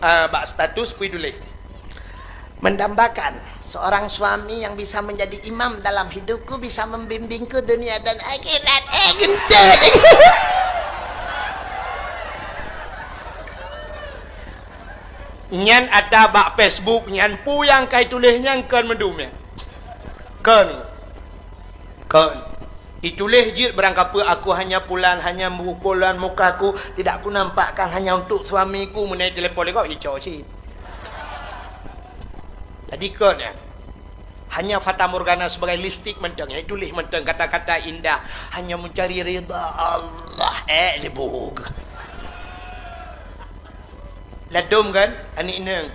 ah, bak status pun ituléh. Mendambakan seorang suami yang bisa menjadi imam dalam hidupku, bisa membimbingku dunia dan akhirat. Eh, geuntét. Nyan ata bak Facebook nyan, peue nyang ka ituléh nyan kon meudum nyan. Kon. Kon. Ituléh jeuet barang kapeue, "Aku hanya pulan, hanya pulan mukaku, tidak kunampakkan hanya untuk suamiku," meunai telepon lé gob, ico cit. Jadi kon nyan. Hanya fatamorgana sebagai lipstik mantong, nyang ituléh mantong kata-kata indah, hanya mencari ridha Allah. Eh, dibuk. Ladom kan, aneuk inong.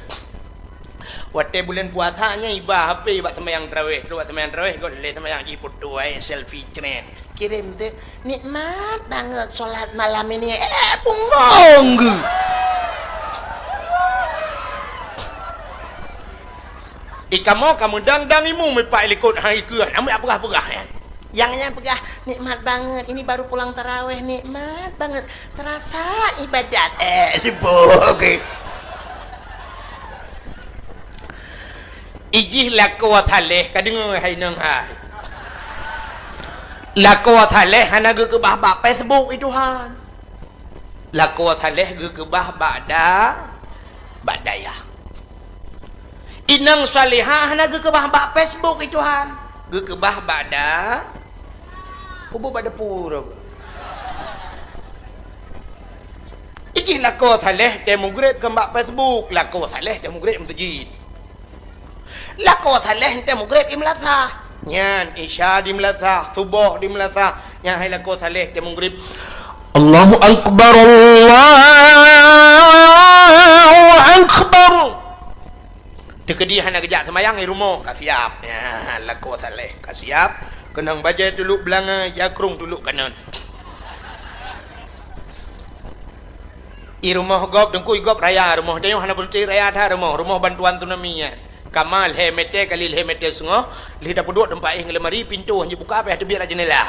Watèe buleuen puasa nyan iba H P bak seumayang tarawèh, trôk bak seumayang tarawèh, göt lé seumayang jih, foto, eh, selfie, cret. Kirém teuk, "Nikmat banget sholat malam ini." Eh, punggong geuh. Ikamoe ka meudang-dang imeum ipak likot hai keuh, na meupeugah-peugah, nyan. Nyang nyan peugah, "Nikmat banget, ini baru pulang tarawèh, nikmat banget. Terasa ibadat." Eh, sibuk, eh. Ijih lakoe saleh, ka deungoe hai nong hai. Lakoe saleh hana geukeubah bak Facebook, i Tuhan. Lakoe saleh geukeubah bak da-, bak dayah. Inong salihah hana geukeubah bak Facebook, i Tuhan. Geukeubah bak da-, kubu bak depu. Ijih lakoe saleh teuh mugreb kon bak Facebook, lakoe saleh teuh mugreb meuseujid. Lakoe saleh teuh mugreb i meulasah. Nyan, Isya di meulasah, Suboh di meulasah. Nyan hai lakoe saleh teuh mugreb. Allahu Akbar, Allahu Akbar. Teukeudi hana geujak seumayang di rumoh, ka siap. Nyan, lakoe saleh, ka siap. Keunong bajèe tulok beulangai, jakrong tulok kanan. I rumoh gob, teungku, i gob raya rumoh. Tanyoe hana beuneuti raya that rumoh. Rumoh bantuan tsunami nyan. Kama lhèe mètè kali lhèe mètè seungoh, lheueh tapeuduek teumpat éh ngon lemari, pintoe han jibuka, payah teubiet lam jeundela.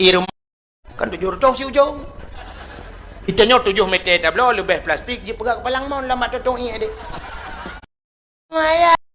I rumoh kan tujoh reutôh si ujong. Di tanyoe tujoh mètè tabloe, leubeh plastik, jipeugah keupalang mon lam bak tutong ié deh. Maya